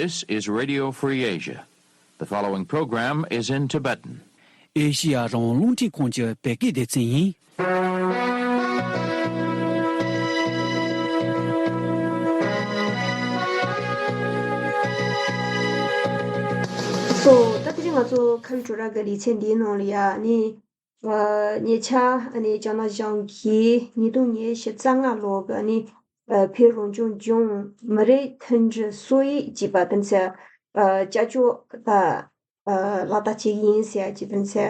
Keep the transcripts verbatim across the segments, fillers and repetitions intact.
This is Radio Free Asia. The following program is in Tibetan. ཨེ་ཤི་ཡ་རང་དབང་རླུང་འཕྲིན་ཁང་གི་བོད་སྐད་སྡེ་ཚན་ཡིན། སོ། ད་དེ་རིང་ང་ཚོ་ཁ་བའི་བྲོ་ར་གི་ལེ་ཚན་འདིའི་ནང་ལ་ཡ་ནི། ཉེ་ཆར་ཨ་ནི་ལྕམ་ནག་ཞང་གིས་ཉིས་སྟོང་ཉི་ཤུ་རྩ་ལྔ་ལོ་གི་ཨ་ནི་བོད་རང་སྐྱོང་ལྗོངས་མི་རིགས་མཐུན་སྒྲིལ་སྲོལ་ཡིག་ཅེས་པ་དེ་ཚོ་ཨ་ཅ་ཅོ་ད་ཨ་ལག་བསྟར་བྱེད་ཀྱི་ཡིན་ཟེར་ཡ་ཅིག་དེ་ཚོ་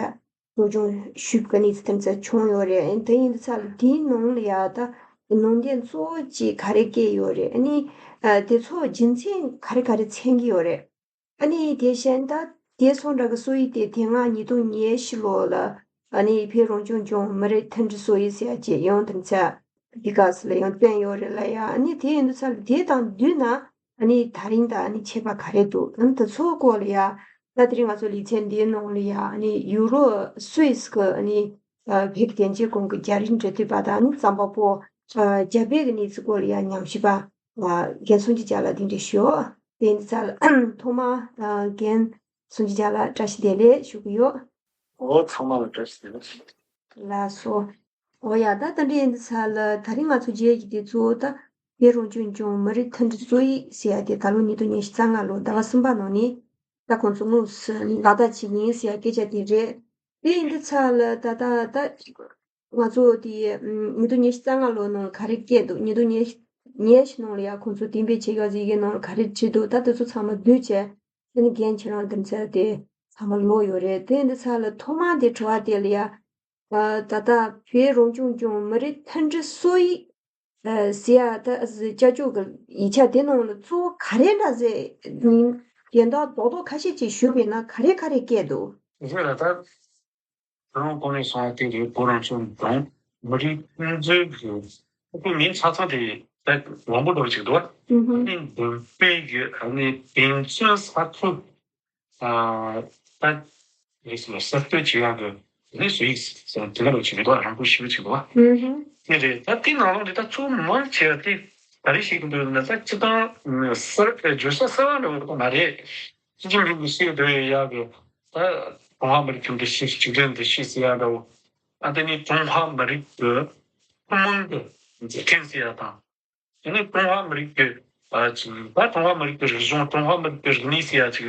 གཙོ་སྐྱོང་ཞུས་པ་ནི་དེ་ཚོ་བྱུང་ཡོད་རེད། དེ་ཡིན་དུས་ཙང་དེའི་ནང་ལ་ཡ་ད་ནང་དོན་གཙོ་བོ་ཅིག་ག་རེ་བཀལ་ཡོད་རེད། ཨ་ནི་ཨ་དེ་ཚོ་རྒྱུ་མཚན་ག་རེ་ག་རེ་མཚོན་གྱི་ཡོད་རེད། ཨ་ནི་དེ་བཞིན་ད་དེ་སོང་འདྲ་གི་སྲོལ་ཡིག་དེ་དེ་སྔ་ཉིས་སྟོང་ཉི་ཤུ་ལོ་ལ་ཨ་ནི་བོད་རང་སྐྱོང་ལྗོངས་མི་རིགས་མཐུན་སྒྲིལ་སྲོལ་ཡིག་ཟེར་ཡ་ཅིག་ཡང་དེ་ཚོ་འདི་ག་སི་ལ་ཡང་བཏོན་ཡོད་རེད་ལ་ཡ། ཨ་ནི་དེ་ཡིན་དུས་ཙང་དེ་དང་བསྡུར་ན་ཨ་ནི་ད་རིང་ད་ཨ་ནི་ཁྱད་པར་ག་རེ་འདུག་ཨ་ནི་དེ་ཚོའི་སྐོར་ལ་ཡ། ད་དེ་རིང་ང་ཚོ་ལེ་ཚན་འདིའི་ནང་ལ་ཡ་ཨ་ནི་ཡུ་རོབ་སུད་སི་གི་ཨ་ནི་བོད་ཀྱི་དོན་གཅོད་ཁང་གི་རྒྱ་རིགས་འབྲེལ་མཐུད་པ་དང་ཨ་ནི་རྩོམ་པ་པོ་རྒྱ་བལ་གྱི་གནས་ཚུལ་སྐོར་ལ་ཡ་ཉམས་ཞིབ་པ། ཨ། རྒན་སངས་རྒྱས་རྒྱ་ལགས་འདི་འདྲ་ཞུ། དེ་ཚོ་ཐོག་མ་ཨ་རྒན་སངས་རྒྱས་རྒྱ་ལགས་བཀྲ་ཤིས་བདེ་ལེགས་ཞུ་གི་ཡོད། འོ་ཚང་མ་ལ་བཀྲ་ཤིས་བདེ་ལེགས། ལགས་སོ། འོ་ཡ་ད་ད་འདྲ་ཡིན་དུས་ཙང་ལ་ད་རིང་ང་ཚོ་མཇལ་གྱི་དེ་ཚོ་ད་བོད་རང་སྐྱོང་ལྗོངས་མི་རིགས་མཐུན་སྒྲིལ་སྲོལ་ཡིག་ཟེར་ཡ་དེ་ད་ལོ་ཉིས་སྟོང་ཉི་ཤུ་རྩ་ལྔ་ལོ་ཟླ་བ་གསུམ་པ་ནང་ནས་ད་ཁོང་ཚོ་དངོས་སུ་ལག་བསྟར་བྱེད་ཀྱི་ཡིན་ཟེར་ཡ་སྐད་ཆ་དེ་རེད། དེ་ཡིན་དུས་ཙང་ལ་ད་ད་ད། ང་ཚོ་དེ་ཉིས་སྟོང་ཉི་ཤུ་རྩ་ལྔ་ལོ་ནང་ག་རེ་བཀལ་འདུག་ཉིས་སྟོང་ཉི་ཤུ་ནང་ལ་ཡ་ཁོང་ཚོ་གཏན་འབེབས་བྱེད་ཡག་ཟིག་གི་ནང་ལ་ག་རེ་བྲིས་འདུག་ད་དེ་ཚོ་ཚང་མ་བསྡུས་བྱས་དེ་ནི་རྒན་ཁྱེད་རང་དེ་ཚོ་དེ་ཚང་མ་ཀློག་ཡོད་རེད། དེ་འདི་ཚོ་ལ་ཐོག་མ་དེ་དྲི་བ་དེ་ལ་ཡ། ད་ལྟ་བོད་རང་སྐྱོང་ལྗོངས་མི་རིགས་མཐུན་སྒྲིལ་སྲོལ་ཡིག་ཟེར་ཡ་ད་ཅ་ཅོ་གི་ཡིག་ཆ་དེ་ནང་ལ་གཙོ་བོ་ག་རེ་འདྲ་ཟེར་ཡིན། དོན་དག་རྡོག་རྡོག་ཁ་ཤས་ཅིག་ཞུས་པ་ཡིན་ན་ག་རེ་ག་རེ་བཀལ་འདུག་ཟེར་ལ་ད། ཁྱོད་རང་གོང་ནས་གསུངས་པ་དེ་རེད། བོད་རང་སྐྱོང་ལྗོངས་མི་རིགས་མཐུན་སྒྲིལ་གྱི་ཁོ་མིང་ཆ་ཚང་དེ་ད་མང་པོ་འདྲ་བོ་ཅིག་འདུག་ཨ་ནི་འདུལ་བའི་གི་ཨ་ནི་དོན་ཚན་ས་ཁུལ་ད་རེད་ཟེར་ན་གསར་གཏོད་བྱེད་ཡག་གི་ཨ་ནི་སྲོལ་ཡིག་ཟེར་དེ་འདྲ་བོ་ཅིག་རེད་འདུག་རང་བཀུར་ཞེ་པོ་ཅིག་འདུག་ཨ་དེ་རེད། ད་དེ་ནང་ལོགས་ནས་ད་གཙོ་བོ་མང་ཆེ་བ་དེ་ག་རེ་བཤད་ཀྱི་འདུག་ན་ད་སྤྱི་བཏང་གསར་བརྗོད་བྱ་གསར་བ་འདྲ་བོ་མ་རེད། སྤྱི་ཁྱབ་མི་གི་སྲིད་འདོད་ཡག་གི་ད་ཀྲུང་ཧྭ་མི་རིགས་ཁྱིམ་སྡེ་གཅིག་སྒྲིལ་འདུ་ཤེས་ཟེར་ཡག་འདྲ་བོ། ཨ་དེ་ནི་ཀྲུང་ཧྭ་མི་རིགས་ཀྱི་ཐུན་མོང་གི་མཛུབ་ཁྲིམས་ཟེར་ཡག་དང་། དེ་ནི་ཀྲུང་ཧྭ་མི་རིགས་ཀྱི་ཨ་ཅིག་ད་ཀྲུང་ཧྭ་མི་རིགས་ཀྱི་རིག་གཞུང་ཀྲུང་ཧྭ་མི་རིགས་ཀྱི་རིག་གནས་ཟེར་ཡག་ཅིག་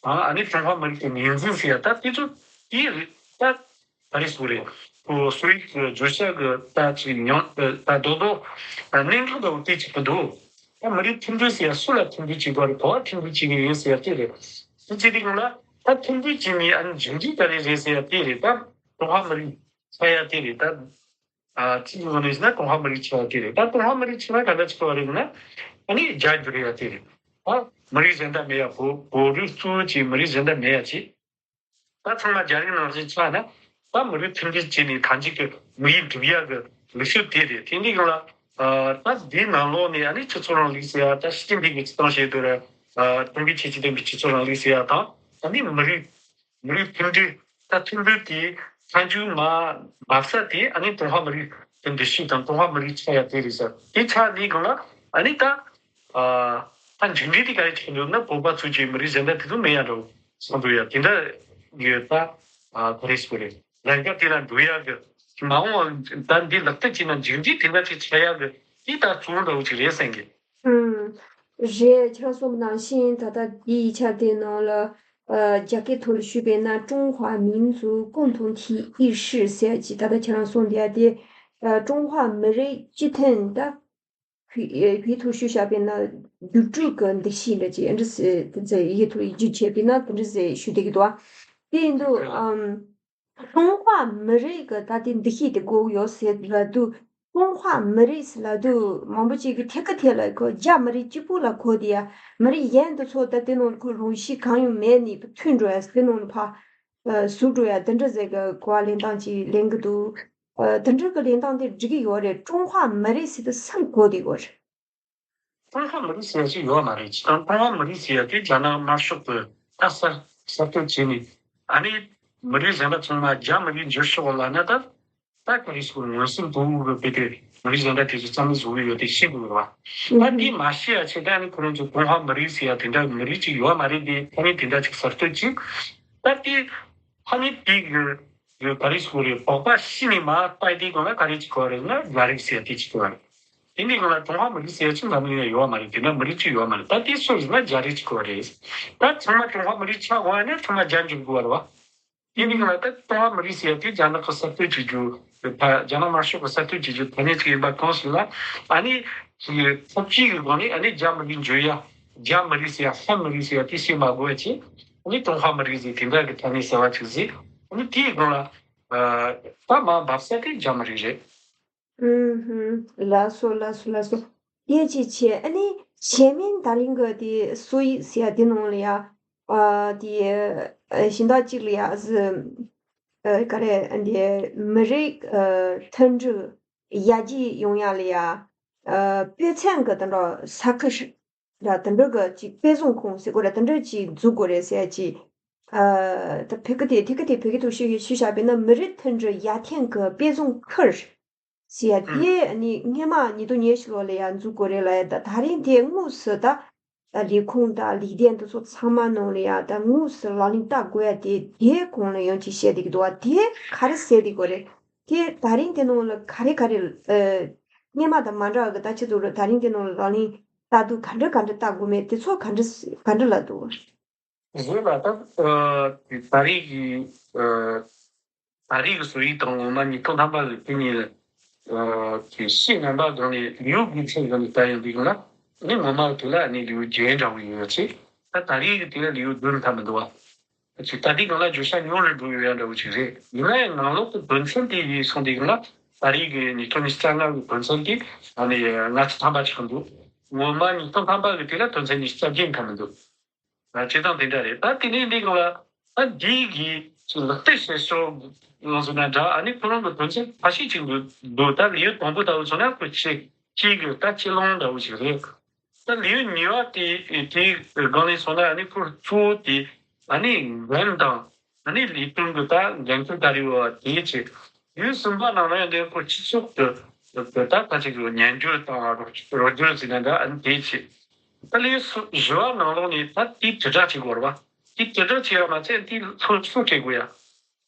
དང་། ཨ་ནི་ཀྲུང་ཧྭ་མི་རིགས་ཀྱི་ངོས་འཛིན་ཟེར་ཡག་ད་དེ་ཚོ་དེ་རེད་ད། ག་རེ་ཟེར་རེད། ཁོ་སྲོལ་ཡིག་གི་བརྗོད་བྱ་གི་ད་ཅིག་ཉམས་ད་རྡོག་རྡོག་གནད་འགག་འདྲ་བོ་དེ་ཅིག་གི་འདུག་ད་མི་རིགས་མཐུན་སྒྲིལ་ཟེར་ཡ་སུ་ལ་མཐུན་སྒྲིལ་བྱེད་དགོས་རེད། ག་བ་མཐུན་སྒྲིལ་བྱེད་ཀྱི་ཡོད་ཟེར་ཡ་དེ་རེད། དེ་ཅི་རིགས་ལ་ད་མཐུན་སྒྲིལ་བྱེད་ནི་ཨ་ནི་མཇུག་འབྲས་ག་རེ་རེད་ཟེར་ཡ་དེ་རེད། ད་ཀྲུང་ཧྭ་མི་རིགས་ཆགས་ཡ་དེ་རེད། ད་ཨ་ཅི་ཡོང་ནས་ཟེར་ན་ཀྲུང་ཧྭ་མི་རིགས་ཆགས་ཡ་དེ་རེད། ད་ཀྲུང་ཧྭ་མི་རིགས་ཆགས་ན་ག་འདྲ་ཆགས་པ་རེད་ཟེར་ན་ཨ་ནི་རྒྱ་འགྱུར་ཡ་དེ་རེད། ད་མི་རིགས་གཞན་དག་མེད་ཡ། བོད་བོད་རིགས་གཙོ་བོ་བྱས་མི་རིགས་གཞན་དག་མེད་ཡ་ཅིག་ད་ཚང་མ་རྒྱ་རིགས་ནང་བཞིན་ཆགས་ན་ད་མི་རིགས་མཐུན་སྒྲིལ་བྱས་ནས་གང་ཅི་གི་དམིགས་ཡུལ་འགྲུབ་ཡག་གི་ལུགས་སྲོལ་དེ་རེད། དེ་འདི་གང་ལ་ད་འདིའི་ནང་ལོགས་ནས་ཨ་ནི་སྤྱི་ཚོགས་རིང་ལུགས་ཟེར་ཡ་ད་ཞི་ཅིན་ཕིང་གིས་སྤྱི་བཏང་བཤད་འདོད་ར་ཀྲུང་གོའི་ཁྱད་ཆོས་ལྡན་པའི་སྤྱི་ཚོགས་རིང་ལུགས་ཟེར་ཡ་དང་། ཨ་ནི་མི་རིགས་མི་རིགས་མཐུན་སྒྲིལ་ད་མཐུན་སྒྲིལ་དེ་མཐའ་མཇུག་མ་འབབ་ས་དེ་ཨ་ནི་ཀྲུང་ཧྭ་མི་རིགས་ཀྱི་འདུ་ཤེས་དང་ཀྲུང་ཧྭ་མི་རིགས་ཆགས་ཡ་དེ་རེད་ཟེར། དེ་ཆགས་ནས་གང་ལ་ཨ་ནི་ད། ཨ་ད་མཇུག་འབྲས་དེ་ག་རེ་ཆགས་འདུག་ན་བོད་པ་ཚོ་གི་མི་རིགས་གཞན་དག་དེ་ཚོ་མེད་ཡ་འདྲ་བོ་བསམ་འདུག་ཡ། དེ་འདྲ་ཡོད་ད། ཨ་ག་རེ་ཟེར་དགོས་རེད། ལན་ཀ་དེ་ལ་འགྲོ་ཡ་གི་མ་འོངས་ད་འདི་ལག་བསྟར་བྱས་ན་མཇུག་འབྲས་དེ་འདྲ་ཅིག་ཆགས་ཡ་གི་དེ་ད་གཙོ་བོ་འདྲ་བོ་ཅིག་རེད་བསམ་གི། ཨུམ། རེད། ཁྱེད་རང་གསུངས་པ་ནང་བཞིན་ད་ལྟ་འདི་ཡིག་ཆ་དེ་ནང་ལ་ཨ་རྒྱ་སྐད་ཐོག་ལ་ཞུས་པས་ན་ཀྲུང་ཧྭ་མིང་ཚུའི་ཀུན་ཐུང་ཐིའི་ཡི་ཧྲི་ཟེར་གྱི་ད་ལྟ་ཁྱེད་རང་གསུངས་དེ་ཡ་དེ་ཨ་ཀྲུང་ཧྭ་མི་རིགས་སྤྱི་མཐུན་ད། བོད་ཐོག་ཞུས་བཞག་པས་ན་རྒྱུད་དྲུག་གི་འདུ་ཤེས་འདྲ་ཅིག་འདྲ་ཟེར་དེ་ཚོ་ཡིག་ཐོག་ཡིག་སྒྱུར་བྱས་པས་ན་དེ་འདྲ་ཟེར་ཞུ་བསྡད་ཀྱི་འདུག་དེ་ཡིན་དུས་ཨམ་ཀྲུང་ཧྭ་མི་རིགས་ཀྱི་ད་ལྟའི་འདུ་ཤེས་དེ་དགོས་ཡོད་ཟེར་ལབ་དུས། ཀྲུང་ཧྭ་མི་རིགས་ཟེར་ལབ་དུས་མང་པོ་ཅིག་གིས་ཐད་ཀར་དེ་ལ་གོ་རྒྱ་མི་རིགས་གཅིག་པུ་ལ་གོ་དེ་ཡ། མི་རིགས་གཞན་དེ་ཚོ་ད་དེ་ནང་ལ་ཁོ་རང་གཤིས་གང་ཡང་མེད་ནས་མཐུན་འགྲོ་ཡ་དེ་ནང་ལ་ཕར་ཟུར་འགྲོ་ཡ་དེ་འདྲ་ཟེར་གི་གོ་བ་ལེན་སྟངས་ཅིག་ལེན་གི་འདུག་ཨ་དེ་འདྲ་གི་ལེན་སྟངས་དེ་འགྲིག་གི་ཡོད་རེད། ཀྲུང་ཧྭ་མི་རིགས་ཟེར་དུས་སུ་གོ་བསྡད་ཡོད་རེད། ཀྲུང་ཧྭ་མི་རིགས་ཟེར་ཡ་ཅིག་ཡོད་མ་རེད། ཅི་ལྟར་ཀྲུང་ཧྭ་མི་རིགས་ཟེར་ཡ་དེ་རྒྱ་ནག་དམར་ཤོག་གི་ད་གསར་གསར་གཏོད་བྱས་ནས་ཨ་ནི་མི་རིགས་གཞན་པ་ཚང་མ་རྒྱ་མི་རིགས་འགྱུར་ཤོག་ལབ་ན་ད་ ད་ག་རེ་ཞིག་ངོས་ཟིན་དུ་གི་བེད་དེ་མི་རིགས་གཞན་དག་དེ་ཚོ་རྩ་མེད་བཟོ་གི་ཡོད་དེ་ཤེས་དགོས་རེད་བ། ད་འདི་མ་ཤེས་ཡ་ཆེད་ད་ནི་ཁོ་རང་ཚོ་ཀྲུང་ཧྭ་མི་རིགས་ཟེར་ཡ་དེ་འདྲ་མི་རིགས་ཅིག་ཡོད་མ་རེད། དེ་ཐ་སྙད་དེ་འདྲ་ཅིག་གསར་གཏོད་ཅིག་ད་དེ་ཐ་སྙད་དེ་གི་ག་རེ་ཞིག་རེད། བོད་པ་ཤི་ནས་མ་ལྟ་དེ་གང་ལ་ག་རེ་ཅིག་གོ་རེད་ན་རྒྱ་རིགས་ཟེར་ཡ་དེ་ཅིག་གོ་རེད། དེ་འདི་གང་ལ་ཀྲུང་ཧྭ་མི་རིགས་ཟེར་ཡ་ཅིག་འཛམ་གླིང་ཡ་ཡོད་མ་རེད། དེ་འདྲ་མི་རིགས་ཅིག་ཡོད་མ་རེད། ད་དེ་སུ་ཡིན་ན་རྒྱ་རིགས་ཅིག་གོ་རེད། ད་ཚང་མ་ཀྲུང་ཧྭ་མི་རིགས་ཆགས་དགོས་ཡ་ན་ཚང་མ་རྒྱ་འཇུག་དགོས་རེད་བ། དེ་ནི་ང་ལ་ད་ཀྲུང་ཧྭ་མི་རིགས་ཟེར་ཡ་དེ་རྒྱ་ནག་གི་གསར་གཏོད་བྱེད་རྒྱུ། རྒྱ་ནག་དམར་ཤོག་གི་གསར་གཏོད་བྱེད་རྒྱུ་ཐ་སྙད་ཅིག་ཡིན་པ་གང་ཞིག་ལ། ཨ་ནི་ཚབས་ཆེ་གི་སྒང་ནས་ཨ་ནི་རྒྱ་མི་རིགས་འཇོག་ཡ། རྒྱ་མི་རིགས་ཟེར་ཡ་ཧན་མི་རིགས་ཟེར་ཡ་དེ་བཤད་མ་དགོས་ཡ་ཆེ། ཨ་ནི་ཀྲུང་ཧྭ་མི་རིགས་ཟེར་དེ་འདྲ་གི་ཐ་སྙད་གསར་བ་ཅིག་ཟེར། ཨ་ནི་དེའི་སྒང་ལ་ད་མར་འབབ་ས་དེ་རྒྱ་མི་རིགས་རེད། ཨུམ་ཧུམ། ལགས་སོ་ལགས་སོ་ལགས་སོ། དེ་ཅི་བྱས་ཨ་ནི་གཞན་མིན་ད་རིང་གི་དེ་སོ་ཡིག་ཟེར་ཡ་དེ་ནང་ལ་ཡ། ཨ་དེ་ཨ་གཞན་དག་ཅིག་ལ་ཡ་ཟི། ཨ་ག་རེ་འདི་མི་རིགས་ཨ་མཐུན་སྒྲིལ་ཡར་རྒྱས་ཡོང་ཡ་ལ་ཡ། ཨ་དཔེ་མཚོན་གི་དེ་འདྲ་ས་ཁུལ་ར་དེ་འདྲ་གི་ཅིག་དཔེ་བཟང་ཁུལ་ཟེར་དགོས་ར་དེ་འདྲ་ཅིག་འཛུགས་དགོས་རེད་ཟེར་ཡ་ཅིག་ཨ་ད་བོད་སྐད་དེ་དེ་སྐད་དེ་བོད་སྐད་དུ་ཞུ་ཞུ་བྱ་བས་ན་མི་རིགས་མཐུན་སྒྲིལ་ཡར་ཐོན་གི་དཔེ་བཟང་ཁུལ་ཟེར་ཡ་དེ་ནི་སྔོན་མ་ཉིས་སྟོང་ཉི་ཤུ་ལོ་ལ་ཡ་འཛུགས་དགོས་རེད་ལ་ཡ། ད་ད་རིང་དེ་དངོས་སུ་ད་ལས་ཁུངས་དང་ལས་སྡེ་འདི་ཚོ་ཚང་མ་ནང་ལ་ཡ་ད་དངོས་སུ་ལག་ལེན་བསྟར་དགོས་ཡ་དེ་དེ་གོང་ལ་ཡང་ཅིག་བཤད་བསྡད་ཀྱི་འདུག་བ། དེ་ག་རེ་ཟེར་བསྡད་དགོས་རེད། དེ་ད་རིང་དེ་ནང་ལ་ག་རེ་ག་རེ་ཨ་སྔོན་མ་དང་མ་འདྲ་བ་གི་ད་ཆི་ཚོ་རེད། ད་རིང་དེ་ནང་ལ་ལག་ལེན་བསྟར་དུས་ག་འདྲ་ག་འདྲ་བསྟར་དགོས་མེད་དེ་ཚོ་ག་འདྲ་ག་འདྲ་ལ་འདུག་བཟོས་ལ་ད་ད་རེས་ཀྱི་ད་རེས་ཀྱི་བཟོ་ཡིག་དང་ངོ་མ་ཉིས་སྟོང་ཐམ་པ་གི་དེ་ཉིད་ཀྱི་ཕྱི་ངན་པ་སྒང་ནས་ལིའུ་གུའི་ཚན་སྒང་ནས་ལྟ་ཡོང་དུས་ལ་ནི་ངོ་མ་དེ་ལ་ནི་ལིའུ་བརྒྱད་འདྲ་བོ་ཡོད་ཚེ། ད་ད་རེས་ཀྱི་དེ་ལ་ལིའུ་བདུན་ཐམ་མི་འདུག་བ། ཅིག་ད་ལྟའི་སྒང་ལ་བརྗོད་བྱ་ཉུང་རུ་འགྲོ་ཡོད་ཡ་འདྲ་བོ་ཅིག་རེད། ཡིན་ན་ཡང་ནང་ལོགས་ཀྱི་དོན་ཚན་དེ་ཡིན་སོང་དུས་སྒང་ལ་ད་རེས་ཀྱི་ཉིས་སྟོང་ཉི་ཤུ་རྩ་ལྔ་གི་དོན་ཚན་དེ་ཨ་ནི་ལྔ་བཅུ་ཐམ་པ་ཅིག་འདུག་ངོ་མ་ཉིས་སྟོང་ཐམ་པ་གི་དེ་ལ་དོན་ཚན་ཉི་ཤུ་རྩ་བརྒྱད་ཐམ་མི་འདུག་ཨ་བྱེད་སྟངས་དེ་འདྲ་རེད། ད་དེ་ནས་འདི་གང་ལ་ཨ་འདི་གི་ལག་བསྟར་བྱེད་ཕྱོགས་ལ་སོང་ན་འདྲ། ཨ་ནི་ཁོ་རང་གི་དོན་ཚན་ཁ་ཤས་ཅིག་འདུག་འདུག་ད་ལེའུ་དང་པོ་ལྟ་བུ་སོང་ན་ཁོ་ཆེ་གཅིག་གི་ད་ཆེ་ལོང་འདྲ་བོ་ཞིག་རེད། ད་ལེའུ་གཉིས་པ་དེ་དེའི་སྒང་ནས་སོང་ན་ཨ་ནི་ཁོ་གཙོ་བོ་དེ་ཨ་ནི་འགན་དང་ཨ་ནི་ལས་དོན་གི་ད་འགན་འཁྲི་ད་རེ་བ་དེའི་ཆེད། ལེའུ་གསུམ་པ་ནང་ལ་ཡང་འདི་ཁོ་སྤྱི་ཚོགས་ཀྱི་ད་ཁ་ཅིག་གི་ཉན་རྒྱུ་དང་རོགས་རོགས་སྐྱོར་ཟེར་ན་འདྲ། ཨ་ནི་དེའི་ཆེད། ད་ལེའུ་བཞི་བ་ནང་ལོགས་ནས་ད་དེའི་དྲིལ་བསྒྲགས་བྱེད་དགོས་རེད་བ། དེའི་དྲིལ་བསྒྲགས་བྱེད་ཡ་མ་ཚད་དེའི་སློབ་གསོ་སྤྲད་དགོས་ཡ།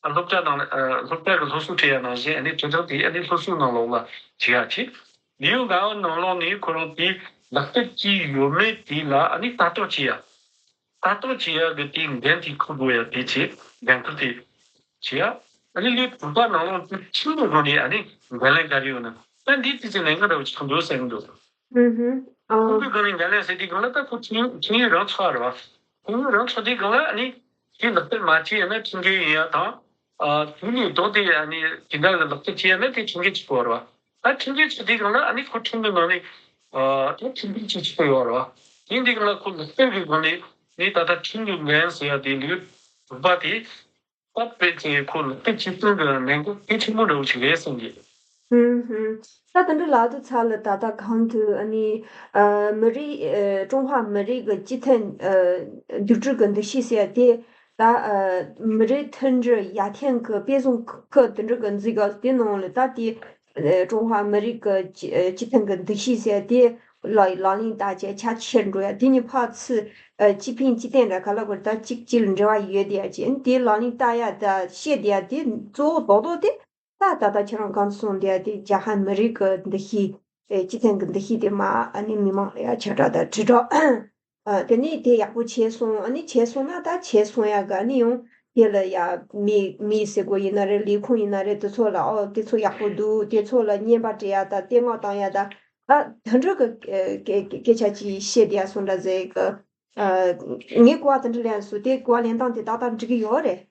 ཨ་སློབ་གྲྭ་ནང་ཨ་སློབ་གྲྭ་གི་སློབ་གསོ་སྤྲད་ཡ་ནང་བཞིན་ཨ་ནི་དྲིལ་བསྒྲགས་དེ་ཨ་ནི་སློབ་གསོའི་ནང་ལོགས་ལ་བྱེད་ཡ་བྱེད། ལེའུ་ལྔ་བ་ནང་ལོགས་ནས་ཁོ་རང་དེའི་ལག་བསྟར་གྱི་ཡོད་མེད་དེ་ལ་ཨ་ནི་ལྟ་རྟོག་བྱེད་ཡ། ལྟ་རྟོག་བྱེད་ཡ་གི་དེའི་འགན་དེ་འཁུར་དགོས་ཡ་དེ་བྱེད། འགན་འཁུར་དེ་བྱེད་ཡ། ཨ་ནི་ལེའུ་དྲུག་པ་ནང་ལོགས་དེ་ཁྲིམས་ཀྱི་སྒོ་ནས་ཨ་ནི་འགན་ལེན་ག་རེ་ཡོད་ན་ད་འདི་དེ་ཚོ་ལས་འགན་འདྲ་བོ་ཅིག་འདུག་ཟེར་གི་འདུག་ཨུ་ཧུ། ཨ། ཁྲིམས་ཀྱི་སྒང་ནས་འགན་ལེན་ཟེར་དུས་སྒང་ལ་ད་ཁོ་ཁྲིམས་ཁྲིམས་ཡིག་རང་ཚུགས་རེད་བ། ཁྲིམས་ཡིག་རང་ཚུགས་དུས་སྒང་ལ་ཨ་ནི་དེ་ལག་བསྟར་མ་བྱས་ཡ་ན་ཁྲིམས་འགལ་ཡིན་ཡ་དང་། ཨ་དེ་ནས་ལྡོག་སྟེ་ཨ་ནི་དེ་འདྲ་གི་ལག་བསྟར་བྱས་ཡ་ན་དེ་ཁྲིམས་འགལ་བྱེད་དགོས་རེད་བ། ད་ཁྲིམས་འགལ་བྱེད་དུས་སྒང་ལ་ཨ་ནི་ཁོ་ཁྲིམས་ཀྱི་ནང་ནས་ཨ་ད་ཁྲིམས་འགལ་བྱེད་ཆོག་གི་ཡོད་རེད་བ། དེ་འདི་སྒང་ལ་ཁོ་ལག་བསྟར་གྱི་སྒང་ནས་ནི་ད་ལྟ་ཁྲིམས་ཀྱི་འགན་ཟེར་ཡ་དེ་ལེའུ་དྲུག་པ་དེ། ད་དཔེ་ཅིག་ཁོ་ལ་དཔེ་ཆེ་ཆུང་གི་ལས་འགུལ་གལ་ཆེན་པོ་འདྲ་བོ་ཞིག་རེད་བསམ་གི། ཧུམ་ཧུམ། ད་དེ་འདྲ་ལབ་དུས་ཙ་ལ་ད་ལྟ་གང་དུ་ཨ་ནི་ཨ་མི་རིགས་ཨ་ཀྲུང་ཧྭ་མི་རིགས་ཀྱི་སྤྱི་མཐུན་ཨ་འདུག་སྤྱོད་ཀྱི་འདུ་ཤེས་ཟེར་ཡ་དེ་ད་ཨ་མི་རིགས་མཐུན་སྒྲིལ་ཡར་ཐོན་གྱི་དཔེ་བཟང་ཁུལ་དེ་འདྲ་གི་འཛུགས་ཡ་དེ་ནང་ལ་ད་དེ་ཨ་ཀྲུང་ཧྭ་མི་རིགས་ཀྱི་སྤྱི་ཨ་སྤྱི་མཐུན་གྱི་འདུ་ཤེས་ཟེར་ཡ་དེ། ལག་ལག་ལེན་བསྟར་བྱས་ཕྱག་ཕྱིར་འགྲོ་ཡ་དེ་གཉིས་ཕར་ཚུར་ཨ་སྤྱི་ཕན་སྤྱི་བརྟན་འདྲ་ག་ལ་གོ་ད་གཅིག་གཅིག་ལ་འབྲེལ་བ་ཡོད་དེ་ཡ་ཅིག་དེ་ལག་ལེན་བསྟར་ཡ་ད་བཤད་དེ་ཡ་དེ་གཙོ་བོ་རྡོག་རྡོག་དེ་ད་ད་ད་ཁྱེད་རང་གང་གསུངས་དེ་ཡ་དེ་རྒྱ་ཧན་མི་རིགས་ཀྱི་འདུ་ཤེས་ཨེ་སྤྱི་མཐུན་གྱི་འདུ་ཤེས་དེ་མ་ཨ་ནི་མི་མང་ལ་ཡ་ཁྱབ་བསྒྲགས་དང་དྲིལ་བསྒྲགས་ཨ་དེ་ནས་དེ་ཡག་པོ་བྱས་སོང་། ཨ་ནི་བྱས་སོང་ན་ད་བྱས་སོང་ཡ་ག་ཨ་ནི་ཡང་དེ་ལ་ཡ་མི་མི་ཟེར་དགོས་ཡིན་ན་རེད་ལས་ཁུངས་ཡིན་ན་རེད་དེ་ཚོ་ལ་ཨོ་དེ་ཚོ་ཡག་པོ་འདུག་དེ་ཚོ་ལ་བརྙན་པར་སྤྲད་ཡ་ད་བསྟོད་བསྔགས་བཏང་ཡ་ད། ད་དོན་གྲུབ་ཀྱི་སྐད་ཆ་ཅིག་བཤད་བསྡད་ཡ་སོང་འདྲ་ཟེར་གི། ངས་གོ་བ་དེ་འདྲ་ལེན་སོང་། དེ་གོ་བ་ལེན་སྟངས་དེ་ཏག་ཏག་འགྲིག་གི་ཡོད་རེད།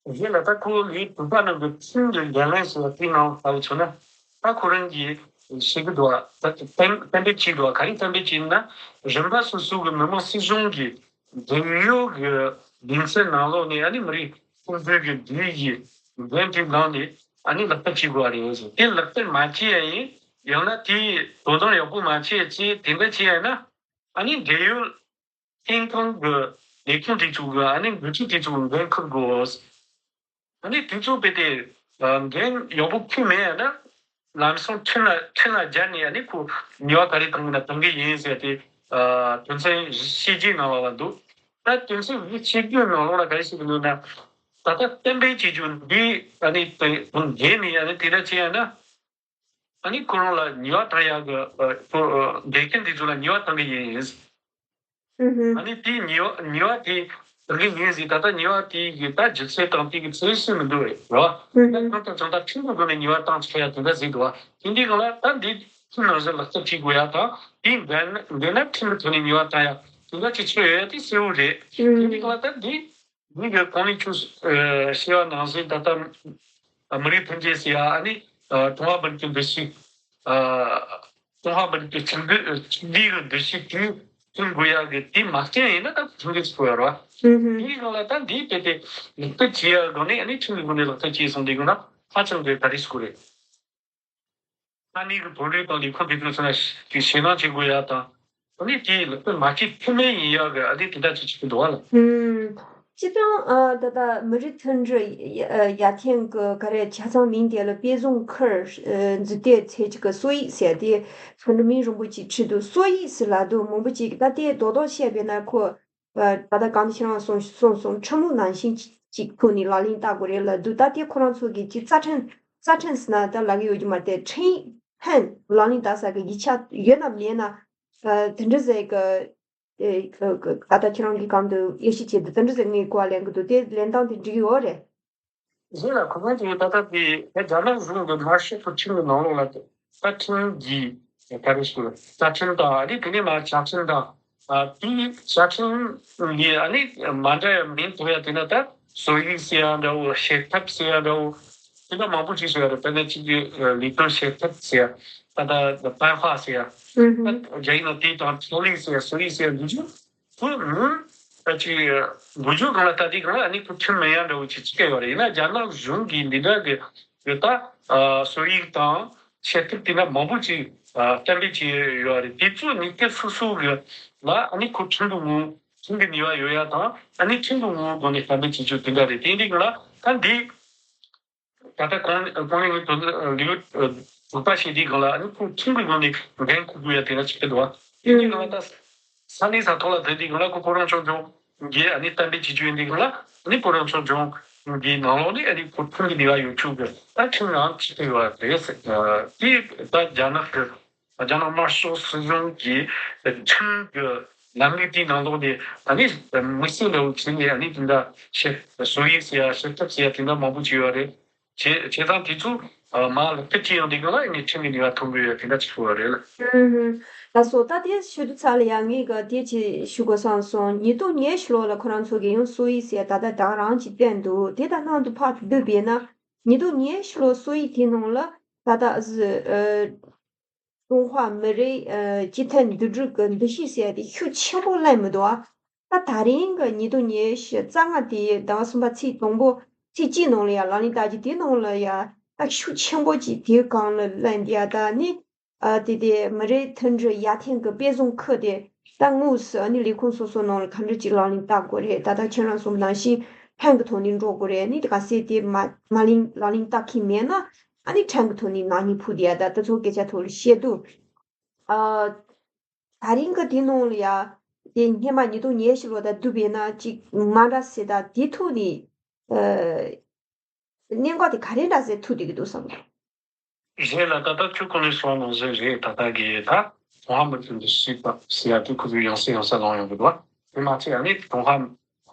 གཞན་ལ་ད་ཁོ་ལས་དྲུག་པ་ནང་གི་ཁྲིམས་ཀྱི་འགན་ལེན་ཟེར་བ་དེའི་ནང་ལྟ་བུ་བྱུང་ན། ད་ཁོ་རང་གིས་བཤད་གི་འདུག་བ། ད་གཏན་གཏན་འབེབས་བྱས་འདུག་བ། ག་རེ་གཏན་འབེབས་བྱས་ན། རིམ་པ་སོ་སོ་གི་མི་དམངས་སྲིད་གཞུང་གི་འབྲེལ་ཡོད་ཀྱི་སྡེ་ཚན་ནང་ལོགས་ནས་ཨ་ནི་མི་རིགས་སྲུང་སྐྱོབ་ཀྱི་སྡེ་ཡི་འགན་དེ་བླངས་ནས་ཨ་ནི་ལག་བསྟར་བྱེད་དགོས་པ་རེད་ཟེར། དེ་ལག་བསྟར་མ་བྱས་ཡ་ཡིན། ཡང་ན་དེའི་དོ་དམ་ཡག་པོ་མ་བྱས་ཚེ་དེ་འདྲ་བྱས་ཡ་ན་ཨ་ནི་འབྲེལ་ཡོད་ལྷན་ཁང་གི་ལས་ཁུངས་དེ་ཚོ་གི་ཨ་ནི་འགོ་ཁྲིད་དེ་ཚོ་གི་འགན་འཁུར་དགོས། ཨ་ནི་དེ་ཚོ་རྦད་དེ་ འགན་ཡག་པོ་ཁུར་མེད་ཡ་ན། ལམ་སང་ཁྲིམས་ལ་ཁྲིམས་ལ་སྦྱར་ནས་ཨ་ནི་ཁོ་ཉེས་པ་ག་རེ་བཏང་གི་ན་བཏང་གི་ཡིན་ཟེར་ཏེ། དོན་ཚན་བཞི་བཅུ་ཞེ་བརྒྱད་ནང་ལ་འདུག་ད་དོན་ཚན་བཞི་བཅུ་ཞེ་བརྒྱད་ནང་ལོགས་ལ་ག་རེ་ཞིག་འདུག་ན། ད་ལྟ་གཏན་འབེབས་བྱེད་རྒྱུ་འདི་ཨ་ནི་དེ་འགན་ནས་ཨ་ནི་དེ་འདྲ་བྱས་ཡ་ན། ཨ་ནི་ཁོ་རང་ལ་ཉེས་པ་བཏང་ཡག་གི་ཁོ་འགན་འཁྱེར་འདི་ཚོ་ལ་ཉེས་པ་བཏང་གི་ཡིན། ཨ་ནི་དེའི་ཉེས་པ་ཉེས་པ་དེ་བཏང་གི་ཡིན་ཟེར། ད་ལྟ་ཉེས་པ་དེ་གི་ད་ལྗིད་ཚད་དང་དེ་གི་ཚད་གཞི་མི་འདུག་རེད་རོ། ད་གང་ལྟར་ཀྱང་ད་ཁྲིམས་ཀྱི་སྒོ་ནས་ཉེས་པ་བཏང་ཆོག་ཡ་དེ་འདྲ་ཟེར་འདུག་བ། དེ་འདྲའི་སྒང་ལ་ད་འདི་ཁྲིམས་ནང་བཞིན་ལག་བསྟར་བྱེད་དགོས་ཡ་དང་དེ་འགལ་ན་འགལ་ན་ཁྲིམས་ཀྱི་ཐོག་ནས་ཉེས་པ་བཏང་ཡ་དེ་འདྲ་ཅིག་ཆགས་ཡོད་ཡ་དེ་གསལ་བོ་རེད། དེ་འདྲའི་སྒང་ལ་ད་འདི། མི་གི་གོང་ནས་ཁྱོད་ཞུས་པ་ནང་བཞིན་ད་ལྟ་མི་རིགས་མཐུན་སྒྲིལ་ཟེར་ཡ་ཨ་ནི་ཀྲུང་ཧྭ་མི་རིགས་ཀྱི་འདུ་ཤེས། ཀྲུང་ཧྭ་མི་རིགས་ཀྱི་གཅིག་སྡུད་གཅིག་སྡུད་ཀྱི་འདུ་ཤེས་དེ་མཐུན་དགོས་ཡ་གི་དེ་མ་བསྟན་ཡིན་ན་ད་མཐུན་གྱི་ཚུལ་ཡོད་རེད་བ། དེའི་སྒང་ལ་ད་འདིའི་དཔེ་དེ་ལག་བསྟར་བྱེད་ཡ་སྒང་ནས་ཨ་ནི་ཁྲིམས་ཀྱི་སྒོ་ནས་ལག་བསྟར་བྱས་སོང་དེ་སྒང་ན་ཧ་ཅང་གི་ག་རེ་ཞུ་དགོས་རེད། ས་གནས་ཀྱི་བོད་རིགས་དང་ལས་ཁུངས་དེ་ཚོ་ཚོ་ལ་ཞེད་སྣང་བྱེད་དགོས་ཡ་དང་། ཨ་ནི་དེའི་ལག་པས་མ་བྱེད་ཐབས་མེད་ཡིན་ཡ་གི་ཨ་ནི་དེ་འདྲ་ཅིག་ཅིག་འདུག་བ་ལ། ཨུམ། སྤྱིར་བཏང་ཨ་ད་ལྟ་མི་རིགས་མཐུན་སྒྲིལ་ཡ་ཡར་འཐེན་གྱི་ག་རེ་ཆ་ཚང་མིང་དེ་ལ་དཔེ་བཟང་ཁུལ་འཛུགས་གཏོད་ཚད་ཅིག་གི་སྲོལ་ཡིག་ཟེར་དེ་ཁོ་འདྲ་མིང་རིང་པོ་ཅིག་བྲིས་འདུག་སྲོལ་ཡིག་ཟེར་ལབ་འདུག་མང་པོ་ཅིག་ད་ལྟའི་རྡོག་རྡོག་བཤད་པས་ན་ཁོ། ད་ལྟ་གང་དུ་ཁྱེད་རང་གསུངས་གསུངས་སོང་ཁྲིམས་ལུགས་ནང་བཞིན་ཅིག་ཐོག་ནས་ལག་ལེན་བསྟར་དགོས་རེད་ལབ་འདུག་ད་ལྟའི་ཁོ་རང་ཚོ་གི་ཅིག་རྩ་ཁྲིམས་རྩ་ཁྲིམས་ཟེར་ན་ད་ལབ་ཀྱི་ཡོད་ཀྱི་མ་རེད་དེ་ཁྲིམས་ཕན་ལག་ལེན་བསྟར་ས་གི་ཡིག་ཆ་ཡོད་ན་མེད་ན་དེ་འདྲ་ཟེར་གི་ད་ལྟ་ཁྱེད་རང་གི་གང་དུ་དབྱེ་ཞིབ་བྱས་འདུག་དེ་འདྲ་ཟེར་ངས་གོ་བ་ལེན་གི་འདུག་དེ་ལེན་སྟངས་དེ་འགྲིག་གི་ཡོད་རེད། གཞན་ལ་ཁོ་རང་ཚོའི་ད་ལྟ་དེ་རྒྱ་ནག་གཞུང་གི་མར་ཤལ་ཁུལ་ཁྲིམས་ཀྱི་ནང་ལོགས་ལ་རྩ་ཁྲིམས་ཀྱི་ག་རེ་ཞུ་རྩ་ཁྲིམས་དང་ཨ་ནི་དེ་ནས་མར་བཅའ་ཁྲིམས་དང་དེའི་བཅའ་ཁྲིམས་ལ་ཨ་ནི་མ་འདྲ་བའི་མིང་ཐོགས་ཡ་དེ་ན་ད་སྲོལ་ཡིག་ཟེར་ཡ་འདྲ་བོ་བྱེད་ཐབས་ཟེར་ཡ་འདྲ་བོ་དེ་འདྲ་མང་པོ་ཅིག་ཟེར་ཡ་རེད། དཔེར་ན་གཅིག་གི་ལས་དོན་བྱེད་ཐབས་ཟེར་ཡ་ད་ད་པན་ཧྭ་ཟེར་ཡ་ད་རྒྱ་ཡིག་ནང་དེ་དང་ཐོ་ལིག་ཟེར་ཡ་སྲོལ་ཡིག་ཟེར་ཡ་འདི་ཚོ། ཁོ་མོ་ད་ཅི་འགུལ་སྐྱོད་སྒང་ལ་ལྟ་དུས་སྒང་ལ་ཨ་ནི་ཁོ་ཁྲིམས་མེད་ཡ་འདྲ་བོ་ཅིག་ཅི་ག་ཡོད་རེད། ཡིན་ན་རྒྱ་ནག་གཞུང་གིས་འདི་འདྲ་གི་གི་ད་སྲོལ་ཡིག་དང་བྱེད་ཐབས་དེ་འདྲ་མང་པོ་ཅིག་གཏན་འབེབས་བྱས་ཡོད་རེད། དེ་ཚོ་ནི་སྐད་སོ་སོ་གི་ལ་ཨ་ནི་ཁོ་ཁྲིམས་ཀྱི་ངོ་ཁྲིམས་ཀྱི་ནུས་པ་ཡོད་ཡ་དང་ཨ་ནི་ཁྲིམས་ཀྱི་ངོ་བོ་སྒོ་ནས་གཏན་འབེབས་བྱེད་རྒྱུ་དེ་འདྲ་རེད། དེ་འདི་སྒང་ལ་ད་འདི། ད་ལྟ་གོང་གོང་ནས་ངས་དོན་ལེའུ་དྲུག་པ་བཤད་དུས་སྒང་ལ་ཨ་ནི་ཁོ་ཁྲིམས་ཀྱི་ངོས་ནས་འགན་འཁུར་དགོས་ཡ་དེ་འདྲ་ཅིག་འདུག་བ། དེ་གཉིས་སྒང་ལ་ད་ས་གནས་ས་ཐོག་ལ་བསྡད་དུས་སྒང་ལ་ཁོ་ཁོ་རང་ཚོ་ལྗོངས་ཀྱི་ཨ་ནི་གཏན་འབེབས་བྱེད་རྒྱུ་ཡིན་དུས་སྒང་ལ་ཨ་ནི་ཁོ་རང་ཚོ་ལྗོངས་ཀྱི་ནང་ལོགས་ནས་ཨ་ནི་ཁོ་ཁྲིམས་ཀྱི་ནུས་པ་ཡོད་ཆོག་གི་ད་ཁྲིམས་ནང་ཅིག་ཡོད་རེད། དེ་ད་རྒྱ་ནག་གི་རྒྱ་ནག་དམར་ཤོག་སྲིད་གཞུང་གི་ཁྲིམས་ཀྱི་ལམ་ལུགས་དེའི་ནང་ལོགས་ནས་ཨ་ནི་དམིགས་བསལ་འདྲ་བོ་བྱས་ནས་ཨ་ནི་དེ་འདྲ་བྱེད་སྲོལ་ཡིག་ཟེར་ཡ་བྱེད་ཐབས་ཟེར་ཡ་དེ་འདྲ་མང་པོ་ཅིག་ཡོད་རེད། བྱས་བྱས་ཙང་དེ་ཚོ་མར་ལག་བསྟར་བྱེད་ཡོང་དུས་སྒང་ལ་ཨ་ནི་ཁྲིམས་ཀྱི་ནུས་པ་ཐོན་གི་ཡོད་དེ་འདྲ་ཅིག་ཡོད་རེད་ལ། ལགས་སོ། ད་དེ་ཞུ་དུས་ཙ་ལ་ཡང་ངས་ག་དེ་ཅིག་ཞུ་དགོས་བསམ་སོང་། ཉིས་སྟོང་ཉི་ཤུ་ལོ་ལ་ཁོ་རང་ཚོ་གིས་ཡང་སྲོལ་ཡིག་ཟེར་ཡ་ད་ལྟ་ད་ག་རང་ཅིག་བཏོན་འདུག་དེ་དང་མཉམ་དུ་ཕར་བསྡུར་བས་ན་ཉིས་སྟོང་ཉི་ཤུ་ལོ་སྲོལ་ཡིག་དེའི་ནང་ལ་ད་ལྟ་ཨ་ཟི་ཨ། ཀྲུང་ཧྭ་མི་རིགས་ཨ་སྤྱི་མཐུན་འདུས་གྲུབ་ཀྱི་འདུ་ཤེས་ཟེར་ཡ་དེ་ཤུགས་ཆེན་པོ་སླེབས་མི་འདུག་ཨ། ད་ད་རིང་གི་ཉིས་སྟོང་ཉི་ཤུ་རྩ་ལྔ་དེའི་ཟླ་བ་གསུམ་པ་ཚེས་དང་པོ་ཚེས་གཅིག་ནང་ལ་ཡ་ལག་ལེན་བསྟར་རྒྱུ་དེའི་ནང་ལ་ཡ་ད་ཤུགས་ཆེན་པོ་ཅིག་དེའི་སྒང་ལ་སླེབས་འདུག་ཨ། ད་ནི་ཨ་དེ་དེ་མི་རིགས་མཐུན་སྒྲིལ་ཡར་ཐོན་གྱི་དཔེ་བཟང་ཁུལ་དེ་ད་དངོས་སུ་ཨ་ནི་ལས་ཁུངས་སོ་སོའི་ནང་ལ་ག་འདྲ་ཅིག་ལག་ལེན་བསྟར་དགོས་རེད། ད་ལྟ་ཁྱེད་རང་གསུངས་པ་ནང་བཞིན་ཕན་གྱི་ཐོག་ནས་འགྲོ་དགོས་རེད། ཨ་ནི་དེ་ག་ཚད་དེ་མ་མ་ལེན་ལག་ལེན་བསྟར་མཁན་མེད་ན། ཨ་ནི་ཕྲན་གྱི་ཐོག་ནས་ནག་ཉེས་ཕོག་བསྡད་ཡ་ད་ལྟ་ཚོ་སྐད་ཆ་ཐོག་ལ་བཤད་འདུག་ཨ། ད་རིང་གི་དེ་ནང་ལ་ཡ་དེ་སྔོན་མ་ཉིས་སྟོང་ཉི་ཤུ་ལོ་དང་བསྡུར་བས་ན་ཅིག་མ་འདྲ་ཟེར། ད་དེ་ཐོག་ནས་ཨ་གནད་འགག་དེ་ག་རེ་འདྲ་ཟེར་ཐུག་བསྡད་ཀྱི་འདུག་བསམ་གྱི། གཞན་ལ་ད་ལྟ་ཁྱོད་གོང་ནས་གསུངས་པ་ནང་བཞིན་རེད། ད་ལྟ་གི་ད་ཀྲུང་ཧྭ་མི་རིགས་འདུ་ཤེས་པ་ཟེར་ཡ་དེ་ཁོ་ཚོས་ཡང་སེ་ཡང་སེ་ལངས་ཡོང་གི་འདུག་བ། དེ་མ་ཚད་ཨ་ནི་ཀྲུང་ཧྭ་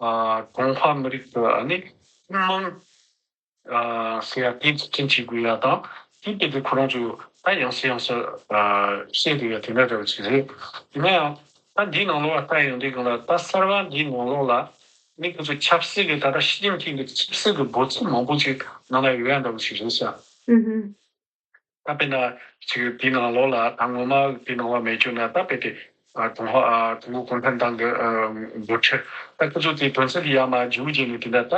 ཨ་ཀྲུང་ཧྭ་མི་རིགས་ཀྱི་ཨ་ནི་ཐུན་མོང་ཨ་ཟེར་ཡ་དེ་འཛུགས་སྐྲུན་བྱེད་དགོས་ཡ་དང་དེ་དེ་དུས་ཁོ་རང་ཚོས་ད་ཡང་སེ་ཡང་སེ་ཨ་བཤད་བསྡད་ཡ་དེ་འདྲ་འདྲ་བོ་ཅིག་རེད། ཡིན་ན་ཡང་ད་འདིའི་ནང་ལོགས་ལ་ལྟ་ཡོང་དུས་སྒང་ལ་ད་གསར་བ་འདིའི་ནང་ལོགས་ལ་མི་ཁོ་ཚོ་ཆབ་སྲིད་ཀྱི་ད་ལྟ་ཕྱི་རྒྱལ་མཁན་གྱི་ཆབ་སྲིད་ཀྱི་འབོད་ཚིག་མང་པོ་ཅིག་ནང་ལ་ཡོད་ཡ་འདྲ་བོ་ཅིག་རེད་ཤག་ཨུ་ཧུ། ད་དཔེར་ན་ཅིག་དེའི་ནང་ལོགས་ལ་ད་ངོ་མ་དེའི་ནང་ལོགས་མེད་རྒྱུ་ན་ད་དཔེ་དེ་ཨ་ཀྲུང་ཧྭ་ཨ་ཀྲུང་གོ་གུང་ཁྲན་ཏང་གི་ཨ་འགོ་ཁྲིད་ད་ཁོ་ཚོ་དེ་དོན་ཚན་དེ་ཡར་མར་བརྗེ་བོ་བྱས་ནས་དེ་འདྲ་ད་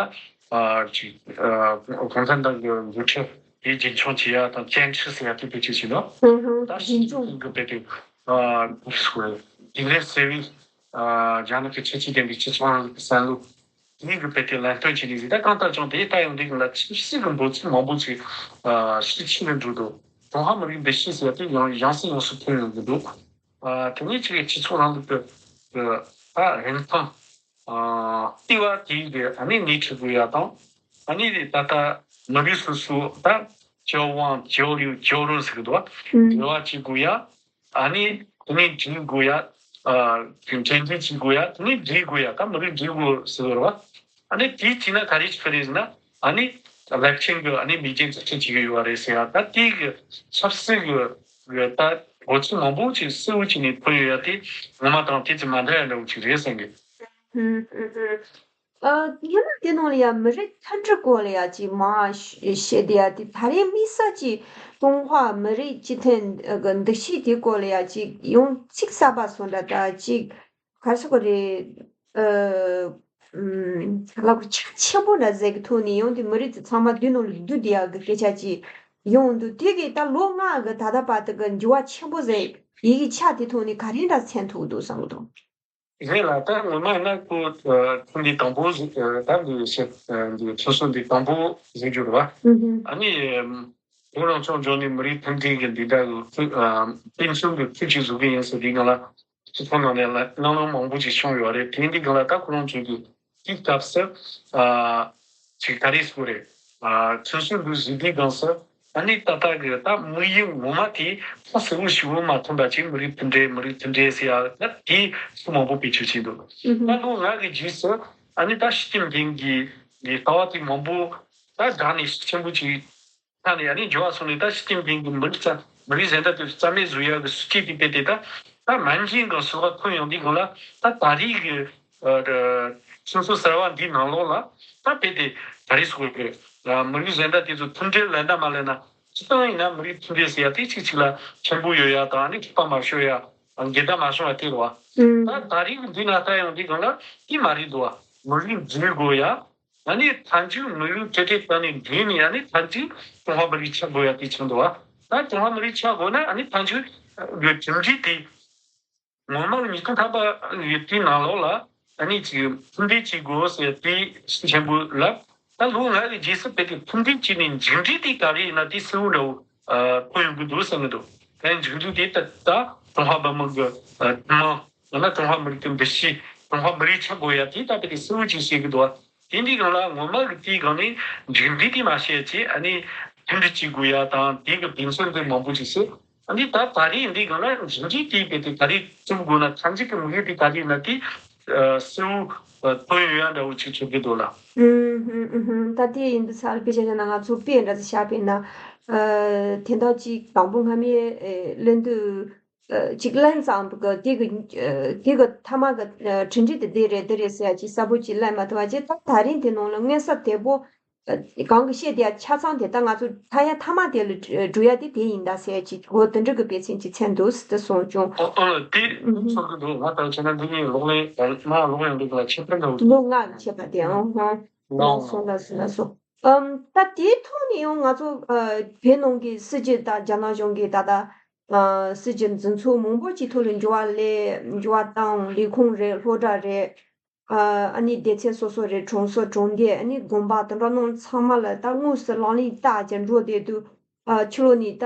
ཨ་ཅིག་ཨ་གུང་ཁྲན་ཏང་གི་འགོ་ཁྲིད་དེ་རྒྱུན་འཁྱོངས་བྱེད་ཡ་དང་བཅའ་ཁྲིམས་ཟེར་ཡ་དེ་བེད་སྤྱོད་བྱས་ན་ད་ཞི་ཅིན་ཕིང་གི་དཔེ་དེ་ཨ་འདི་སྐོར་དེ་འདྲའི་ཟེར་བའི་ཨ་རྒྱ་ནག་གི་ཁྱད་ཆོས་ལྡན་པའི་སྤྱི་ཚོགས་རིང་ལུགས་ཀྱི་བསམ་བློ། ངེད་ཀྱི་བོད་དེ་ལམ་སྟོན་བྱས་ནས་ཟིག་ད་གང་ལྟར་ཀྱང་དེ་ལྟ་ཡོང་དུས་ལ་ཆབ་སྲིད་ཀྱི་འབོད་ཚིག་མང་པོ་ཞིག་ཨ་ཤུགས་ཆེ་རུ་འགྲོ་འདུག་གྲུབ་མཐའ་མི་རིགས་འདུ་ཤེས་ཟེར་དེ་ཡང་ཡང་སེ་ཡང་སེ་ཐོན་ཡོང་གི་འདུག་ཨ་དེ་ནས་ཅིག་སྤྱི་ཚོགས་རིང་ལུགས་ཀྱི་ཀྱི་ཨ་རིན་ཐང་ཨ་ལྟེ་བ་དེའི་གི་ཨ་ནི་སྣེ་ཁྲིད་དགོས་ཡ་དང་། ཨ་ནི་ད་ལྟ་མི་རིགས་སོ་སོ་ད་交往交流交流ཟེར་གི་འདུག་བ། འབྲེལ་བ་བྱེད་དགོས་ཡ། ཨ་ནི་དེ་ནས་འགྲིག་དགོས་ཡ། ཨ་འབྲེལ་འདྲིས་བྱེད་དགོས་ཡ། དེ་ནས་འགྲིག་དགོས་ཡ། ད་མི་རིགས་འགྲིག་དགོས་ཟེར་བ་རེད་བ། ཨ་ནི་དེའི་དཀྱིལ་ན་ག་རེ་བྱེད་ཀྱི་རེད་ཟེར་ན། ཨ་ནི་རླབས་ཆེན་གྱི་ཨ་ནི་མེས་རྒྱལ་འཛུགས་སྐྲུན་བྱེད་ཀྱི་ཡོད་པ་རེད་ཟེར་ཡ། ད་དེའི་གི་ཆབ་སྲིད་གི་གི་ད་འགོ་ཚུགས་མང་པོ་ཅིག་གསལ་བོ་བྱས་ནས་ཐོན་ཡོད་ཡ་དེ་ངོ་མ་དང་ཏོག་ཙམ་མ་འདྲ་ཡ་འདྲ་བོ་ཅིག་རེད་བསམ་གི། ཨ་སྔོན་མ་དེ་ནང་ལ་ཡ་མི་རིགས་མཐུན་སྒྲིལ་སྐོར་ལ་ཡ་ཅིག་མང་བཤད་བསྡད་ཡ་དེ་ད་རེས་དམིགས་བསལ་གྱིས་ཀྲུང་ཧྭ་མི་རིགས་སྤྱི་མཐུན་གྱི་འདུ་ཤེས་དེའི་སྐོར་ལ་ཡ་ཅིག་ཡང་ཚིག་གསར་པ་སོང་འདྲ་ད་ཅིག་ག་རེ་ཟེར་དགོས་རེད། ཨ་ཨམ་ལབ་དགོས་ཆ་ཆེན་པོ་འདྲ་ཟེར་གི་ཐོག་ནས་ཡང་དེ་མི་རིགས་དེ་ཚང་མ་དེ་ནང་ལ་འདུས་བསྡད་ཡ་གི་སྐད་ཆ་ཅིག་ཡོང་འདུག་དེ་གི་ད་ལོ་ལྔ་གི་ད་ལྟ་བར་དུ་གི་འགྱུར་བ་ཆེན་པོ་ཟེར་ཡི་གེ་ཆ་དེ་ཐོག་ནས་ག་རེ་འདྲ་མཚོན་ཐུབ་འདུག་བསམ་གི་འདུག་རེད་ལ། ད་ངོ་མ་ཡིན་ན་ཁོ་ཨ་ཐེངས་འདི་དང་པོ་ཟིག་ཨ་ད་འདི་བཤད་ཨ་འདི་ཚོགས་འདུ་འདི་དང་པོ་ཟིག་རྒྱུ་རེད་བ། ཨ་ནི་ཨམ་བོད་རང་སྐྱོང་ལྗོངས་ནས་མི་རིགས་མཐུན་སྒྲིལ་གྱི་འདི་འདྲ་གི་ཨ་དཔེ་མཚོན་གྱི་ཁུལ་ཅིག་བཟོ་གི་ཡིན་ཟེར་དེའི་སྒང་ལ་སྤྱི་ཚོགས་ནང་ནས་ལ་གནང་ལུགས་མང་པོ་ཅིག་བྱུང་ཡོད་རེད། དེ་འདི་སྒང་ལ་ད་ཁོ་རང་ཚོས་ཀྱི་དེའི་སྐབས་སུ་ཨ་ཅིག་ག་རེ་ཟེར་དགོས་རེད། ཨ་ཚོགས་འདུ་ཟིན་དུས་སྒང་སུ་ཨ་ནི་ད་ལྟ་གི་ད་དམིགས་ཡུལ་ངོ་མ་དེ་ད་གསལ་བོ་ཞིབ་པོ་མ་ཐོན་པ་ཅིག་མི་རིགས་མཐུན་སྒྲིལ་མི་རིགས་མཐུན་སྒྲིལ་ཟེར་ཡ་ད་དེ་ཚོ་མང་པོ་བེད་སྤྱོད་བྱས་འདུག་ད་ལོ་ལྔ་གི་རྗེས་སུ་ཨ་ནི་ད་ཞི་ཅིན་ཕིང་གི་གི་ལྟ་བ་དེ་མང་པོ་ད་དྲག་ནས་ཤུགས་ཆེན་པོ་ཅིག་ཐ་ནས་ཨ་ནི་འགྱུར་བ་སོང་ནས་ད་ཞི་ཅིན་ཕིང་གི་མི་རིགས་རྩ་མི་རིགས་གཞན་དག་དེ་རྩ་མེད་བཟོ་ཡ་གི་སྲིད་ཇུས་དེ་སྤེལ་ཏེ་ད་ད་མན་ཇུ་གི་སྲིད་པ་ཐོན་ཡོང་དུས་སྒང་ལ་ད་ད་རེས་ཀྱི་ཨ་ཁྲིམས་སྲོལ་གསར་བ་འདིའི་ནང་ལོགས་ལ་ད་རྦད་དེ་ད་རེས་སུ་དགོས་པའི་མི་རིགས་གཞན་དག་དེ་ཚོ་མཐུན་སྒྲིལ་ལ་འདང་མ་ལེན་ན། སྤྱིར་བཏང་ཡིན་ན་མི་རིགས་མཐུན་སྒྲིལ་ཟེར་ཡ་དེ་གཅིག་གཅིག་ལ་མཐུན་པོ་ཡོད་ཡ་དང་ཨ་ནི་འཁྲུག་པ་མ་ཤོར་ཡ། འགལ་ཟླ་མ་བྱུང་བ་དེ་རེད་བ། ད་ད་རེས་ཀྱི་འདི་ན་ལྟ་ཡོང་དུས་སྒང་ལ་དེ་མ་རེད་འདུག་བ། མི་རིགས་འཛིན་དགོས་ཡ། ཨ་ནི་མཐའ་མཇུག་མི་རིགས་ཁྲི་ཁྲི་བཏང་ནས་འདུས་ནས་ཨ་ནི་མཐའ་མཇུག་ཀྲུང་ཧྭ་མི་རིགས་ཆགས་དགོས་ཡ་དེ་ཆགས་འདུག་བ། ད་ཀྲུང་ཧྭ་མི་རིགས་ཆགས་དགོས་ན་ཨ་ནི་མཐའ་མཇུག་གི་གྲུབ་འབྲས་དེ་ངོ་མ་ཉིས་སྟོང་ཐམ་པ་ཡི་དེའི་ནང་ལོགས་ལ་ཨ་ནི་ཅིག་མཐུན་སྒྲིལ་བྱེད་དགོས་ཟེར་དེ་ཤུགས་ཆེན་པོ་ལབ། ད་ལོ་ལྔ་གི་རྗེས་སུ་བོད་དེ་མཐུན་སྒྲིལ་བྱས་ནས་མཇུག་འབྲས་དེ་ག་རེ་ཡིན་ན་དེ་གསལ་བོ་འདྲ་བོ་ཐོན་ཡོང་གི་འདུག་བསམ་གི་འདུག་དེ་མཇུག་འབྲས་དེ་ད་ད་ཀྲུང་ཧྭ་མི་མང་གི་ཐུན་མོང་ཡང་ན་ཀྲུང་ཧྭ་མི་རིགས་ཀྱི་འདུ་ཤེས་ཀྲུང་ཧྭ་མི་རིགས་ཆགས་དགོས་ཡ་དེ་ད་བོད་དེ་གསལ་བོ་ཅིག་བཤད་གི་འདུག་དེ་འདྲའི་སྒང་ལ་ངོ་མ་གི་དེའི་སྒང་ནས་མཇུག་འབྲས་དེ་མ་བཤད་ཅེས་ཨ་ནི་མཐུན་སྒྲིལ་བྱེད་དགོས་ཡ་དང་དེ་གི་དཔེ་མཚོན་དེ་མང་པོ་ཅིག་བཤད། ཨ་ནི་ད་ད་རེས་འདི་སྒང་ལ་མཇུག་འབྲས་དེ་བས་དེ་ད་རེས་བཙུགས་དགོས་ན་མཐའ་མཇུག་གི་དམིགས་ཡུལ་དེ་ད་རེས་ན་དེ་གསལ་བོ་ཐོན་ཡོད་ཡ་འདྲ་བོ་ཅིག་ཚོར་གི་འདུག་ལ། ཨུམ་ཧུམ་ཨུམ་ཧུམ། ད་དེ་ཡིན་དུས་ས་ལ་དཔེ་ཆ་བཞག་ན་ང་ཚོ་དཔེ་འདྲ་ཟེ་བཞག་པས་ན། ཨ་དེ་འདྲ་ཅིག་དང་པོ་སྔ་མའི་ཨེ་ལན་དུ་ཨ་ཅིག་ལན་ཙམ་གི་དེ་གི་ཨ་དེ་གི་མཐའ་མ་གི་ཨ་གྲུབ་འབྲས་དེ་འདི་རེད་འདི་རེད་ཟེར་ཡ་ཅིག་གསལ་པོ་ཅིག་ལན་མ་ཐོབ་པ་ཅིག་ད་ད་རིང་དེ་ནང་ལ་མངོན་གསལ་དོད་པོ། གང་གི་བཤད་དེ་ཡ་ཆ་ཚང་དེ་ད་ང་ཚོ་ད་ཡ་མཐའ་མ་དེ་ལ་འགྲོ་ཡ་དེ་དེ་ཡིན་ད་ཟེར་ཅིག་གོ་དེ་འདྲ་གི་དཔེ་མཚོན་ཅིག་མཚོན་འདུག་ཟེར་དེ་གསུངས་བྱུང་། ཨོ་ཨོ་དེ་ཨུ་ཧུམ་ཚོར་གི་འདུག་ང་ད་བྱས་ན་འདི་གཉིས་ལོག་ལེན་མ་ལོག་ཡང་འདི་ག་ལ་ཁྱད་པར་འདྲ་བོ་ལོ་ལྔ་གི་ཁྱད་པར་དེ་ཨང་ཧང་ལགས་སོ་ལགས་སོ་ལགས་སོ། ཨམ་ད་དེའི་ཐོག་ནས་ཡང་ང་ཚོ་ཨ་བོད་ནང་གི་སྲིད་ཇུས་ད་རྒྱ་ནག་གཞུང་གི་ད་ད་ཨ་སྲིད་ཇུས་འཛིན་ཚུལ་མང་པོ་ཅིག་ཐོག་ལ་འགྱུར་བ་སླེབས་འགྱུར་བ་བཏང་ལས་ཁུངས་རེད་སློབ་གྲྭ་རེད། ཨ་ནི་སྡེ་ཚན་སོ་སོ་རེད། གྲོང་གསེབ་གྲོང་སྡེ་ཨ་ནི་དགོན་པ་དེ་འདྲ་ནང་ཚང་མ་ལ་ད་དངོས་སུ་ལག་ལེན་བསྟར་གྱི་འགྲོ་བསྡད་དུས། ཨ་ཕྱི་ལོགས་ནས་ད་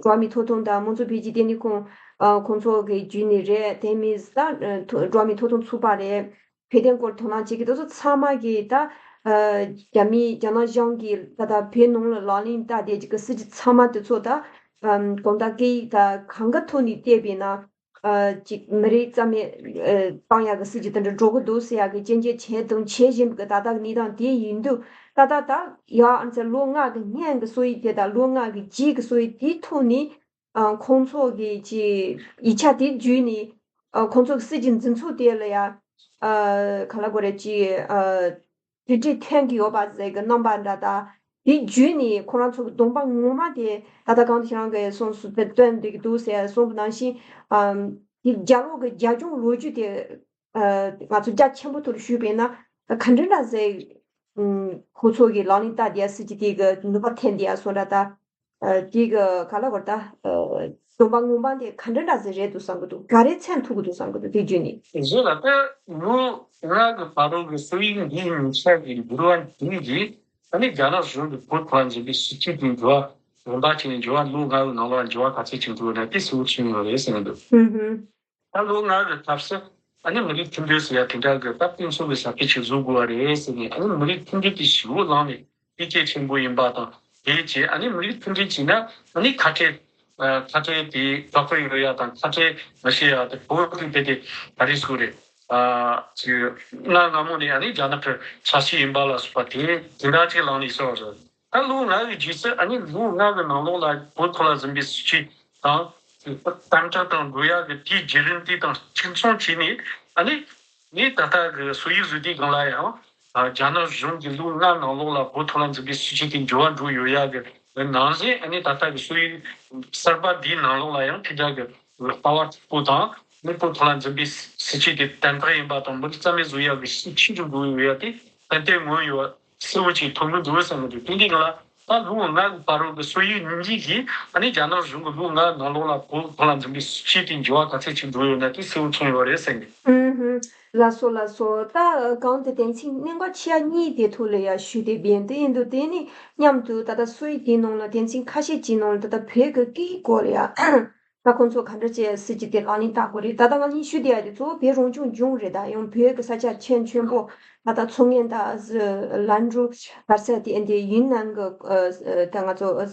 འགྲོ་བ་མིའི་ཐོབ་ཐང་དང་དམངས་གཙོ་འཕེལ་རྒྱས་ལྟེ་གནས་ཁང་ཨ་ཁོང་ཚོ་གི་བརྒྱུད་ནས་རེད། དེ་མིན་ད་འགྲོ་བ་མིའི་ཐོབ་ཐང་ཚོགས་པ་རེད། བོད་དོན་སྐོར་དོ་སྣང་བྱེད་ཀྱི་དེ་ཚོ་ཚང་མ་གིས་ད་ཨ་རྒྱ་མི་རྒྱ་ནག་གཞུང་གིས་ད་ད་བོད་ནང་ལ་ལག་ལེན་བསྟར་བསྡད་ཀྱི་སྲིད་ཇུས་ཚང་མ་དེ་ཚོ་ད་ཨ་གང་ལྟར་སྐད་ཡིག་ད་གང་གི་ཐོག་ནས་བལྟས་པས་ན། ཨ་ཅིག་མི་རིགས་རྩ་མེད་ཨ་བཏང་ཡག་གི་སྲིད་ཇུས་དེ་འདྲ་འགྲོ་གི་འདུག་ཟེར་ཡག་གི་སྐྱོན་བརྗོད་བྱས་དང་བྱེད་བཞིན་པའི་ད་ལྟ་གི་གནས་སྟངས་དེ་ཡིན་དུས་ད་ལྟ་ད་ཡ་ཨ་ནི་ཚེ་ལོ་ལྔ་གི་སྔོན་གི་སྲོལ་ཡིག་དེ་དང་ལོ་ལྔ་གི་རྗེས་ཀྱི་སྲོལ་ཡིག་དེའི་ཐོག་ནས་ཨ་ཁོང་ཚོ་གི་ཅིག་ཡིག་ཆ་དེ་བརྒྱུད་ནས་ཨ་ཁོང་ཚོ་གི་སྲིད་ཇུས་འཛིན་ཚུལ་དེ་ལ་ཡ་ཨ་ག་ལ་གོ་རེ་ཅིག་ཨ། དེ་འདྲའི་ཐོན་གྱི་ཡོད་པ་ཟེར་གི་རྣམ་པ་འདྲ་ད། དེ་བརྒྱུད་ནས་ཁོ་རང་ཚོ་གི་གདོང་པ་ངོ་མ་དེ་ད་ལྟ་གང་དུ་ཁྱེད་རང་གིས་གསུངས་སུ་དེ་སྟོན་བསྡད་ཀྱི་འདུག་ཟེར་གསུངས་པ་ནང་བཞིན། ཨམ་དེ་རྒྱལ་ལོ་གི་རྒྱལ་སྐྱོང་ལོ་རྒྱུས་དེ་ཨ་ང་ཚོ་རྒྱ་ཆེན་པོ་ཐོག་ཞུས་པས་ན་ག་འདྲ་འདྲ་ཟེར། ཨམ་ཁོ་ཚོ་གི་ལག་ལེན་བསྟར་བསྡད་སྲིད་ཇུས་དེ་གི་ནུས་པ་ཐོན་བསྡད་སོང་འདྲ་ད། ཨ་དེ་གི་ག་ལ་བར་ད་ཨ་སྡོམ་པ་ངོ་མ་དེ་ག་འདྲ་འདྲ་ཟིག་རེད་འདུག་བསམ་གི་འདུག་ག་རེ་མཚོན་ཐུབ་གི་འདུག་བསམ་གི་འདུག་དེ་བརྒྱུད་ནས། བཞི་ལ་ད་ལོ་ལྔ་གི་བར་དུ་གི་སོ་ཡིག་འདིའི་ཉིན་ཆ་གི་འགྱུར་བ་འདི་གིས་ཨ་ནི་རྒྱ་ནག་གཞུང་གི་བོད་ཐོག་ལ་འཛིན་པའི་སྲིད་བྱུས་དེའི་འགྱུར་བ་རིམ་པ་བྱས་ནས་འགྱུར་བ་ལོ་ལྔ་གི་ནང་ལོགས་ལ་འགྱུར་བ་ག་ཚད་ཅིག་འགྲོ་ཡོད་ན་དེ་གསལ་བོ་ཆགས་ཡོད་རེད་ཟེར་གི་འདུག་ཧུམ་ཧུམ། ད་ལོ་ལྔ་གི་སྐབས་སུ་ཨ་ནི་མི་རིགས་མཐུན་སྒྲིལ་ཟེར་ཡ་དེ་འདྲ་གི་ད་དཔེ་མཚོན་གི་ས་ཁུལ་ཅིག་བཟོ་དགོས་པ་རེད་ཟེར་ནས། ཨ་ནི་མི་རིགས་མཐུན་སྒྲིལ་དེ་ཞེ་པོ་ལངས་ནས་འཕེལ་རྒྱས་ཆེན་པོ་ཡིན་པ་དང་། དེའི་རྗེས་ཨ་ནི་མི་རིགས་མཐུན་སྒྲིལ་བྱས་ན་ཨ་ནི་ཁ་བྲལ་ཨ་ཁ་བྲལ་དེ་བདག་པོ་ཡོད་ཡ་དང་། ཁ་བྲལ་མི་བྱེད་ཡ་དེ་བོད་དེ་དེ་དེ་ག་རེ་ཟེར་དགོས་རེད། ཨ་ཅིག་གནའ་སྔ་མོ་ནས་ཨ་ནི་རྒྱ་ནག་གི་ཆ་ཤས་ཡིན་པ་ལ་སོགས་པ་དེ་དེ་འདྲ་ཅིག་ལངས་ནས་སོང་བ་རེད། ད་ལོ་ལྔ་གི་རྗེས་སུ་ཨ་ནི་ལོ་ལྔ་གི་ནང་ལོགས་ལ་བོད་ཐོག་ལ་འཛིན་པའི་སྲིད་བྱུས་དང་དམ་དྲག་དང་འགྲོ་ཡག་གི་དེའི་བརྒྱུད་རིམ་དེ་དང་གཅིག་མཚུངས་བྱས་ནས། ཨ་ནི་ངས་ད་ལྟ་གི་སོ་ཡིག་བཟོས་དུས་སྒང་ལ་ཡང་ཨ་རྒྱ་ནག་གཞུང་གིས་ལོ་ལྔ་ནང་ལོགས་ལ་བོད་ཐོག་ལ་འཛིན་པའི་སྲིད་བྱུས་དེ་འགྱུར་བ་འགྲོ་ཡོད་ཡག་གི་ནང་བཞིན། ཨ་ནི་ད་ལྟ་གི་སོ་ཡིག་གསར་པ་འདིའི་ནང་ལོགས་ལ་ཡང་དེ་འདྲ་གི་ལྟ་བ་མཐུག་པོ་དང་། ཨ་ནི་བོད་ཐོག་ལ་འཛིན་པའི་སྲིད་བྱུས་དེ་དམ་དྲག་ཡིན་པ་དང་། མི་རིགས་རྩ་མེད་བཟོ་ཡག་གི་ཤུགས་ཆེན་པོ་འགྲོ་ཡོད་ཡག་དེ་ཏན་ཏན་མངོན་ཡོད། གསལ་བོ་ཅིག་མཐོང་གི་འདུག་བསམ་གི་འདུག་དེ་འདྲའི་སྒང་ལ་ད་ལོ་ལྔ་གི་བར་དུ་གི་སོ་ཡིག་གཉིས་ཀྱིས་ཨ་ནི་རྒྱ་ནག་གཞུང་གི་ལོ་ལྔ་ནང་ལོགས་ལ་བོད་ཐོག་ལ་འཛིན་པའི་སྲིད་བྱུས་དེ་འགྱུར་བ་ག་ཚད་ཅིག་འགྲོ་ཡོད་ན་དེ་གསལ་བོ་མཚོན་ཡོད་རེད་བསམ་གི། ཨུམ་ཧུམ། ལགས་སོ་ལགས་སོ། ད་གོང་དུ་དོན་ཚན་གནད་འགག་ཆེ་བ་གཉིས་དེ་ཐོག་ལ་ཡ་ཞུས་ཏེ་བསྡད་དེ་ཡིན་འདུག་དེ་ནི་མཉམ་དུ་ད་ལྟ་སོ་ཡིག་དེའི་ནང་ལ་དོན་ཚན་ཁ་ཤས་ཀྱི་ནང་ལ་ད་ལྟ་བོད་ཀྱི་སྐད་ཡིག་སྐོར་ལ་ཡ། ད་ཁོང་ཚོ་ག་འདྲ་བྱས་སྲིད་ཇུས་དེ་ལག་ལེན་བསྟར་དགོས་རེད། ད་ལྟ་ང་གཉིས་ཞུ་བསྡད་ཡ་དེ་གཙོ་བོ་བོད་རང་སྐྱོང་ལྗོངས་རེད། ད་ཡང་བོད་ཀྱི་ས་ཆ་ཆེན་ཆེན་པོ་ད་ལྟ་མཚོ་སྔོན་དང་ལན་གྲུ་ག་ས་དེ་འདི་ཡུན་ནན་གྱི་ཨ་ཨ་ད་ང་ཚོ་ཨ་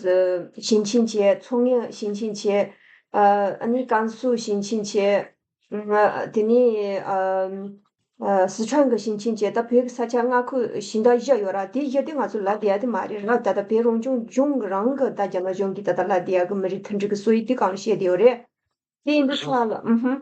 ཞིང་ཆེན་བྱས། མཚོ་སྔོན་ཞིང་ཆེན་བྱས། ཨ་ཨ་ནི་ཀན་སུའུ་ཞིང་ཆེན་བྱས། ཨ་དེ་ནས་ཨ། ཨ་སི་ཁྲོན་གྱི་ཞིང་ཆེན་བཅས་ད་བོད་ཀྱི་ས་ཆ་མངའ་ཁུལ་གཞན་དག་བཞི་ཡོད་ར། དེ་བཞི་དེ་ང་ཚོ་ལབ་བསྡད་ཡ་དེ་མ་རེད་ར། ད་ལྟ་བོད་རང་སྐྱོང་ལྗོངས་རང་གི་ད་རྒྱ་ནག་གཞུང་གིས་ད་ལྟ་ལབ་བསྡད་ཡ་གི་མི་རིགས་མཐུན་སྒྲིལ་གྱི་སྲོལ་ཡིག་དེ་གང་བཤད་བསྡད་ཡོད་རེད། དེ་ཡིན་དུས་ཙང་ལ་ཨུ་ཧུམ།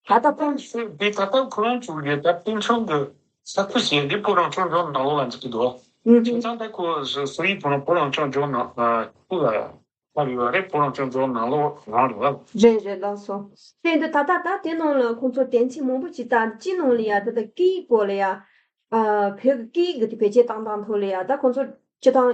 ད་ལྟ་ཕོན། དེ་ད་ལྟ་ཁོ་རང་ཚོ་གི་ད་དཔེ་མཚོན་གྱི་ས་ཁུལ་ཟེར་འདི་བོད་རང་སྐྱོང་ལྗོངས་ནང་ལོགས་ལ་འཛུལ་གྱི་འདུག་ཨུ་ཧུམ། བྱས་ཙང་ད་ཁོ་སྲོལ་ཡིག་ཁོ་རང་བོད་རང་སྐྱོང་ལྗོངས་ནང་ཨ་ཁུལ་ལ། ལྷག་ཡོད་རེད། བོད་རང་སྐྱོང་ལྗོངས་ནང་ལོགས་རང་རེད་བ། རེད་རེད། ལགས་སོ། དེ་འདི་ད་ལྟ་ད་དེ་ནང་ལ་ཁོང་ཚོ་དོན་ཚན་མང་པོ་ཅིག་ད་སྤྱི་ནང་ལ་ཡ་ད་ལྟ་སྐད་ཡིག་སྐོར་ལ་ཡ། ཨ་བོད་ཀྱི་སྐད་ཡིག་གི་དེ་བེད་སྤྱོད་བཏང་སྟངས་ཐོག་ལ་ཡ། ད་ཁོང་ཚོ་སྤྱི་བཏང་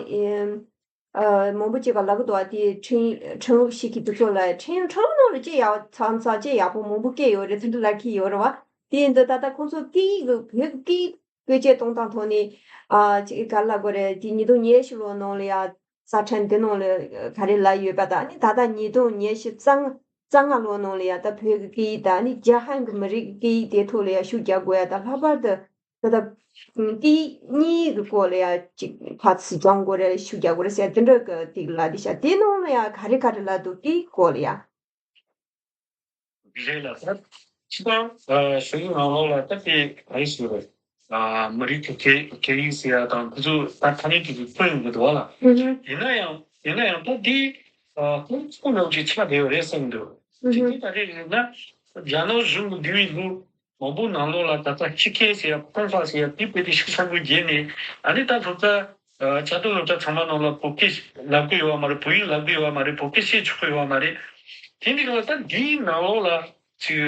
ཨ་མང་པོ་ཅིག་ག་ལབ་གི་འདུག་བ། དེ་ཁྲིམས་ཁྲིམས་ལུགས་ཤིག་གི་དུས་ཚོད་ལ་ཁྲིམས་ཁྲིམས་ནང་ལ་ཅི་ཡག་ཚང་ཚང་ཅི་ཡག་པོ་མང་པོ་སྐད་ཡོད་རེད། དེ་འདྲ་ལབ་ཀྱི་ཡོད་རེད་བ། དེ་འདི་ད་ལྟ་ཁོང་ཚོ་སྐད་ཡིག་གི་བོད་ཀྱི་སྐད་ཡིག་བེད་སྤྱོད་གཏོང་སྟངས་ཐོག་ནས་ཨ་ཅིག་ག་ལབ་དགོས་རེད། དེ་ཉིས་སྟོང་ཉི་ཤུ་ལོ་ནང་ལ་ཡ། ས་ཁྲ་འདི་ནང་ལ་ག་རེ་ལབ་ཡོད་པ་དང་། ཨ་ནི་ད་ལྟ་ཉིས་སྟོང་ཉི་ཤུ་རྩ་ལྔ་རྩ་ལྔ་ལོ་ནང་ལ་ཡ་ད་བོད་ཀྱི་སྐད་ཡིག་དང་། ཨ་ནི་རྒྱ་ཧན་གྱི་མི་རིགས་ཀྱི་སྐད་ཡིག་དེ་ཐོག་ལ་ཡ་ཤུགས་རྒྱག་དགོས་ཡ་དང་། ལྷག་པར་དུ་ད་ལྟ་སྐད་ཡིག་གཉིས་ཀྱི་སྐོར་ལ་ཡ་ཅིག་ཕར་ཚུར་སྦྱང་དགོས་རེད། ཤུགས་རྒྱག་དགོས་རེད་ཟེར་དེ་འདྲ་གི་ཏིག་ལབ་དེ་ཤག་དེ་ནང་ལ་ཡ་ག་རེ་ག་རེ་ལབ་འདུག་སྐད་ཡིག་སྐོར་ལ་ཡ། རེད་ལ་ད། སྤྱི་བཏང་ཨ་སྲོལ་ཡིག་ནང་ལོགས་ལ་ད་དེ་ག་རེ་ཟེར་རེད། ཨ་མི་རིགས་ཀྱི་སྐད་སྐད་ཡིག་ཟེར་ཡ་དང་དེ་ཚོ་ད་ཐ་སྙད་དེ་ཚོ་ཐོན་ཡོང་གི་འདུག་བ་ལ། ཨུ་ཧུ། ཡིན་ན་ཡང་ཡིན་ན་ཡང་ད་དེ་ཨ་ཁོང་ཚོ་ནང་གི་ཆ་བསྡད་ཡོད་རེད་བསམ་གྱི་འདུག་ཨུ་ཧུ། དེ་དེ་ད་རེས་ཡིན་ན་རྒྱ་ནག་གཞུང་གི་འདས་པའི་ལོ་མང་པོ་ནང་ལོགས་ལ་ད་ལྟ་སྤྱི་སྐད་ཟེར་ཡ་ཀྲུང་ཧྭ་ཟེར་ཡ་དེ་དཔེ་དེ་ཤུགས་ཆེན་པོ་རྒྱས་ནས། ཨ་ནི་ད་སློབ་གྲྭ་ཨ་བཅའ་སྡོད་སློབ་གྲྭ་ཚང་མ་ནང་ལ་བོད་སྐད་ལབ་གི་ཡོད་བ་མ་རེད། བོད་ཡིག་ལབ་གི་ཡོད་བ་མ་རེད། བོད་སྐད་བཤད་ཆོག་གི་ཡོད་བ་མ་རེད། དེ་འདི་ག་ལ་ད་འདིའི་ནང་ལོགས་ལ་ཅིག་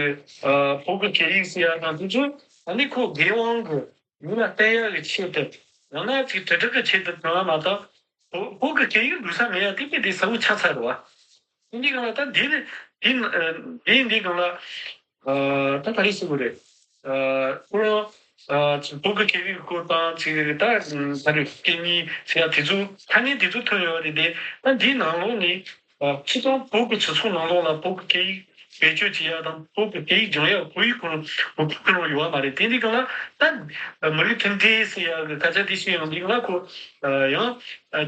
ཨ་བོད་ཀྱི་སྐད་ཡིག་ཟེར་ཡ་དང་དེ་ཚོ་ཨ་ནི་ཁོ་སྒེར་དབང་གི་མི་ལ་བསྟན་ཡག་གི་ཆེད་དུ། ཡང་ན་ཅིག་དྲིལ་བསྒྲགས་གི་ཆེད་དུ་བཏང་བ་མ་གཏོགས། བོད་བོད་ཀྱི་སྐད་ཡིག་འདུག་ས་མེད་ཡ་དེ་དཔེ་དེ་གསལ་བོ་ཆགས་ཚར་རེད་བ། འདི་གང་ལ་ད་འདི་ནི་འདི་ཨ་འདི་འདི་གང་ལ་ཨ་ད་ག་རེ་ཟེར་དགོས་རེད། ཨ་ཁོ་རང་ཨ་ཅིག་བོད་ཀྱི་སྐད་ཡིག་སྐོར་དང་ཅིག་ད་ས་རུ་སྐད་གཉིས་ཟེར་ཡ་དེ་ཚོ་ཐ་སྙད་དེ་ཚོ་ཐོན་ཡོད་རེད་དེ། ད་འདིའི་ནང་ལོགས་ནས་ཨ་སྤྱི་བཏང་བོད་ཀྱི་སྤྱི་ཚོགས་ནང་ལོགས་ལ་བོད་ཀྱི་སྐད་ཡིག་བེད་སྤྱོད་བྱེད་ཡ་དང་བོད་ཀྱི་སྐད་ཡིག་སྦྱང་ཡ་བོད་ཡིག་ཁོ་རང་བོད་ཁུལ་ཁོ་རང་ཡོད་བ་མ་རེད། དེ་འདི་གང་ལ་ད་མི་རིགས་མཐུན་སྒྲིལ་ཟེར་ཡ་གི་སྐད་ཆ་དེ་བཤད་ཡོང་དུས་ལ་ཁོ་ཡང་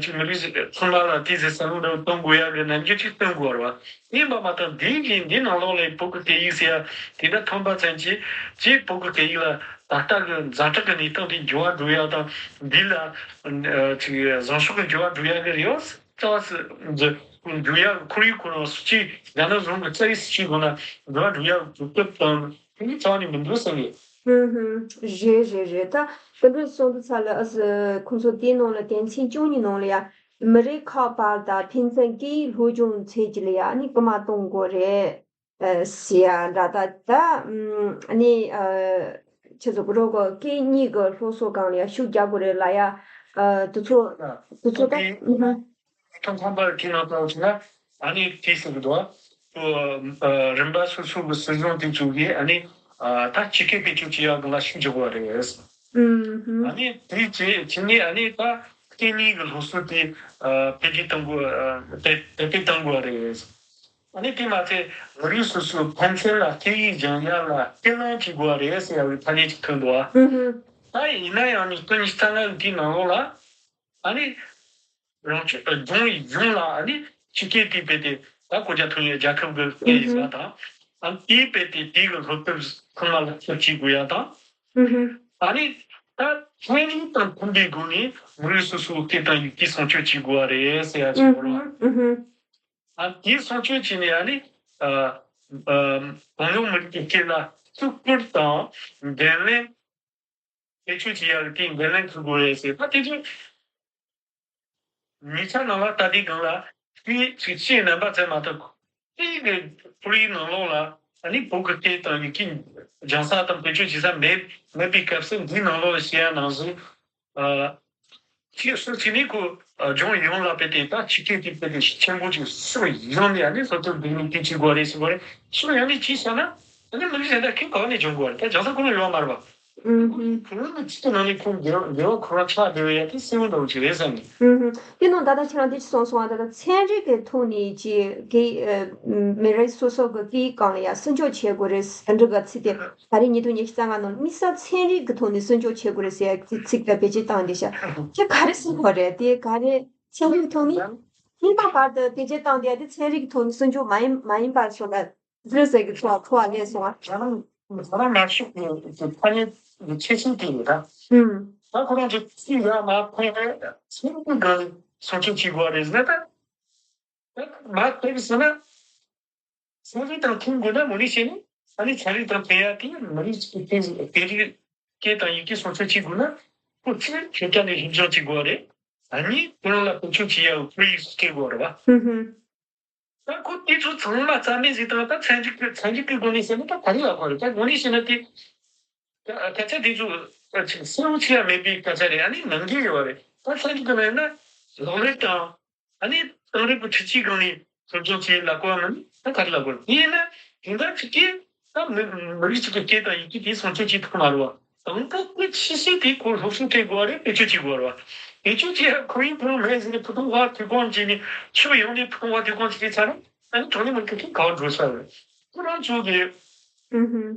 ཅིག་མི་རིགས་ཚང་མ་ལ་དེ་ཟེར་བསམ་བློ་འདྲ་བཏང་དགོས་ཡ་གི་རྣམ་འགྱུར་ཅིག་སྟོན་དགོས་རེད་བ། ཡིན་པ་མ་གཏོགས་འདི་གི་འདི་ནང་ལོགས་ལ་བོད་ཀྱི་སྐད་ཡིག་ཟེར་ཡ་དེ་འདྲ་ཐོན་པ་ཙམ་གྱིས་ཅིག་བོད་ཀྱི་སྐད་ཡིག་ལ་ད་ལྟ་གི་ཛ་དྲག་གི་གནས་སྟངས་དེ་འགྱུར་བ་འགྲོ་ཡ་དང་། འདི་ལ་ཅིག་བཟང་ཕྱོགས་ཀྱི་འགྱུར་བ་འགྲོ་ཡ་གི་རེད་བ། རྩ་བ་སུ་འཛུལ་འགྲོ་ཡ་ཁོར་ཡུག་ཁོ་རང་སུ་གཅིག་རྒྱ་ནག་གཞུང་གི་རྩ་བའི་སྲིད་བྱུས་སྒང་ལ་འགྲོ་བ་འགྲོ་ཡ་གི་གྲུབ་ཐོབ་དང་དེ་ནི་རྩ་བ་ནས་མི་འདུག་བསམ་གི། ཧུམ་ཧུམ། རེད་རེད་རེད། ད་དེ་འདྲ་སོང་དུས་ཚ་ལ་ཨ་ཁོང་ཚོ་དེའི་ནང་ལ་དོན་ཚན་བཅུ་གཉིས་ནང་ལ་ཡ། མི་རིགས་ཁག་བར་དང་ཕན་ཚུན་སྐད་ཡིག་སློབ་སྦྱོང་ཚད་ཀྱི་ལ་ཡ་ནི་སྐུལ་མ་གཏོང་དགོས་རེད། ཨ་ཟེར་ཡ་འདྲ། ད་ད་ཨ་ནི་ཨ་ཁྱེད་ཚོ་གི་རོགས་གི་སྐད་གཉིས་ཀྱི་སློབ་གསོ་སྒང་ལ་ཡ་ཤུགས་རྒྱག་དགོས་རེད་ལ་ཡ། ཨ་དེ་ཚོ་དེ་ཚོ་ད་ཨུ་ཧུམ། ཐོན་ཁང་པར་དེའི་ནང་དུ་ཕྱིན་ན་ཨ་ནི་དེ་ཟེར་གི་འདུག་ཨ། རིམ་པ་སོ་སོ་གི་སྲིད་གཞུང་དེ་ཚོ་གིས་ཨ་ནི་ད་སྤྱི་སྐད་བེད་སྤྱོད་བྱེད་ཡག་གི་ལ་ཤུགས་རྒྱག་དགོས་རེད། ཨ་ནི་དེ་བྱས་བྱས་ནས་ཨ་ནི་ད་སྐད་གཉིས་ཀྱི་སློབ་གསོ་དེ་འཕེལ་རྒྱས་གཏང་དགོས། དེ་དེ་སྤེལ་གཏང་དགོས་རེད། ཨ་ནི་དེ་མ་ཚད་མི་རིགས་སོ་སོའི་ཕན་ཚུན་ལ་སྐད་ཡིག་སྦྱང་ཡག་ལ་སྐུལ་སློང་བྱེད་དགོས་རེད་ཟེར་ཡག་གི་ཐ་སྙད་ཅིག་ཐོན་འདུག་ཨ། ད་ཡིན་ན་ཡང་ཉིས་སྟོང་ཉི་ཤུ་རྩ་ལྔ་གི་དེའི་ནང་ལོགས་ལ་ཨ་ནི། རང་སྐྱོང་ལྗོངས་ཡོངས་ལ་ཨ་ནི་སྤྱི་སྐད་དེ་རྦད་དེ་ད་གོ་རྒྱ་ཐོན་ཡས་རྒྱལ་ཁབ་ཀྱི་སྐད་ཡིན་པ་དང་། ཨ་ནི་དེ་རྦད་དེ་དེ་གི་སློབ་དེབ་ཚང་མ་ལ་ཞིབ་བྱེད་དགོས་ཡ་དང་། ཨ་ནི་ད་ཚན་རིག་དང་མཐུན་པའི་སྒོ་ནས་མི་རིགས་སོ་སོའི་སྐད་དང་ཡི་གེ་སྲུང་སྐྱོབ་བྱེད་དགོས་པ་རེད་ཟེར་ཡ་ཞིག་ཡོད་རེད་བ། ཨ་ནི་དེ་སྲུང་སྐྱོབ་བྱས་ནས་ཨ་ནི་ཨ་ཨ་གྲངས་ཉུང་མི་རིགས་ཀྱི་སྐད་ལ་བརྩི་བཀུར་དང་འགན་ལེན། བེད་སྤྱོད་བྱེད་ཡག་གི་འགན་ལེན་ཐུབ་དགོས་རེད་ཟེར། ད་དེ་ཚོ་ཉེ་ཆར་ནང་ལ་ད་ལྟའི་སྒང་ལ་དེ་ཚིག་ཅིག་རྣམ་པ་ཚད་མ་ཐུབ། དེ་གི་ཁོར་ཡུག་ནང་ལོགས་ལ་ཨ་ནི་བོད་ཀྱི་སྐད་དང་ཡི་གེ་སྦྱང་ས་དང་བེད་སྤྱོད་བྱེད་ས་མེད་མེད་པའི་སྐབས་སུ་འདིའི་ནང་ལོགས་ལ་བཤད་ཡ་ནང་བཞིན། ཨ། ཅིག་སུ་ཅིག་ནི་ཁོ་ཨ་ལྗོངས་ཡོངས་ལ་དཔེ་དེ་ད་སྤྱི་སྐད་དེ་དཔེ་དེ་ཆེན་པོ་ཅིག་ཕྱོགས་ཡོངས་ནས་ཨ་ནི་སློབ་སྟོན་འདི་ནི་དེ་བྱེད་དགོས་རེད་ཟེར་དགོས་རེད། ཕྱོགས་ཡོངས་ནས་ཅིག་བྱས་ན་ཨ་ནི་མི་རིགས་གཞན་དག་ཁྱོན་གང་ནས་སྦྱོང་དགོས་རེད། ད་སྦྱང་ས་ཁོ་ན་ཡོད་མ་རེད་པ། ཨུམ། ཁོ་ཁོ་རང་གི་སྤྱི་ཚོགས་ནང་ནས་ཁོ་འགལ་འགལ་བ་ཁོ་རང་ཆགས་བསྡད་ཡོད་ཡ་དེ་གསལ་པོ་འདྲ་བོ་ཅིག་རེད་བསམ་ནས། ཨུམ། དེ་ནང་ད་ལྟ་ཁྱེད་རང་དེ་ཅིག་གསུངས་སོང་བ། ད་ལྟ་ཚན་རིག་གི་ཐོག་ནས་ཅིག་གི་ཨ་མི་རིགས་སོ་སོ་གི་སྐད་ཡིག་སྒང་ལ་ཡ་སྲུང་སྐྱོབ་བྱེད་དགོས་རེད་ཟེར་འདྲ་གི་ཚིག་དེ། ད་རེས་ཉིས་སྟོང་ཉི་ཤུ་རྩ་ལྔ་ནང་དམིགས་བསལ་ཚན་རིག་གི་ཐོག་ནས་སྲུང་སྐྱོབ་བྱེད་དགོས་རེད་ཟེར་ཡ་ཚིག་དེ་བེད་སྤྱོད་བཏང་བསྡད་ཤག་དེ་ག་རེ་ཟེར་དགོས་རེད། དེ་ག་རེ་ཚན་རིག་ཐོག་ནས་ཧིན་པ་བར་དུ་བེད་སྤྱོད་བཏང་བསྡད་ཡ་དེ་ཚན་རིག་གི་ཐོག་ནས་སྲུང་སྐྱོབ་མ་ཡིན་མ་ཡིན་པ་སོགས་ལ་ཟེར་ཟེར་གི་ཚོར་བ་ཚོར་བ་སླེབས་སོང་ང་། ང་རང་ང་རང་མ་ཤོག་གི་ཐ་སྙད་ཆེ་ཤོས་དེ་ཡིན་ད། ཧུམ། ད་ཁོ་རང་ཚོ་ཚིག་ཡ་མ་ཕན་ཚན་རིག་གི་སྲུང་སྐྱོབ་བྱེད་དགོས་རེད་ཟེར་ན་ད། མ་དེ་བས་ཟེར་ན། ཚན་རིག་དང་མཐུན་དགོས་ན་དངོས་གནས་བྱས་ནས་ཨ་ནི་ཚན་རིག་དང་མཐུན་ཡ་དེ་མི་རིགས་ཀྱི་སྐད་སྐད་རིགས་སྐད་དང་ཡི་གེ་སྲུང་སྐྱོབ་བྱེད་དགོས་ན་ཁོ་གཅིག་ཁྱོད་ཅག་ནས་ཤེས་སྦྱོང་བྱེད་དགོས་རེད། ཨ་ནི་ཁོ་རང་ལ་བེད་སྤྱོད་བྱེད་ཡ་ཁོར་ཡུག་སྐྱེལ་དགོས་རེད་བ། ཧུམ་ཧུམ། ད་ཁོ་དེ་ཚོ་ཚང་མ་རྩ་མེད་བཟོས་བཏང་ད་ཚན་རིག་གི་ཚན་རིག་གི་སྒོ་ནས་བཤད་ན་ད་ག་རེ་ལབ་དགོས་རེད། ད་དངོས་གནས་བཤད་ན་དེ་སྐད་ཆ་དེ་ཚོ་ཅིག་གསལ་བོ་ཆེ་ཡ་མེད་པའི་སྐད་ཆ་རེད། ཨ་ནི་ནང་འགལ་ཡོད་རེད། ད་ཚན་རིག་གི་ནང་ན་ལག་ལེན་དང་ཨ་ནི་དེང་རབས་ཀྱི་འཕྲུལ་ཆས་སྒང་ནས་སློབ་སྦྱོང་བྱེད་ལ་གོ་བ་མིན་ད་ག་རེ་ལ་གོ་བ་དེ་ཡིན་ན་དེང་སང་ཅིག་གིས་ད་མི་མི་རིགས་ཅིག་གི་སྐད་དང་ཡི་གེ་དེ་སྲུང་སྐྱོབ་བྱེད་ཐུབ་མ་རེད་བ། དང་པོ་གི་ཆེ་ཤོས་དེ་ཁོ་སློབ་གསོ་སྤྲད་དགོས་བ་རེད། བེད་སྤྱོད་བྱེད་དགོས་བ་རེད་བ། བེད་སྤྱོད་བྱེད་ཡ་ཁོར་ཡུག་ཁོ་རང་མེད་ཟེར་ནས་ཕུ་ཐུང་བ་དུས་གང་བྱས་ནས་ཕྱོགས་ཡོངས་ནས་ཕུ་ཐུང་བ་དུས་གང་བྱས་ཚར་ན་ཨ་ནི་གྲངས་ཉུང་མི་རིགས་ཀྱི་ག་བ་འགྲོ་ས་རེད། ཁོ་རང་ཚོ་གི་ཨུ་ཧུམ།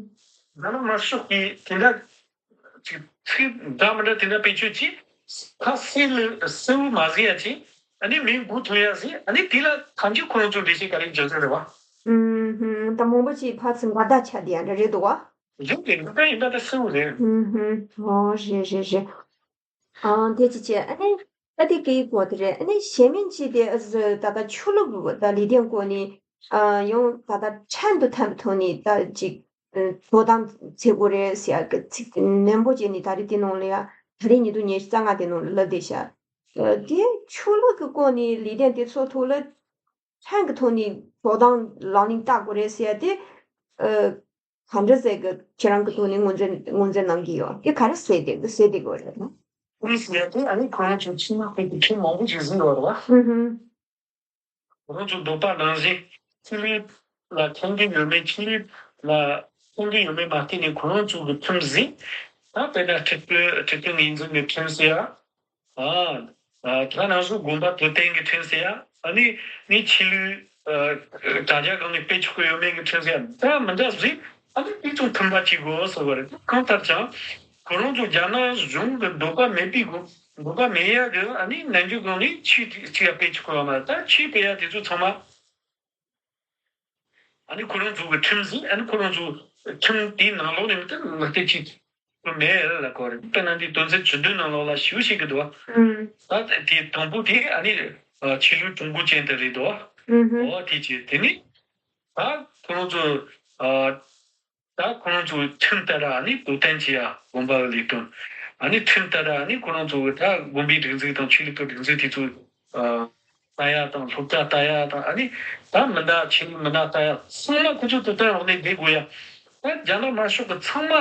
ང་རང་མ་ཤོག་གི་དེ་འདྲ། ཅིག་ཚིག་འདྲ་མི་འདྲ་དེ་འདྲ་བེད་སྤྱོད་ཀྱིས་ཁ་གསལ་ལ་གསལ་བོ་མ་བཟོས་ཡ་ཅིག་ཨ་ནི་མིང་དགུ་ཐོན་ཡ་ཟིག་ཨ་ནི་དེ་ལ་ཐམས་ཅད་ཁོ་རང་ཚོ་འགྲེལ་བཤད་ག་རེ་རྒྱག་ཚོད་རེད་བ། ཨུམ་ཧུམ། ད་མང་པོ་ཅིག་ཕར་ཚུར་འགལ་ཟླ་ཆགས་བསྡད་ཡ་འདྲ་རེད་འདུག་བ། རེད་དེ་འདི་ལྟ་ཡིན་ད་ད་གསལ་བོ་རེད། ཨུམ་ཧུམ། ཨོ་རེད་རེད་རེད། ཨང་དེ་ཅི་བྱས་ཨ་ནི་ད་དེ་སྐད་ཡིག་སྐོར་དེ་རེད། ཨ་ནི་གཞན་མིན་ཅི་དེ་ཨ་ཟོ་ད་ལྟ་ཆོས་ལུགས་ད་ལུས་རྟེན་སྐོར་ནི་ཨ་ཡང་ད་ལྟ་ཕྲན་དུ་ཐམ་པའི་ཐོག་ནས་ད་ཅིག་དོ་དམ་བྱེད་དགོས་རེད་ཟེར་ཡ་གི་ཚིག་ནན་པོ་བྱས་ནས་ད་རེས་དེ་ནང་ལ་ཡ་ད་རེས་ཉིས་སྟོང་ཉི་ཤུ་རྩ་ལྔ་དེ་ནང་ལ་ལབ་བསྡད་ཤག་དེ་ཆོས་ལུགས་ཀྱི་སྐོར་ནས་ལུས་རྟེན་དེ་ཚོ་ཐོག་ལ་ཕྲན་གྱི་ཐོག་ནས་དོ་དམ་ལག་ལེན་བསྟར་དགོས་རེད་ཟེར་ཡ་དེ་ཨ། ག་འདྲ་ཟེར་གི་ཁྱེད་རང་གི་ཐོག་ནས་ངོས་འཛིན་ངོས་འཛིན་གནང་གི་ཡོད། དེ་ག་རེ་ཟེར་དེ་ཟེར་དེ་དགོས་རེད་ན། ཨུ་ཟེར་དེ་ཨ་ནི་ཁོ་རང་ཚོ་ཕྱི་ནང་ཁུལ་གྱི་ཁྲིམས་མང་པོ་ཞིག་བཟོས་ཡོད་རེད་བ། ཧུམ་ཧུམ། ཁོ་རང་ཚོ་འདོད་པ་ནང་བཞིན་ཆོས་ལུགས་ལ་འཐེན་གྱི་ཡོད་མེད། ཆོས་ལུགས་ལ་འཐེན་གྱི་ཡོད་མེད་མ་བལྟས་ནས་ཁོ་རང་ཚོ་གི་ཁྲིམས་བཟོས། ད་དཔེར་ན་ཁྲི་སྟོད་ཁྲི་སྟོད་ངོས་འཛིན་གྱི་ཁྲིམས་ཟེར་ཡ། ཨ། ད་ནང་སོ་དགོན་པ་དུ་བསྟན་གྱི་ཁྲིམས་ཟེར་ཡ། ཨ་ནི་ནི་ཆོས་ལུགས་ཨ་དྲ་རྒྱ་སྒང་ནས་སྤེལ་ཆོག་གི་ཡོད་མེད་ཀྱི་ཁྲིམས་ཟེར་ཡ། ད་མི་འདྲ་ཟིག་ཨ་ནི་དེ་ཚོ་མཐུན་པ་བྱེད་དགོས་ཟེར་བ་རེད། གང་ལྟར་ཀྱང་ཁོ་རང་ཚོ་རྒྱ་ནག་གཞུང་གི་འདོད་པ་མེད་པའི་སྒོ་འདོད་པ་མེད་ཡ་གི་ཨ་ནི་ནན་ཇུ་སྒང་ནས་ཆོས་དེ་གཅིག་ཡ་སྤེལ་ཆོག་གི་ཡོད་མ་རེད། ད་ཆོས་སྤེལ་ཡ་དེ་ཚོ་ཚང་མ་ཨ་ནི་ཁོ་རང་ཚོ་གི་ཁྲིམས་ཟིན། ཨ་ནི་ཁོ་རང་ཚོ་ཁྲིམས་དེའི་ནང་ལོགས་ནས་མི་ལག་བསྟར་བྱེད་ཐུབ་མེད་ལ་གོ་རེད། དཔེར་ན་འདི་དོན་ཚན་བཅུ་བདུན་ནང་ལོགས་ལ་ཞུ་ཞིག་གི་འདུག་བ། ད་དེ་དང་པོ་དེ་ཨ་ནི་ཆོས་ལུགས་གྲོང་པོ་ཅན་དེ་རེད་འདུག་བ། འོ་དེ་ཅི་དེ་ནི་ད་ཁོ་རང་ཚོ་ད་ཁོ་རང་ཚོ་ཁྲིམས་ལྟར་ཨ་ནི་དུ་བསྟན་བྱེད་ཡ་དགོན་པ་ལས་དོན། ཨ་ནི་ཁྲིམས་ལྟར་ཨ་ནི་ཁོ་རང་ཚོ་ད་དགོན་པའི་སྒྲིག་འཛུགས་དང་ཆོས་ལུགས་ཀྱི་སྒྲིག་འཛུགས་དེ་ཚོ་ལྟ་ཡ་དང་སློབ་གྲྭ་ལྟ་ཡ་དང་ཨ་ནི་ད་མི་སྣ་ཆོས་ལུགས་མི་སྣ་ལྟ་ཡ་ཚང་མ་ཁོ་ཚོ་དུ་བསྟན་འོག་ནས་བསྡད་དགོས་ཡ། ད་རྒྱ་ནག་དམར་ཤོག་གི་ཚང་མ་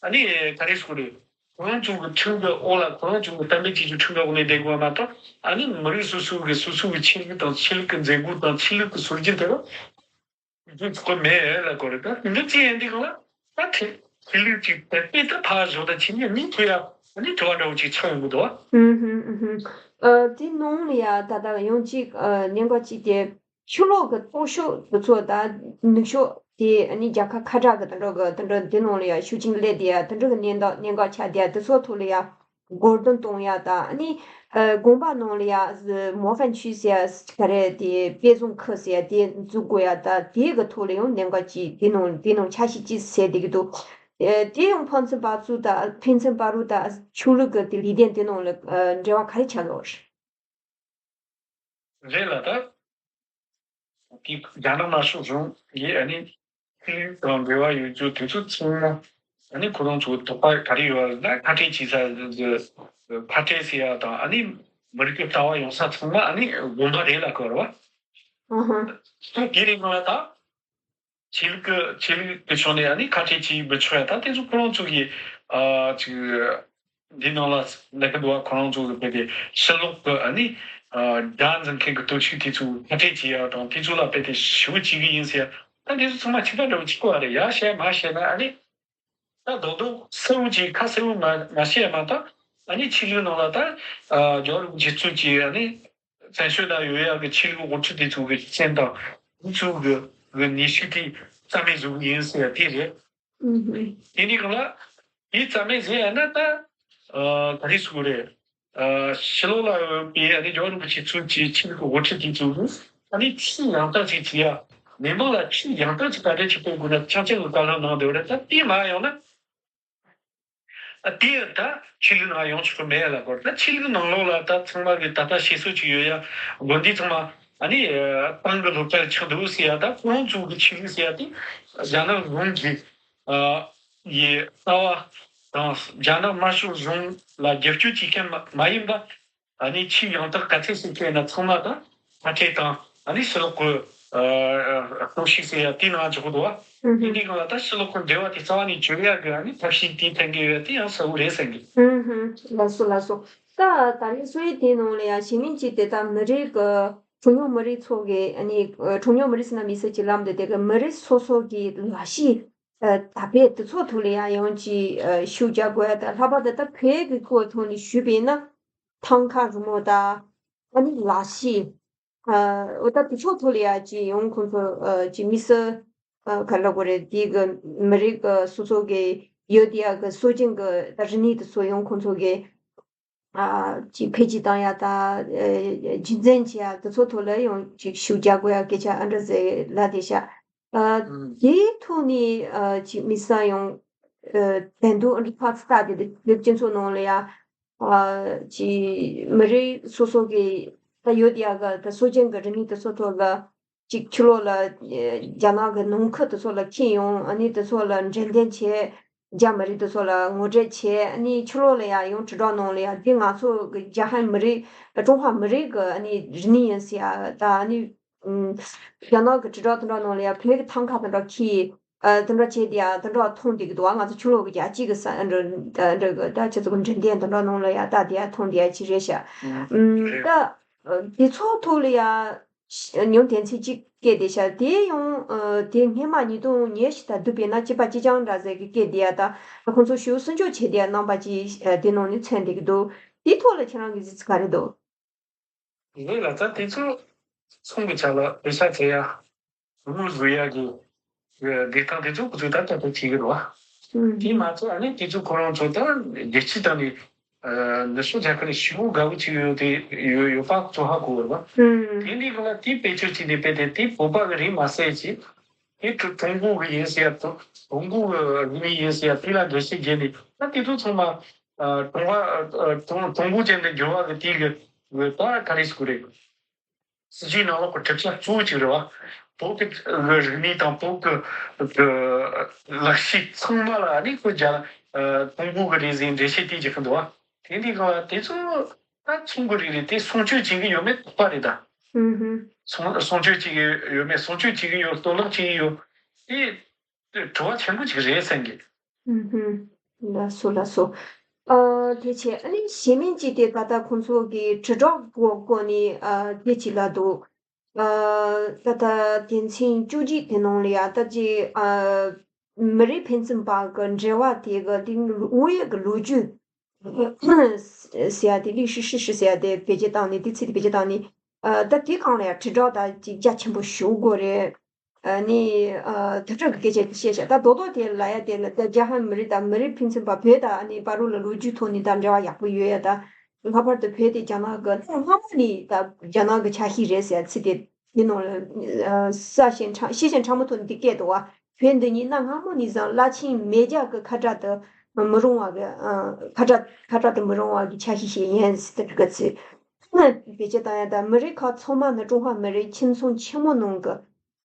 ཨ་ནི་ག་རེ་ཟེར་དགོས་རེད། ཁོ་རང་ཚོ་གི་ཁྲིམས་ཀྱི་འོག་ལ། ཁོ་རང་ཚོ་གི་གཏན་འབེབས་བྱེད་རྒྱུ་ཁྲིམས་ཀྱི་འོག་ནས་བསྡད་དགོས་པ་མ་གཏོགས། ཨ་ནི་མི་རིགས་སོ་སོ་གི་སོ་སོ་གི་ཆོས་ལུགས་དང་། ཆོས་ལུགས་ཀྱི་མཛད་སྒོ་དང་། ཆོས་ལུགས་ཀྱི་སྲོལ་རྒྱུན་དེ་ལ་རྒྱུན་ཚོགས་པ་མེད་ལ་གོ་རེད། ད་འདི་ཅི་ཡིན་འདི་གང་ལ་ད་ཆོས་ཆོས་ལུགས་ཅིག་དེ་དཔེ་ད་ཕར་བཞག་ད་ཕྱི་ཉིན་མི་ཐུ་ཡ་ཨ་ནི་དྲི་བ་འདྲ་བོ་ཅིག་ཆགས་ཡོང་གི་འདུག་བ། ཨུ་ཧུམ་ཨུ་ཧུམ། ཨ་དེ་ནང་ལ་ཡ་ད་ལྟ་ཡང་ཅིག་ཨ་གནད་འགག་ཅིག་དེ། ཆོས་ལུགས་ཀྱི་སྟོབས་ཤུགས་དེ་ཚོ་དང་ནུས་ཤུགས་དེ། ཨ་ནི་རྒྱལ་ཁབ་ཁ་གྲག་གི་དེ་འདྲ་གི་དེ་འདྲ་དེ་ནང་ལ་ཡ་ཤུགས་རྐྱེན་སླེབས་དེ་ཡ་དེ་འདྲ་གི་གནད་འགག་གནད་འགག་ཆགས་དེ་ཡ་དེ་ཚོ་ཐོག་ལ་ཡ་གོ་བསྡུར་གཏོང་ཡ་དང་། ཨ་ནི་ཨ་དགོན་པ་ནང་ལ་ཡ་མོ་ཧན་ཆུས་ཟེར་ཡ་ག་རེ་དེ་དཔེ་བཟང་ཁུལ་ཟེར་ཡ་དེ་འཛུགས་དགོས་ཡ་དང་། དེ་གི་ཐོག་ལ་ཡང་གནད་འགག་ཅིག་དེ་ནང་དེ་ནང་ཆ་ཤས་ཅིག་ཟེར་བསྡད་ཀྱི་འདུག། ཨ་དེ་ཡང་ཕན་ཚུན་བར་དུ་དང་། ཕན་ཚུན་བར་དུ་དང་ཆོས་ལུགས་ཀྱི་དེ་ལས་དོན་དེ་ནང་ལ་ཨ་འབྲེལ་བ་ག་རེ་ཆགས་ཡོད་རེད། རེད་ལ་ད། དེ་རྒྱ་ནག་དམར་ཤོག་གཞུང་གིས་ཨ་ནི་ཆོས་ལུགས་དང་འབྲེལ་བ་ཡོད་རྒྱུ་དེ་ཚོ་ཚང་མ་ཨ་ནི་ཁོ་རང་ཚོ་དོགས་པ་ག་རེ་ཡོད་ལ་ཁ་བྲལ་བྱེད་ས། ཁ་བྲལ་ཟེར་ཡ་དང་། ཨ་ནི་མི་རིགས་ཀྱི་ལྟ་བ་ཡོང་ས་ཚང་མ་ཨ་ནི་དགོན་པ་རེད་ལ་གོ་ར་བ། ཨ་ཧ། དེ་རིང་ལ་ད། ཆོས་ལུགས་ཀྱི་ཆོས་ལུགས་ཀྱི་ཕྱོགས་ནས་ཨ་ནི་ཁ་བྲལ་བྱེད་མི་ཆོག་ཡ། ད་དེ་ཚོ་ཁོ་རང་ཚོ་གི་ཨ་ཅིག་འདི་ནང་ལ་ལབ་ཀྱི་འདུག་བ། ཁོ་རང་ཚོ་གི་དཔེ་དེ་ཕྱི་ལོགས་ཀྱི་ཨ་ནི་ཨ་དགྲ་འཛིན་མཁན་གྱི་སྟོབས་ཤུགས་དེ་ཚོ་ཁ་བྲལ་བྱེད་ཡ་དང་། དེ་ཚོ་ལ་དཔེ་དེ་ཞེ་པོ་བྱེད་ཀྱི་ཡིན་ཟེར་ཡ། ད་དེ་ཚོ་ཚང་མ་ཆིག་ཐག་འདྲ་བོ་གཅིག་པ་རེད། ཡ་བཤད་མ་བཤད་ན་ཨ་ནི་ད་རྡོག་རྡོག་གསལ་བོ་ཅིག་ཁ་གསལ་བོ་མ་མ་བཤད་མ་ད། ཨ་ནི་ཆོས་ལུགས་ནང་ལ་ད་ཨ་རྒྱལ་བ་རིན་པོ་ཆེ་གཙོས་ཀྱི་ཨ་ནི་བཙན་བྱོལ་ན་ཡོད་ཡག་གི་ཆོས་ལུགས་དབུ་ཁྲིད་དེ་ཚོ་གི་སེམས་དང་། དེ་ཚོ་གི་གི་ནུས་ཤུགས་དེ་རྩ་མེད་བཟོ་གི་ཡིན་ཟེར་ཡ་དེ་རེད། ཨུ་ཧུ། དེ་འདྲའི་སྒང་ལ་དེ་རྩ་མེད་བཟོས་ཡ་ན་ད་ཨ་ག་རེ་ཟེར་དགོས་རེད། ཨ་ཕྱི་ལོགས་ལ་ཡོད་པའི་ཨ་ནི་རྒྱལ་བ་རིན་པོ་ཆེ་གཙོས་ཀྱི་ཆོས་ལུགས་དབུ་ཁྲིད་དེ་ཚོ་གི་ཨ་ནི་ཆེས་ཡང་དག་ཅིག་བྱེད་ཡ། མི་མང་ལ་ཆེས་ཡང་དག་ཅིག་ག་འདྲ་ཅིག་སྤེལ་དགོས་ན་ཆ་ཆ་གི་བཀའ་སློབ་གནང་བསྡད་པ་རེད། ད་དེ་མ་ཡོང་ན། ཨ་དེ་ད་ཆོས་ལུགས་ནང་ཡོང་ཆོག་གི་མེད་ལ་གོ། ད་ཆོས་ལུགས་ནང་ལོགས་ལ་ད་ཚང་མ་གི་ད་ལྟ་བཤད་སྲོལ་ཅིག་ཡོད་ཡ། དགོན་སྡེ་ཚང་མ་ཨ་ནི་ཨ་ཏང་གི་སློབ་གྲྭ་ཆགས་འདུག་ཟེར་ཡ། ད་ཁོང་ཚོ་གི་ཆོས་ལུགས་ཟེར་ཡ་དེ་རྒྱ་ནག་གཞུང་གི་ཨ་ཡི་ལྟ་བ་དང་། རྒྱ་ནག་དམར་ཤོག་གཞུང་ལ་རྒྱབ་སྐྱོར་བྱེད་མཁན་མ་མ་ཡིན་པ། ཨ་ནི་ཆེས་ཡང་དག་ག་ཚད་ཞིག་བྱས་ན་ཚང་མ་ད་ཁ་བྲལ་དང་། ཨ་ནི་ཕྱི་ལོགས་ཀྱི་ཨ་སྟོབས་ཤུགས་ཟེར་ཡ་དེ་ནང་འཇོག་གི་འདུག་བ། ཨུ་དེ་ཧུ། འདྲའི་སྒང་ལ་ད་ཕྱི་ལོགས་ཀྱི་འབྲེལ་བ་དེ་རྩ་བ་ནས་གཅོད་ཡ་གི་ཨ་ནི་ཐབས་ཤེས་དེ་འཐེན་གི་ཡོད་དེ་ཡང་གསལ་བོ་རེད་བསམ་གི། ཨུ་ཧུ། ལགས་སོ་ལགས་སོ། ད་ད་རེས་སོ་ཡི་དེ་ནང་ལ་ཡང་གཞན་མིན་གཅིག་དེ་ད་མི་རིགས་ཀྱི་གྲངས་ཉུང་མི་རིགས་ཚོ་གི་ཨ་ནི་གྲངས་ཉུང་མི་རིགས་ཟེར་ན་མི་སེར་གྱི་ལམ་དུ་དེ་གི་མི་རིགས་སོ་སོ་གི་ལས་གཞི་ཨ་དར་སྤེལ་དེ་ཚོ་ཐོག་ལ་ཡང་ཡང་ཅིག་ཨ་ཤུགས་རྒྱག་དགོས་ཡ་དང་། ལྷག་པར་དུ་ད་བོད་ཀྱི་སྐོར་ཐོག་ནས་ཞུས་པས་ན་ཐང་ཀ་རི་མོ་དང་། ཨ་ནི་ལས་གཞི་ཨ་འོ་ད་དེ་ཚོ་ཐོག་ལ་ཡང་ཅིག་ཡང་ཁོང་ཚོ་ཨ་ཅིག་དམིགས་བསལ་ཨ་ག་རེ་ལབ་དགོས་རེད། དེ་གི་མི་རིགས་ཨ་སོ་སོ་གི་ཡོད་དེ་ཡ་གི་སྲོལ་རྒྱུན་གི་ད་རིག་གནས་དེ་ཚོ་ཡང་ཁོང་ཚོ་གི་ཨ་ཅིག་འཕེལ་རྒྱས་བཏང་ཡ་དང་། ཨ་རྒྱུན་འཛིན་བྱེད་ཡ་དེ་ཚོ་ཐོག་ལ་ཡང་ཅིག་ཤུགས་རྒྱག་དགོས་ཡ་སྐད་ཆ་ཨ་འདྲ་ཟེར་ལབ་བསྡད་ཤག། ཨ་ཨུམ། དེའི་ཐོག་ནས་ཨ་ཅིག་དམིགས་བསལ་ཡང་ཨ་དན་དུ་ཨ་འདྲ་ཕར་ཚུར་ལྟ་དེ་དེ་སྤྱི་ཚོགས་ནང་ལ་ཡ་ཨ་ཅིག་མི་རིགས་སོ་སོ་གི་ད་ཡོད་དེ་ཡ་གི་ད་སྲོལ་རྒྱུན་གི་རིག་གནས་དེ་ཚོ་ཐོག་ལ། གཅིག་ཕྱི་ལོགས་ལ་ཨེ་རྒྱ་ནག་གི་ནང་ཁུལ་དེ་ཚོ་ལ་འཁྱེར་ཡོང་། ཨ་ནི་དེ་ཚོ་ལ་འགྲེམས་སྟོན་བྱས། རྒྱ་མི་རིགས་དེ་ཚོ་ལ་ངོ་སྤྲོད་བྱས། ཨ་ནི་ཕྱི་ལོགས་ལ་ཡ་ཡང་དྲིལ་བསྒྲགས་ནང་ལ་ཡ་འདི་ང་ཚོ་གི་རྒྱ་ཧན་མི་རིགས་ཀྲུང་ཧྭ་མི་རིགས་ཀྱི་ཨ་ནི་རིག་གནས་ཡིན་ཟེར་ཡ་ད། ཨ་ནི་ཨམ་རྒྱ་ནག་གི་དྲིལ་བསྒྲགས་དེ་འདྲ་ནང་ལ་ཡ་བོད་ཀྱི་ཐང་ཀ་དེ་འདྲ་འཁྱེར། ཨ་དེ་འདྲ་བྱས་དེ་ཡ་དེ་འདྲ་མཐོང་བསྡད་ཀྱི་འདུག་བ། ང་ཚོ་ཕྱི་ལོགས་ཀྱི་རྒྱལ་སྤྱི་གི་ས་འདྲ་འདྲ་གི་ད་ཁྱེད་ཚོ་གི་འགྲེམས་སྟོན་དེ་འདྲ་ནང་ལ་ཡ་ད་དེ་ཡ་མཐོང་བསྡད་ཡ་ཅིག་རེད་ཤག། ཨམ་རེད། ད་ཨ་དེ་ཚོ་ཐོག་ལ་ཡ། ཉུང་དོན་ཚན་གཅིག་སྐད་དེ་ཤར་དེ་ཡང་ཨ་དེ་སྔས་མ་ཉིས་སྟོང་ཉེར་བཞི་དང་བསྡུར་བས་ན་གཅིག་པ་གཅིག་རྐྱང་འདྲ་ཟེར་གི་སྐད་དེ་ཡ་ད་ཁོང་ཚོ་ཞུ་སུན་ཆོག་བྱས་དེ་ཡ་གནང་པ་ཅིག་ཨ་དེ་ནང་ནས་མཚོན་བསྡད་ཀྱི་འདུག། དེ་ཐོག་ལ་ཁྱེད་རང་གི་གཟིགས་ཚུལ་ག་རེ་འདུག། ངས་ལ་ད་དེ་ཚོ་ཚོང་གི་ཆ་ལ་ལས་ཤག་བྱེད་ཡ་ངོ་བཟོ་ཡ་གི་བདེ་ཐང་དེ་ཚོ་ཁོ་ཚོས་ད་ལྟ་བྱེད་ཀྱི་རེད་བ། ཨུ་དེ་མ་ཚད་ཨ་ནི་དེ་ཚོ་ཁོ་རང་ཚོ་ད་རྒྱལ་སྤྱི་དང་ནི། ཨ་ནུབ་ཕྱོགས་རྒྱལ་ཁབ་ནས་ཞེ་པོ་དགའ་བོ་བྱེད་ཡོད་དེ་ཡོད་ཡོད་པ་ཚོ་ཧ་གོ་བ། ཨུམ། དེ་འདི་ག་ལ་དེ་བེད་སྤྱོད་བྱས་ནས་དཔེ་དེ་དེ་བོད་པ་གི་རིགས་མ་ཟད་ཅིག་དེ་ཀྲུང་ཀྲུང་གོ་གི་ཡིན་ཟེར་ཡ་དང་། ཀྲུང་གོ་གི་རིག་གནས་ཡིན་ཟེར་ཡ་དེ་ལ་འགྲེལ་བཤད་བརྒྱབ་ནས། ད་དེ་ཚོ་ཚང་མ་ཨ་ཀྲུང་ཧྭ་ཨ་ཀྲུང་ཀྲུང་གོ་ཅན་དུ་འགྱུར་བ་གི་དེ་གི་གི་ད་ག་རེ་ཟེར་དགོས་རེད། སྲིད་ཇུས་ནང་ལོགས་ཀྱི་གྲུབ་ཆ་གཙོ་བོ་གཅིག་རེད་བ། བོད་ཀྱི་རིག་གནས་དང་བོད་ཀྱི་ལག་ཤེས་ཚང་མ་ལ་ནི་ཁོ་རྒྱ་ཀྲུང་གོ་གི་རེད་ཟེར་འགྲེལ་བཤད་དེ་རྒྱག་གི་འདུག་བ། དེ་འདི་གང་ལ་དེ་ཚོ་ད་ཚོང་གི་རིགས་རེད། དེ་སྲུང་སྐྱོབ་བྱེད་ཀྱི་ཡོད་མེད་དོགས་པ་རེད་ད། ཧུམ་ཧུམ། སྲུང་སྲུང་སྐྱོབ་བྱེད་ཀྱི་ཡོད་མེད། སྲུང་སྐྱོབ་བྱེད་ཀྱི་ཡོད། གཏོར་བརླག་བྱེད་ཀྱི་ཡོད། དེ་དྲི་བ་ཆེན་པོ་ཅིག་རེད་བསམ་གི། ཧུམ་ཧུམ། ལགས་སོ་ལགས་སོ། ཨ་དེ་བྱས་ཨ་ནི་གཞན་མིན་གཅིག་དེ་ད་ལྟ་ཁོང་ཚོ་གི་དྲིལ་སྒྲོག་སྐོར་ནས་ཨ་དེ་གཅིག་ལ་འདུག་ཨ་ད་ལྟ་དོན་ཚན་བཅུ་གཅིག་དེ་ནང་ལ་ཡང་ད་ཅི་ཨ་མི་རིགས་ཕན་ཚུན་བར་གྱི་འབྲེལ་བ་དེ་གི་དེ་དངོས་ཡོད་ཀྱི་ལོ་རྒྱུས་ཟེར་ཡ་དེ་历史事实ཟེར་ཡ་དེ་བེད་སྤྱོད་བཏང་ནས་དེ་ཚིག་དེ་བེད་སྤྱོད་བཏང་ནས་ཨ་ད་དེ་སྒང་ལ་ཡང་དྲིལ་སྒྲོག་ད་ཅིག་རྒྱ་ཆེན་པོ་ཞུ་དགོས་རེད། ཨ་ནི་ཨ་དེ་འདྲ་གི་སྐད་ཆ་བཤད་ཤག་ད་རྡོག་རྡོག་དེ་ལབ་ཡ་དེ་ལ་ད་རྒྱ་ཧན་མི་རིགས་དང་མི་རིགས་ཕན་ཚུན་བར་བོད་དང་ཨ་ནི་བར་རུ་ལ་ལོ་རྒྱུས་ཐོག་ནས་ད་འབྲེལ་བ་ཡག་པོ་ཡོད་ཡ། ད་ལྷག་པར་དུ་བོད་དེ་རྒྱ་ནག་གི་ད་སྔ་མོ་ནས་ད་རྒྱ་ནག་གི་ཆ་ཤས་རེད་ཟེར་ཡ་ཚིག་དེ་དེ་ནང་ལ་ཨ་ས་ཞེ་འཕྲང་ཤེས་བྱ་ཕྲ་མོ་ཐོག་ནས་དེ་སྐད་འདུག་བ། བོད་འདི་ཉིད་གནའ་སྔ་མོ་ནས་བཟུང་བླ་ཆེན་མེས་རྒྱལ་གྱི་ཁ་བྲལ་དུ་མི་རུང་བ་གི་ཨ་ཁ་བྲལ་ཁ་བྲལ་དུ་མི་རུང་བ་གི་ཆ་ཤས་ཤིག་ཡིན་ཟེར་དེ་འདྲ་གི་ཚིག་བེད་སྤྱོད་བཏང་ཡ། ད་མི་རིགས་ཁག་ཚང་མ་ནི་ཀྲུང་ཧྭ་མི་རིགས་ཁྱིམ་ཚང་ཆེན་མོ་ནང་གི་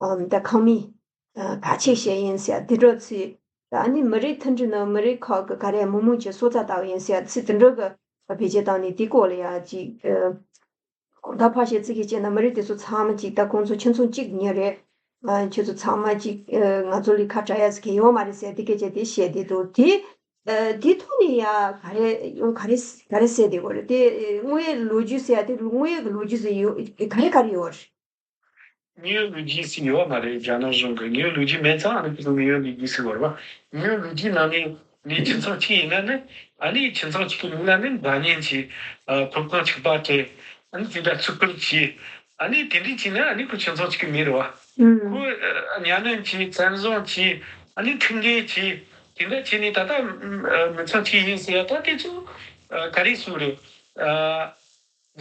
ཨམ་ད་ཁང་མིག་ཨ་གལ་ཆེ་ཤོས་ཡིན་ཟེར་དེ་འདྲ་ཚིག་ཨ་ནི་མི་རིགས་མཐུན་སྒྲིལ་ནི་མི་རིགས་ཁག་གི་ག་རེ་མི་མང་གི་སྲོག་རྩ་ལྟ་བུ་ཡིན་ཟེར་ཚིག་དེ་འདྲ་གི་བེད་སྤྱོད་བཏང་ནས་དེ་སྐོར་ལ་ཡ་ཅིག་ཨ་གོང་ད་ཕར་བཤད་ཚིག་གི་བྱས་ན་མི་རིགས་དེ་ཚོ་ཚང་མ་ཅིག་ད་ཁོང་ཚོ་ཁྱིམ་ཚང་གཅིག་ཉིད་རེད། ཨ་ཁྱོད་ཚོ་ཚང་མ་ཅིག་ཨ་ང་ཚོ་ལས་ཁ་བྲལ་ཡ་ཟེར་གི་ཡོད་མ་རེད་ཟེར་དེ་སྐད་ཆ་དེ་བཤད་དེ་འདུག་དེ་ཨ་དེ་ཐོག་ནས་ཡ་ག་རེ་ཡོང་ག་རེ་ག་རེ་ཟེར་དེ་གོ་རེད། དེ་དངོས་ཡོད་ལོ་རྒྱུས་ཟེར་ཡ་དེ་དངོས་ཡོད་ཀྱི་ལོ་རྒྱུས་ཟེར་ཡོད་ག་རེ་ག་རེ་ཡོད་རེད། དངོས་ཡོད་ལོ་རྒྱུས་ཟེར་ཡོད་མ་རེད། རྒྱ་ནག་གཞུང་གི་དངོས་ཡོད་ལོ་རྒྱུས་མེད་ཙང་ཨ་ནི་ཁོ་ཚོ་དངོས་ཡོད་ལོ་རྒྱུས་ཟེར་བ་རེད་བ། དངོས་ཡོད་ལོ་རྒྱུས་ནང་ནས་ནི་ཁྱིམ་ཚང་གཅིག་ཡིན་ན་ནི་ཨ་ནི་ཁྱིམ་ཚང་གཅིག་གི་མིང་ལ་ནི་འདྲ་མཉམ་གྱི་ཨ་ཐོབ་ཐང་གཅིག་པ་སྤྲད། ཨ་ནི་དེ་འདྲ་བརྩི་བཀུར་བྱས། ཨ་ནི་དེ་འདྲ་བྱས་ན་ཨ་ནི་ཁོ་ཁྱིམ་ཚང་གཅིག་གི་མི་རེད་བ། ཨུམ། ཁོ་ཨ་གཉའ་གནོན་བྱས་བཙན་བཟུང་བྱས་ཨ་ནི་ཁྲིམས་འགལ་བྱས་དེ་འདྲ་བྱས་ནས་ད་ལྟ་ཨ་མི་ཚང་གཅིག་ཡིན་ཟེར་ཡ་ད་དེ་ཚོ་ཨ་ག་རེ་ཟེར་རེད།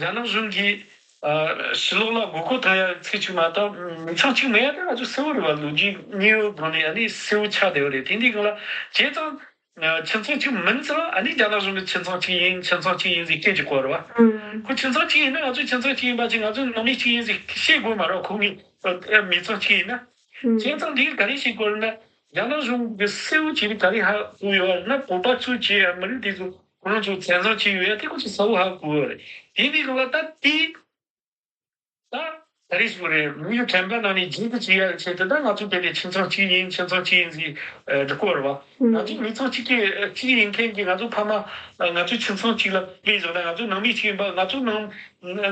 ཨ། རྒྱ་ནག་གཞུང་གིས་ཨ་ཕྱི་ལོགས་ལ་མགོ་སྐོར་བཏང་ཡ་ཚིག་གཅིག་མ་གཏོགས་མི་ཚང་གཅིག་མེད་ཡ་དེ་ང་ཚོ་གསལ་བོ་རེད་བ། ལོ་རྒྱུས་དངོས་ཡོད་སྒང་ནས་ཨ་ནི་གསལ་བོ་ཆགས་བསྡད་ཡོད་རེད། དེ་འདི་སྒང་ལ་བྱས་ཙང་ཨ་ཁྱིམ་ཚང་གཅིག་མིན་ཙང་ཨ་ནི་རྒྱ་ནག་གཞུང་གིས་ཁྱིམ་ཚང་གཅིག་ཡིན་ཁྱིམ་ཚང་གཅིག་ཡིན་ཟེར་སྐད་ཅིག་གོ་རེད་བ། ཨང་། ཁོ་ཁྱིམ་ཚང་གཅིག་ཡིན་ན་ང་ཚོ་ཁྱིམ་ཚང་གཅིག་ཡིན་པ་ཅིག་ང་ཚོ་ནང་མི་གཅིག་ཡིན་ཟེར་བཤད་དགོས་མ་རེད། ཁོ་མི་ཨ་མི་ཚང་གཅིག་ཡིན་ན། ཨང་། བྱས་ཙང་འདི་ག་རེ་བཤད་དགོས་རེད་ན། རྒྱ་ནག་གཞུང་གིས་གསལ་བོ་བྱས་ནས་ག་རེ་ཧ་གོ་ཡོད་རེད་ན། བོད་པ་ཚོ་བྱས་ཡ་མི་རིགས་དེ་ཚོ་ཁོ་རང་ཚོ་བཙན་བཟུང་བྱས་ཡོད་ཡ་དེ་ཁོ་ཚོས་གསལ་བོ་ཧ་གོ་ཡོད་རེད། དེ་འདི་སྒང་ལ་ད་དེ་ད་ག་རེ་ཞུ་དགོས་རེད། མི་ཡུལ་དྲན་པ་ནང་ནས་རྗེས་སུ་བྱེད་ཡ་ཆེད་དུ་ད་ང་ཚོ་དེ་ནས་ཁྱིམ་ཚང་གཅིག་ཡིན་ཁྱིམ་ཚང་གཅིག་ཡིན་ཟེར་ཨ་འགྲིག་གི་ཡོད་རེད་བ། ང་ཚོ་མི་ཚང་གཅིག་གི་གཅིག་ཡིན་མཁན་གྱི་ང་ཚོ་ཕ་མ་ང་ཚོའི་ཁྱིམ་ཚང་གཅིག་ལ་དཔེ་བཞག་ན་ང་ཚོ་ནང་མི་གཅིག་ཡིན་པ་ང་ཚོ་ནང་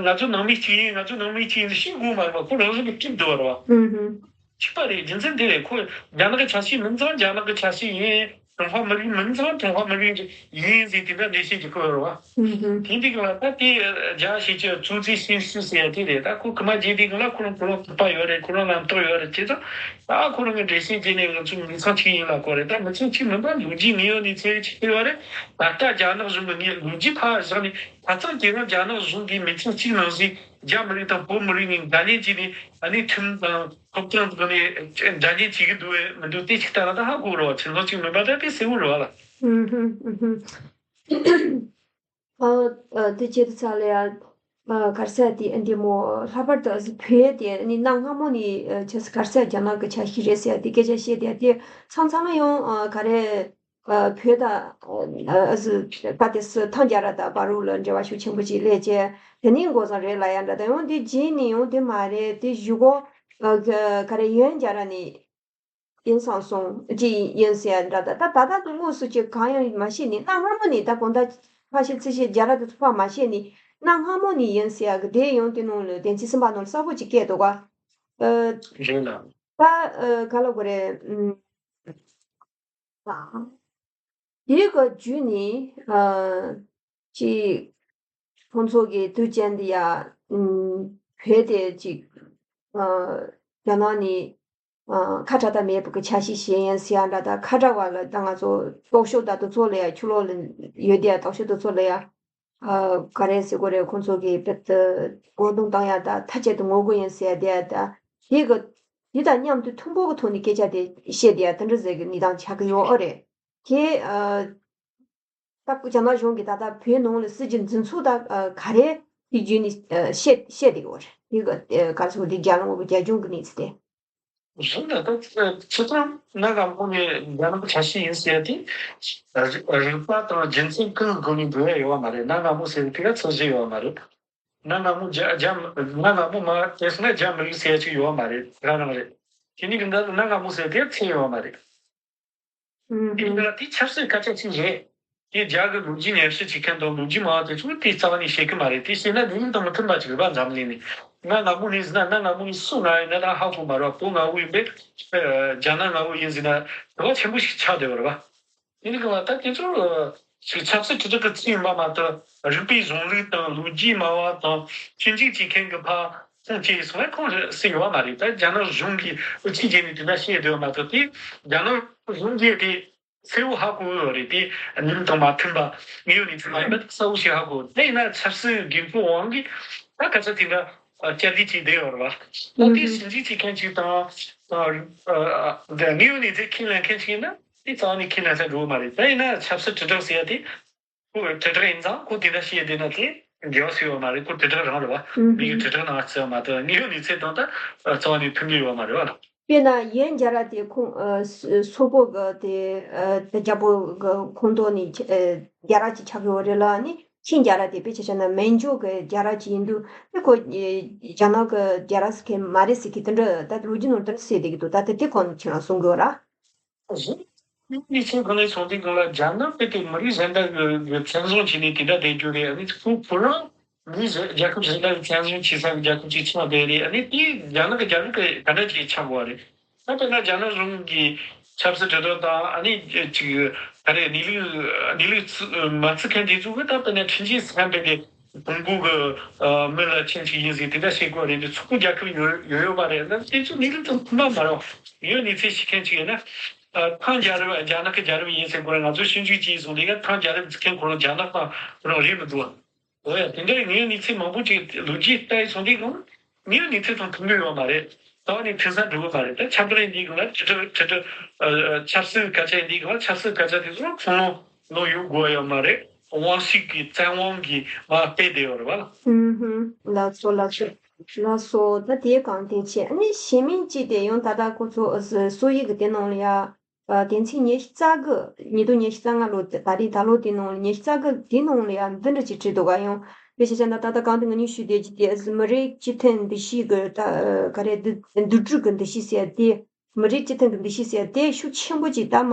ང་ཚོ་ནང་མི་གཅིག་ཡིན་ང་ཚོ་ནང་མི་གཅིག་ཡིན་ཟེར་ཤེས་དགོས་མ་རེད་བ། ཁོ་རང་བཞིན་གྱིས་སྐྲུན་འགྲོ་བ་རེད་བ། གཅིག་པ་རེད། རྒྱུ་མཚན་དེ་རེད། ཁོ་རྒྱ་ནག་གི་ཆ་ཤས་མིན་ཙང་རྒྱ་ནག་གི་ཆ་ཤས་ཡིན། ཀྲུང་ཧྭ་མི་རིགས་མིན་ཙང་ཀྲུང་ཧྭ་མི་རིགས་ཡིན་ཟེར་དེ་འདྲ་འགྲེལ་བཤད་བྱེད་ཀྱི་ཡོད་རེད་བ། དེ་འདི་ག་ལ་ད་དེ་རྒྱ་ཞིག་གི་གཙོ་ཆེ་ཤེས་ཤུ་ཟེར་ཡ་དེ་རེད། ད་ཁོ་ཁི་མ་རྗེས་དེ་ག་ལ་ཁོ་རང་ཁོ་རང་ཐུབ་པ་ཡོད་རེད། ཁོ་རང་ལམ་ཐོག་ཡོད་རེད། བྱས་ཙང་ད་ཁོ་རང་གི་འགྲེལ་བཤད་བྱས་ནས་ང་ཚོ་མི་ཚང་གཅིག་ཡིན་ལབ་དགོས་རེད། ད་མི་ཚང་གཅིག་མིན་པ་ལོ་རྒྱུས་དངོས་ཡོད་གནས་ཚུལ་ཅིག་ཡོད་རེད། ད་ལྟ་རྒྱ་ནག་གཞུང་གི་ངས་ལོ་རྒྱུས་ཕར་བཞག་ནས་ད་ཐེངས་དེ་རིང་རྒྱ་ནག་གཞུང་གིས་མི་ཚང་གཅིག་ནང་བཞིན་རྒྱ་མི་རིགས་དང་བོད་མི་རིགས་གཉིས་འདྲ་མཉམ་བྱས་ནས་ཨ་ནི་ཁྲིམས་དང་ཐོབ་ཐང་དུ་ནས་འདྲ་མཉམ་བྱེད་ཀྱི་འདུག་བས་མི་འདུག་དེ་ཅིག་ལྟ་ན་ད་ཧ་གོ་རོགས། ཁྱིམ་ཚང་གཅིག་མིན་པ་ད་དཔེ་གསལ་བོ་རེད་བ་ལ། ཨུམ་ཧུམ་ཨུམ་ཧུམ། ཨ་ཨ་དེ་བྱེད་དུས་ཚ་ལ་ཡ་ཨ་ག་རེ་ཟེར་དེ་ཨ་འདི་མོ་ལྷག་པར་དུ་ཨ་ཟི་བོད་དེ་ཨ་ནི་གནའ་སྔ་མོ་ནས་ཨ་ཆ་ག་རེ་ཟེར་རྒྱ་ནག་གི་ཆ་ཤས་རེད་ཟེར་དེ་སྐད་ཆ་བཤད་དེ་དེ་ཚང་ཚང་ཡང་ཨ་ག་རེ། ཨ་བོད་དང་ཨ་ཟི་ད་དེ་སུ་ཐང་རྒྱལ་རབས་དང་བར་དུ་ལ་འབྲེལ་བ་ཤུགས་ཆེན་པོ་ཅིག་སླེབས་བྱས་དེ་ནས་འགོ་བཟང་རེད་ལབ་ཡ་འདྲ། ད་ཡང་དེ་རྗེས་ནས་ཡང་དེ་མ་རེད། དེ་གཞུག་གུ་ཨ་ག་རེ་ཡོན་རྒྱལ་རབས་ནས་ཡིན་བསམ་སོང་ཅིག་ཡིན་ཟེར་ཡ་འདྲ། ད་ད་ད་ད་དུང་དངོས་སུ་ཅིག་གང་ཡང་མ་ཤེས་ནས་གནའ་སྔ་མོ་ནས་ད་གོང་ད་ཕ་ཤི་ཚི་ཤི་རྒྱལ་རབས་དེ་ཚོ་ཕ་མ་ཤེས་ནས་གནའ་སྔ་མོ་ནས་ཡིན་ཟེར་ཡ་གི་དེ་ཡང་དེ་ནང་ལ་བདེན་ཚིག་གསུམ་པ་ནང་ལ་གསལ་པོ་ཅིག་བཀོད་འདུག་ག་ཨ་རེད་ལ། ད་ཨ་ག་ལ་གོ་རེད། ཨ། དེ་ག་བརྒྱུད་ནས་ཨ་ཅིག་ཁོང་ཚོ་གི་དུས་ཅན་འདི་ཡ་ཨུམ་བོད་དེ་ཅིག་ཨ་རྒྱ་ནག་ནས་ཨ་ཁ་བྲལ་ཐབས་མེད་པ་གི་ཆ་ཤས་ཤིག་ཡིན་ཟེར་ཡ་འདྲ། ད་ཁ་བྲལ་བ་ལ་ད་ང་ཚོ་རྟོག་ཞིབ་ད་དུ་ཚོ་ལ་ཡ་ཕྱི་ལོགས་ལ་ཡོད་དེ་ཡ་རྟོག་ཞིབ་ད་ཚོ་ལ་ཡ་ཨ་ག་རེ་ཟེར་དགོས་རེད། ཁོང་ཚོ་གི་བོད་དུ་མགོ་རྟིང་བཏང་ཡ་ད་མཐའ་གཅིག་ཏུ་ངོ་རྒོལ་ཡིན་ཟེར་ཡ་དེ་ཡ་ད་དེ་གི་དེ་དང་མཉམ་དུ་ཐུན་མོང་གི་ཐོག་ནས་སྐད་ཆ་དེ་བཤད་དེ་ཡ་དེ་འདྲ་ཟེར་གི་གནས་སྟངས་ཆགས་ཀྱི་ཡོད་ཨ་རེད། དེ་ཨ། ད་རྒྱ་ནག་གཞུང་གིས་ད་ལྟ་བོད་ནང་ལ་སྲིད་ཇུས་འཛིན་ཚུལ་དང་ག་རེ་དེ་བརྒྱུད་ནས་བཤད་བཤད་བསྡད་ཡོད་རེད། དེ་ག་ག་རེ་ཟེར་དེ་རྒྱ་ནག་གི་རྒྱ་གཞུང་གི་གནས་ཚུལ་དེ། གཞུང་ལ་ད་ཆེ་ཐང་གནའ་སྔ་མོ་ནས་རྒྱ་ནག་གི་ཆ་ཤས་ཡིན་ཟེར་ཏེ་རིག་པ་དང་རྒྱུ་མཚན་གང་གི་སྒོ་ནས་འགྲོ་ཡ་ཡོད་བ་མ་རེད། གནའ་སྔ་མོ་ཟེར་དེ་ག་ཚད་གཞི་ཡོད་བ་མ་རེད། གནའ་སྔ་མོ་རྒྱ་རྒྱ་གནའ་སྔ་མོ་མ་དེ་སོང་ན་རྒྱ་མི་རིགས་ཟེར་ཡ་ཅིག་ཡོད་བ་མ་རེད། དེ་ག་རང་རེད། དེ་ནས་གི་འདི་གནའ་སྔ་མོ་ཟེར་དེ་ཚད་ཡོད་བ་མ་རེད། ཨུམ། དེ་ལ་དེ་ཆབ་སྲིད་སྐད་ཆ་ཞིག་རེད། དེ་རྒྱ་གི་ལོ་རྒྱུས་ཉམས་ཞིབ་བྱེད་མཁན་དང་ལོ་རྒྱུས་མང་བ་དེ་ཚོས་དེ་རྩ་བ་ནས་བཤད་གི་མ་རེད། དེ་བཤད་ན་ལུགས་དང་མི་མཐུན་པ་ཅིག་རེད་པ། འཛམ་གླིང་ནས་གནའ་སྔ་མོ་ནས་ཟེར་ན། གནའ་སྔ་མོ་ནས་སུ་ང་ཡིན་ན་ད་ཧ་གོ་མ་རེད་པ། བོད་ལྔ་པོ་ཡིན་པས། རྒྱ་ནག་ལྔ་པོ་ཡིན་ཟེར་ན་དྲི་བ་ཆེན་པོ་ཞིག་ཆགས་བསྡད་པ་རེད་པ། དེ་ནི་གང་ལ་ད་དེ་ཚོ་ཞིག་ཆབ་སྲིད་དྲིལ་བསྒྲགས་ཀྱི་ཚིག་ཡིན་པ་མ་གཏོགས། རིག་པའི་གཞུང་ལུགས་དང་ལོ་རྒྱུས་སྨྲ་བ་དང་ཞིབ་འཇུག་བྱེད་མཁན་གྱི་ཕ་ཁོང་སྐྱེས་སོང་བས་ཁོང་སུ་ཡོད་པ་མ་རེད། ད་རྒྱ་ནག་གཞུང་གིས་དབུ་ཁྲིད་བྱས་ནས་དེ་འདྲ་བཤད་བསྡད་པ་མ་གཏོགས། དེ་རྒྱ་ནག་གཞུང་གིས་དེ་གསལ་བོ་ཧ་གོ་ཡོད་རེད། དེ་ནུས་དང་མ་མཐུན་པ། དངོས་ཡོད་གནས་ཚུལ་མ་ཡིན་པ་གསལ་བོ་ཞིག་ཧ་གོ། དེ་ཡིན་ན་ཆབ་སྲིད་དགོས་མཁོ་དབང་གིས་ད་ག་ཚོད་དེ་འདྲ་བསྐྱར་ཟློས་བྱས་བསྡད་ཡོད་རེད་པ། ད་དེ་ཞིབ་འཇུག་བྱེད་མཁན་ཅིག་དང་། དངོས་ཡོད་གནས་ཚུལ་ཁས་ལེན་མཁན་ཅིག་ཡིན་ན། དེ་རྩ་བ་ནས་ཁས་ལེན་ས་འགྲོ་གི་མ་རེད། ད་ཡིན་ན་ཆབ་སྲིད་དྲིལ་བསྒྲགས་ཟེར་ཡ་དེ། ཁོ་དྲིལ་བསྒྲགས་ཡིན་ཙང་ཁོ་དེ་འདྲ་བཤད་བསྡད་ན་དེ་འགྱུར་བ་སུ་ཡོད་མ་རེད། ཁོ་དྲིལ་བསྒྲགས་རང་རེད་པ། མི་གི་དྲིལ་བསྒྲགས་ནང་བརྩི་བ་མ་གཏོགས། དངོས་ཡོད་གནས་ཚུལ་དང་ད་རྩ་བ་ནས་མཐུན་གི་ཡོད་མ་རེད་པ། དཔེར་ན་ཡན་རྒྱལ་རབས་དེ་ཁོང་ཨ་སོ་སོག་པོ་གི་དེ་ཨ་དེ་རྒྱལ་པོ་གི་ཁོངས་གཏོགས་ནས་ཨ་རྒྱལ་རབས་ཅིག་ཆགས་ཡོད་རེད་ལ། ནི་ཆིན་རྒྱལ་རབས་དེ་དཔེ་ཆ་བཞག་ན་མན་ཇུ་གི་རྒྱལ་རབས་ཅིག་ཡིན་དུས། དེ་ཁོ་ཨ་རྒྱ་ནག་གི་རྒྱལ་རབས་ཟེར་མཁན་མ་རེད་ཟེར་མཁན་དེ་འདྲ་ད་ལོ་རྒྱུས་ནང་དེ་འདྲ་གསལ་བསྡད་ཀྱི་འདུག། ད་དེ་དེ་གོང་ནས་ཁྱེད་རང་གསུང་དགོས་ར། གཞན་གཉིས་ཆེན་གང་ལས་སོང་དུས་གང་ལ་རྒྱ་ནག་དཔེ་དེ་མི་རིགས་གཞན་དག་གི་གི་བཙན་བཟུང་བྱས་ནས་དེ་འདྲ་བསྡད་རྒྱུ་རེད། ཨ་ནི་ཁོ་ཁོ་རང་མི་གཞན་རྒྱལ་ཁབ་གཞན་དག་གི་བཙན་བཟུང་བྱེད་ས་གི་རྒྱལ་ཁབ་ཅིག་ཆགས་བསྡད་རེད། ཨ་ནི་དེ་རྒྱ་ནག་གི་རྒྱལ་ཁབ་གི་ག་འདྲ་ཅིག་ཆགས་དགོས་པ་རེད། ད་དཔེར་ན་རྒྱ་ནག་གཞུང་གིས་ཆབ་སྲིད་དྲིལ་བསྒྲགས་དང་། ཨ་ནི་ཅིག་ག་རེ་གནས་ལུགས་གནས་ལུགས་བརྩི་མ་བརྩི་མཁན་དེ་ཚོ་གིས་ད་དཔེར་ན་ཁྲིན་ཅི་ཧྥན་དཔེ་དེ། ཀྲུང་གོ་གི་ཨ་མི་ལ་ཆེན་ཞིག་ཡིན་ཟེར་དེ་འདྲ་བཤད་དགོས་རེད། འདི་ཚོགས་པ་རྒྱལ་ཁབ་ཡོད་ཡོད་ཡོད་པ་རེད། ད་དེ་ཚོ་གནས་ལུགས་དང་མཐུན་པ་མ་རེད། ངས་གནས་ཚུལ་ཤེས་མཁན་ཅིག་ཡིན་ན། ཨ་ཐང་རྒྱལ་རབས་རྒྱ་ནག་གི་རྒྱལ་རབས་ཡིན་ཟེར་དགོས་རེད། ང་ཚོ་ཞིབ་འཇུག་བྱས་སོང་དེ་ག་ཐང་རྒྱལ་རབས་ཟེར་མཁན་ཁོ་རང་རྒྱ་ནག་དང་ཁོ་རང་རེད་མི་འདུག་བ། འོ་ཡ། དེ་འདྲའི་ངས་གནས་ཚུལ་མང་པོ་ཅིག་ལོ་རྒྱུས་ལྟ་ཡི་སོང་དེ་ག་ངའི་གནས་ཚུལ་དང་མཐུན་གི་ཡོད་མ་རེད། རྩ་བ་ནས་མཐུན་ས་འགྲོ་གི་མ་རེད། ད་ཁྱབ་བསྒྲགས་ཡིན་དེ་ག་ལ་དྲིལ་བསྒྲགས་དྲིལ་བསྒྲགས་ཨ་ཆབ་སྲིད་སྐད་ཆ་ཡིན་དེ་ག་ལ་ཆབ་སྲིད་སྐད་ཆ་དེ་ཚོ་ཁོང་ལོ་ཡོད་དགོས་ཡོད་མ་རེད། དབང་ཤུགས་ཀྱི་བཙན་དབང་གིས་མར་སྤེལ་བསྡད་ཡོད་རེད་བ། ཧུམ་ཧུམ། ལགས་སོ་ལགས་སོ། ལགས་སོ། ད་དེ་གང་ཐེག་ཆེ། ཨ་ནི་གཞན་མིན་ཅིག་དེ་ཡང་ད་ལྟ་ཁོ་ཚོ་ཨ་སོ་ཡི་གི་དེ་ནང་ལ་ཡ། ཨ་དོན་ཚན་ཉི་ཤུ་རྩ་དགུ། ཉིས་སྟོང་ཉི་ཤུ་རྩ་ལྔ་ལོ་ད་རེས་ད་ལོ་དེ་ནང་ལ་ཉི་ཤུ་རྩ་དགུ་དེ་ནང་ལ་ཡ་འདི་འདྲ་ཅིག་བྲིས་འདུག་ག་ཡང་དཔེ་ཆ་བཞག་ན་ད་ལྟ་གང་དུ་ང་གཉིས་ཞུས་བསྡད་ཀྱི་དེ་མི་རིགས་སྤྱི་མཐུན་འདུ་ཤེས་ཀྱི་ད་ག་རེ་འདུ་འདུ་སྒྲིག་གི་འདུ་ཤེས་ཟེར་ཡ་དེ། མི་རིགས་སྤྱི་མཐུན་གྱི་འདུ་ཤེས་ཟེར་ཡ་དེ་ཤུགས་ཆེན་པོ་ཅིག་ད་མ་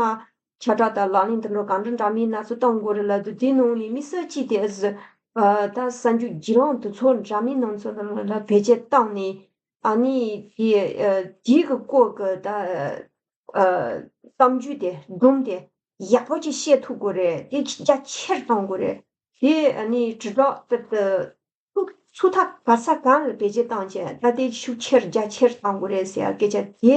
ཁྱབ་བསྒྲགས་དང་ལག་ལེན་དུ་འགྲོ་གང་འདྲ་འདྲ་མིན་སྣ་ཚོགས་གཏོང་དགོས་རེད་ལབ་དུས། དེ་ནང་ནས་དམིགས་བསལ་གྱིས་དེ་ཨ་ཟི་ཨ་ད་གསར་འགྱུར་བརྒྱུད་ལམ་དེ་ཚོ་འདྲ་མིན་སྣ་ཚོགས་ལ་བེད་སྤྱོད་བཏང་ནས། ཨ་ནི་དེ་ཨ་དེ་གི་སྐོར་གྱི་ད་ཨ་གཏམ་རྒྱུད་དེ་སྒྲུང་དེ་ཡག་པོ་ཅིག་བཤད་ཐུབ་དགོས་རེད། དེ་རྒྱ་ཆེར་གཏོང་དགོས་རེད། དེ་ཨ་ནི་དྲིལ་བསྒྲགས་དེ་དེ་ཚུགས་ཚུགས་ཐག་ག་ས་གང་ལ་བེད་སྤྱོད་བཏང་བྱས། ད་དེ་ཤུགས་ཆེར་རྒྱ་ཆེར་གཏོང་དགོས་རེད་ཟེར་ཡ་སྐད་ཆ་དེ་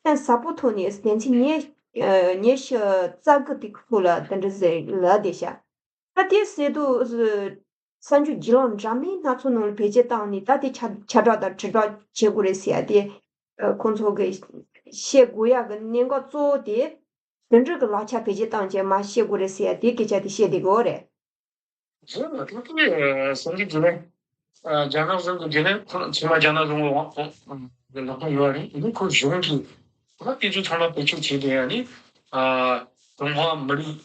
གཏན་ཟབ་པོ་ཐོག་ནས་དོན་ཚན་ཉི་ཨ་ཉི་ཤུ་རྩ་དགུ་དེ་ཁུལ་ལ་དེ་འདྲ་ཟེར་ལབ་བསྡད་ཤག། ད་དེ་ཟེར་དུས་གསར་འགྱུར་བརྒྱུད་ལམ་འདྲ་མིན་སྣ་ཚོགས་ནང་ལ་བེད་སྤྱོད་བཏང་ནས། ད་དེ་ཁྱབ་ཁྱབ་བསྒྲགས་དང་དྲིལ་བསྒྲགས་བྱེད་དགོས་རེད་ཟེར་ཡ་དེ་ཨ་ཁོང་ཚོ་གིས་བཤད་དགོས་ཡ་གི་གནད་འགག་གཙོ་བོ་དེ། དེ་འདྲ་གི་ལག་ཆ་བེད་སྤྱོད་བཏང་བྱས་མར་བཤད་དགོས་རེད་ཟེར་ཡ་དེ་སྐད་ཆ་དེ་བཤད་བསྡད་ཀྱི་ཡོད་རེད། རེད་མ་གཏོགས་དེ་གསར་འགྱུར་བརྒྱུད་ལམ། ཨ་རྒྱ་ནག་གཞུང་གི་བརྒྱུད་ལམ། ཁོ་ཚང་མ་རྒྱ་ནག་གཞུང་གི་དབང་གི་ལག་ཁྱེར་ཡོད་རེད། འདི་ཁོ་གཞུང་གིས་ད་དེ་ཚོ་ཚང་མ་བེད་སྤྱོད་བྱས་ཏེ། ཨ་ནི་ཨ་ཀྲུང་ཧྭ་མི་རིགས་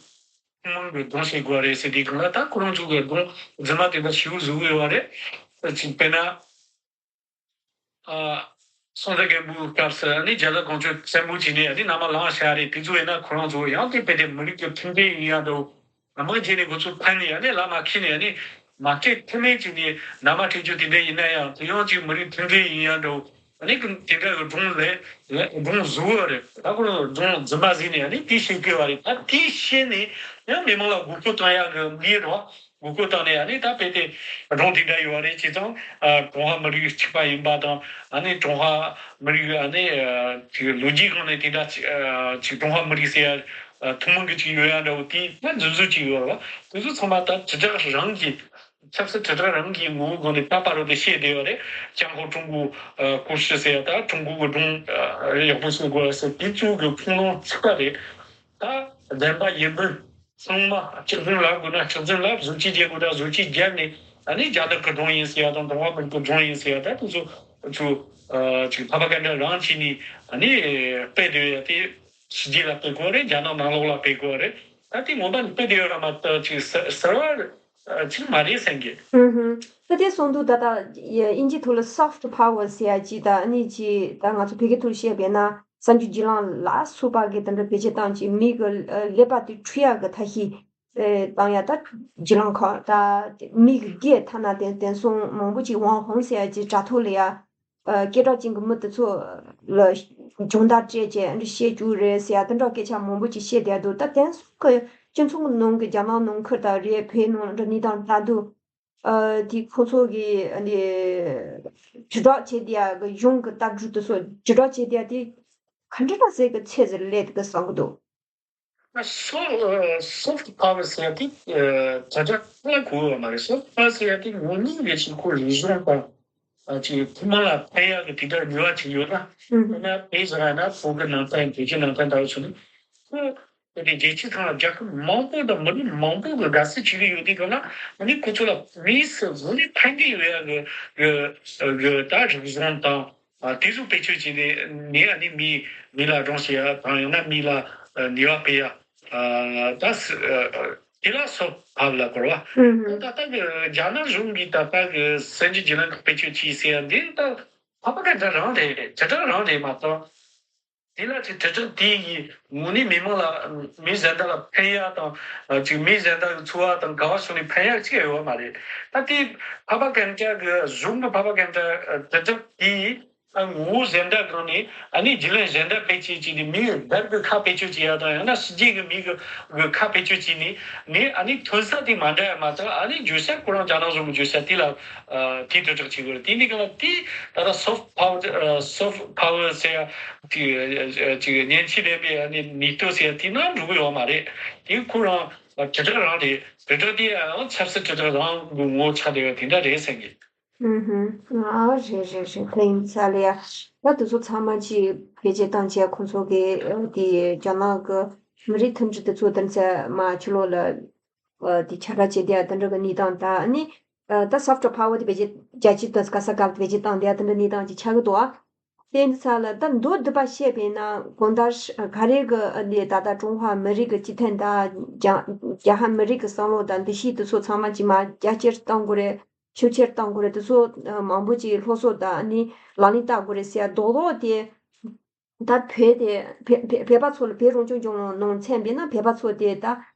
ཐུན་མོང་གི་སྒྲུང་བཤད་དགོས་རེད་ཟེར་དུས་སྒང་ལ། ད་ཁོ་རང་ཚོ་གི་སྒྲུང་རྫུན་མ་དེ་འདྲ་ཞེ་པོ་བཟོ་གི་ཡོད་རེད། ཅིག་དཔེར་ན། ཨ་སྲོང་བཙན་སྒམ་པོའི་སྐབས་སུ་ཨ་ནི་རྒྱ་ལ་གོང་ཆོས་བཙན་པོ་བྱས་ནས་ཨ་ནི་མནའ་མ་ལངས་བཞག་རེད། དེ་ཚོ་ཡིན་ན་ཁོ་རང་ཚོ་ཡང་དེ་དཔེ་དེ་མི་རིགས་ཀྱི་མཐུན་སྒྲིལ་ཡིན་ཡང་འདྲ་བོ། མ་བྱས་ནས་ཁོ་ཚོ་ཕན་ནས་ཨ་ནི་ལམ་མ་ཁེལ་ནས། ཨ་ནི་མ་སྤྲད་ཐུབ་མིན་བྱས་ནས་མནའ་མ་སྤྲད་རྒྱུ་དེ་འདྲ་ཡིན་ན་ཡང་། དེ་ཡང་ཅིག་མི་རིགས་མཐུན་སྒྲིལ་ཡིན་ཡང་འདྲ་བོ། ཨ་ནི་དེ་འདྲ་གི་སྒྲུང་ལས་ལས་སྒྲུང་བཟོ་བ་རེད། ད་ཁོ་རང་སྒྲུང་རྫུན་མ་བཟོས་ནས་ཨ་ནི་དེ་བཤད་དགོས་པ་རེད། ད་དེ་བཤད་ནས་ཡང་མི་མང་ལ་མགོ་སྐོར་བཏང་ཡག་གི་ལས་རེད། མགོ་སྐོར་བཏང་ནས་ཨ་ནི་ད་དཔེ་དེ་སྒྲུང་དེ་འདྲ་ཡོད་རེད། བྱས་ཙང་ཨ་ཀྲུང་ཧྭ་མི་རིགས་གཅིག་པ་ཡིན་པ་དང་། ཨ་ནི་ཀྲུང་ཧྭ་མི་རིགས་ཨ་ནི་ཨ་ཅིག་ལོ་རྒྱུས་སྒང་ནས་དེ་འདྲ་ཅིག་ཨ་ཅིག་ཀྲུང་ཧྭ་མི་རིགས་ཟེར་ཡ་ཨ་ཐུན་མོང་གི་ཅིག་ཡོད་ཡ་འདྲ་བོ། དེ་ད་རྫུན་བཟོ་ཅིག་ཡོད་རེད་བ། དེ་ཚོ་ཚང་མ་ད་དྲིལ་བསྒྲགས་རང་གིས། ཆབ་སྲིད་དྲིལ་བསྒྲགས་རང་གི་ངོ་བོའི་སྒང་ནས་ད་བར་དུ་དེ་བཤད་བསྡད་ཡོད་རེད། 讲好中国故事ཟེར་ཡ། ད་ཀྲུང་གོ་གི་སྒྲུང་ཡག་པོ་བཤད་དགོས་ཟེར། དེ་ཚོ་གི་ཁུངས་ལུང་ཚིག་པ་རེད། ད་བདེན་པ་ཡིན་མིན་ཚང་མ་གཅིག་རྫུན་ལབ་དགོས་ན་གཅིག་རྫུན་ལབ། བཟོ་བཅོས་བརྒྱབ་དགོས་ན་བཟོ་བཅོས་བརྒྱབ་ནས། ཨ་ནི་རྒྱ་ནག་གི་སྒྲུང་ཡིན་ཟེར་ཡ་དང་ཀྲུང་ཧྭ་མི་རིགས་ཀྱི་སྒྲུང་ཡིན་ཟེར་ཡ། ད་དེ་ཚོ་ཚོ་ཅིག་ཕ་པ་ཀ་འདྲ་རང་བྱས་ནས་ཨ་ནི་སྤེལ་བསྡད་ཡོད་ཡ་དེ། ཕྱི་རྒྱལ་ལ་སྤེལ་དགོས་རེད། རྒྱ་ནག་ནང་ལོགས་ལ་སྤེལ་དགོས་རེད། ད་དེ་ངོ་མ་ནས་སྤེལ་བསྡད་ཡོད་ར་མ་གཏོགས་ཅིག་ཟེར་ཟེར་བ་ཅིག་མ་རེད་བསམ་གི། ཧུམ་ཧུམ། ད་དེ་སོང་དུས་ད་ལྟ་དབྱིན་ཇིའི་ཐོག་ལ་soft power ཟེར་ཡ་ཅིག་ད་ཨ་ནི་ཅིག་ད་ང་ཚོ་བོད་སྐད་ཐོག་བཤད་པས་ན་གསར་འགྱུར་བརྒྱུད་ལམ་ལ་སོགས་པ་གི་དེ་འདྲ་བེད་སྤྱོད་བཏང་བྱས་མི་གི་ཀླད་པ་དེ་འཁྲུག་ཡག་གི་ཐབས་ཤེས་ བཏང་ཡ་ད་བརྒྱུད་ལམ་ཁག་ད་མི་གི་སྒེར་ཐ་ན་དེ་དེང་སང་མང་པོ་ཅིག་ཝང་ཧོང་ཟེར་ཡ་ཅིག་དྲ་ཐོག་ལ་ཡ་སྐད་གྲགས་ཅན་གྱི་མི་དེ་ཚོ་ལ་སྦྱོང་བརྡར་སྤྲད་བྱས་འདི་བཤད་རྒྱུ་རེད་ཟེར་ཡ་དེ་འདྲ་སྐད་ཆ་མང་པོ་ཅིག་བཤད་བསྡད་འདུག་ད་དེང་སང་གི་སྤྱི་ཚོགས་ནང་གི་རྒྱ་ནག་ནང་ཁུལ་དང་རེད་བོད་ནང་འདྲ་གནས་སྟངས་ལྟ་དུས། ཨ་དེ་ཁོ་ཚོ་གི་ཨ་ནི་དྲིལ་བསྒྲགས་བྱེད་བསྡད་ཡ་གི་གཞུང་གི་ལྟ་གྲུབ་དེ་ཚོ་དྲིལ་བསྒྲགས་བྱེད་བསྡད་ཡ་དེ་ག་འདྲ་ཟེར་གི་ཚད་ཟེར་སླེབས་གི་བསམ་གི་འདུག་ཨ་སོ་ཨ་soft power ཟེར་ཡ་དེ་ཨ་དྲིལ་བསྒྲགས་ལ་གོ་བ་མ་རེད། soft power ཟེར་ཡ་དེ་ངོ་མ་ལས་ཅིག་ཁོ་རིག་གཞུང་དང་ཨ་ཅིག་ཐུན་མོང་ལ་ཕན་ཡ་གི་དེ་འདྲ་ནུས་པ་ཅིག་ཡོད་ན། ཨ་ན་དཔེ་བཞག་ཡ་ན་བོད་ཀྱི་ནང་བསྟན་བོད་ཀྱི་ནང་བསྟན་ལྟ་བུ་བྱུང་ན་ཁོ། དེ་རྒྱལ་སྤྱི་ཚང་ལ་རྒྱལ་ཁབ་མང་པོ་དང་མི་རིགས་མང་པོ་གི་དགའ་བསུ་བྱེད་ཀྱི་ཡོད་དུས་སྒང་ལ་ཨ་ནི་ཁོ་ཚོ་ལ་དངོས་སུ་དངོས་གནས་ཕན་གྱི་ཡོད་ཡ་གི་གི་གི་ད་རིག་གཞུང་དང་ཨ་དེ་ཚོ་བེད་སྤྱོད་བྱས་ནས་ནས་ཨ་ནི་མི་མི་ལ་སྒྲོམ་བྱེད་ཡ་དང་ཡང་ན་མི་ལ་ཨ་ནུས་པ་སྤེལ་ཡ་ཨ་ད་སི་ཨ་དེ་ལ་soft power ལ་གོ་བ། ད་ལྟ་གི་རྒྱ་ནག་གཞུང་གིས་ད་ལྟ་གི་གསར་འགྱུར་བརྒྱུད་ལམ་ཁག་བེད་སྤྱོད་བྱས་ཟེར་ཡ་འདི་ད་ཕ་པ་ག་འདྲ་རང་རེད། དྲིལ་བསྒྲགས་རང་རེད་མ་གཏོགས། དེ་ལ་ཅིག་དྲིལ་བསྒྲགས་དེ་ཡིས་དངོས་གནས་མི་མང་ལ་མི་གཞན་དག་ལ་ཕན་ཡག་དང་ཅིག་མི་གཞན་དག་གི་འཚོ་བ་དང་དགའ་བ་བྱུང་ནས་ཕན་ཡག་ཅིག་ཡོད་མ་རེད། ད་དེ་ཕ་པ་གན་ཅག་གི་གཞུང་གི་ཕ་པ་གན་ཅག་དྲིལ་བསྒྲགས་དེ་ཡིས་ངོ་བོ་གཞན་དག་གང་ནས་ཨ་ནི་རྒྱུས་ལོན་གཞན་དག་བེད་སྤྱོད་བྱས་ནས་མི་བར་གི་ཁ་བེད་སྤྱོད་བྱེད་ཡག་དང་ཡང་ན་ཕྱི་རྒྱལ་གི་མི་གི་གི་ཁ་བེད་སྤྱོད་བྱས་ནས་ནས་ཨ་ནི་ཐོན་ས་དེ་མ་འདྲ་ཡ་མ་ཚད་ཨ་ནི་བརྗོད་བྱ་ཁོ་རང་རྒྱ་ནག་གཞུང་གི་བརྗོད་བྱ་དེ་ལ་དེ་དྲིལ་བསྒྲགས་བྱེད་དགོས་རེད། དེ་ནི་གང་ལ་དེ་ད་ལྟ་soft power soft power ཟེར་ཡ་དེ་ཅིག་ཉེན་ཆེ་ལྡན་པའི་ཨ་ནི་ནུས་སྟོབས་ཟེར་ཡ་དེ་ནང་འགྲོ་གི་ཡོད་མ་རེད། དེ་ཁོ་རང་དྲིལ་བསྒྲགས་རང་རེད། དྲིལ་བསྒྲགས་དེ་ཡང་ཆབ་སྲིད་དྲིལ་བསྒྲགས་རང་གི་ངོ་བོ་ཆགས་བསྡད་ཡ་དེ་འདྲ་རེད་བསམ་གི། ཨུ་ཧུམ། ཨ་རེད་རེད་རེད། དེ་ཡིན་ཙང་ལ་ཡ། ད་དེ་ཚོ་ཚང་མ་ཅིག་བེད་སྤྱོད་བཏང་བྱས་ཁོང་ཚོ་གི་དེ་རྒྱ་ནག་གི་མི་རིགས་མཐུན་སྒྲིལ་དེ་ཚོ་དེ་ཚོ་མ་ཕྱི་ལོགས་ལ་དེ་ཁྱབ་བསྒྲགས་བྱེད་བསྡད་ཡ་དེ་འདྲ་གི་གནས་སྟངས་དང་ཨ་ནི་ད་soft power དེ་བེད་སྤྱོད་རྒྱ་ཆེ་དུ་ག་ས་ག་བེད་སྤྱོད་བཏང་བསྡད་ཡ་དེ་འདྲ་གནས་སྟངས་ཅིག་ཆགས་ཀྱི་འདུག་ཨ། དེ་ཡིན་ཙང་ལ་ད་མདོར་བསྡུས་པ་བཤད་པས་ན་གང་ལྟར་ག་རེ་གི་ཨ་ནི་ད་ལྟ་ཀྲུང་ཧྭ་མི་རིགས་ཀྱི་སྤྱི་མཐུན་དང་རྒྱ་རྒྱ་ཧན་མི་རིགས་ཀྱི་བསམ་བློ་དང་འདུ་ཤེས་དེ་ཚོ་ཚང་མ་ཅིག་མ་རྒྱ་སྐྱེད་གཏོང་དགོས་རེད། ཤུགས་ཆེར་གཏང་དགོས་རེད། དེ་ཚོ་མང་པོ་ཅིག་སློབ་གསོ་དང་ནི་ལག་ལེན་བསྟར་དགོས་རེད་ཟེར་ཡ་རྡོག་རྡོག་དེ་ད་བོད་དེ་བོད་བོད་བོད་པ་ཚོ་ལ་བོད་རང་སྐྱོང་ལྗོངས་ནང་མཚོན་པས་ན་བོད་པ་ཚོ་དེ་ད་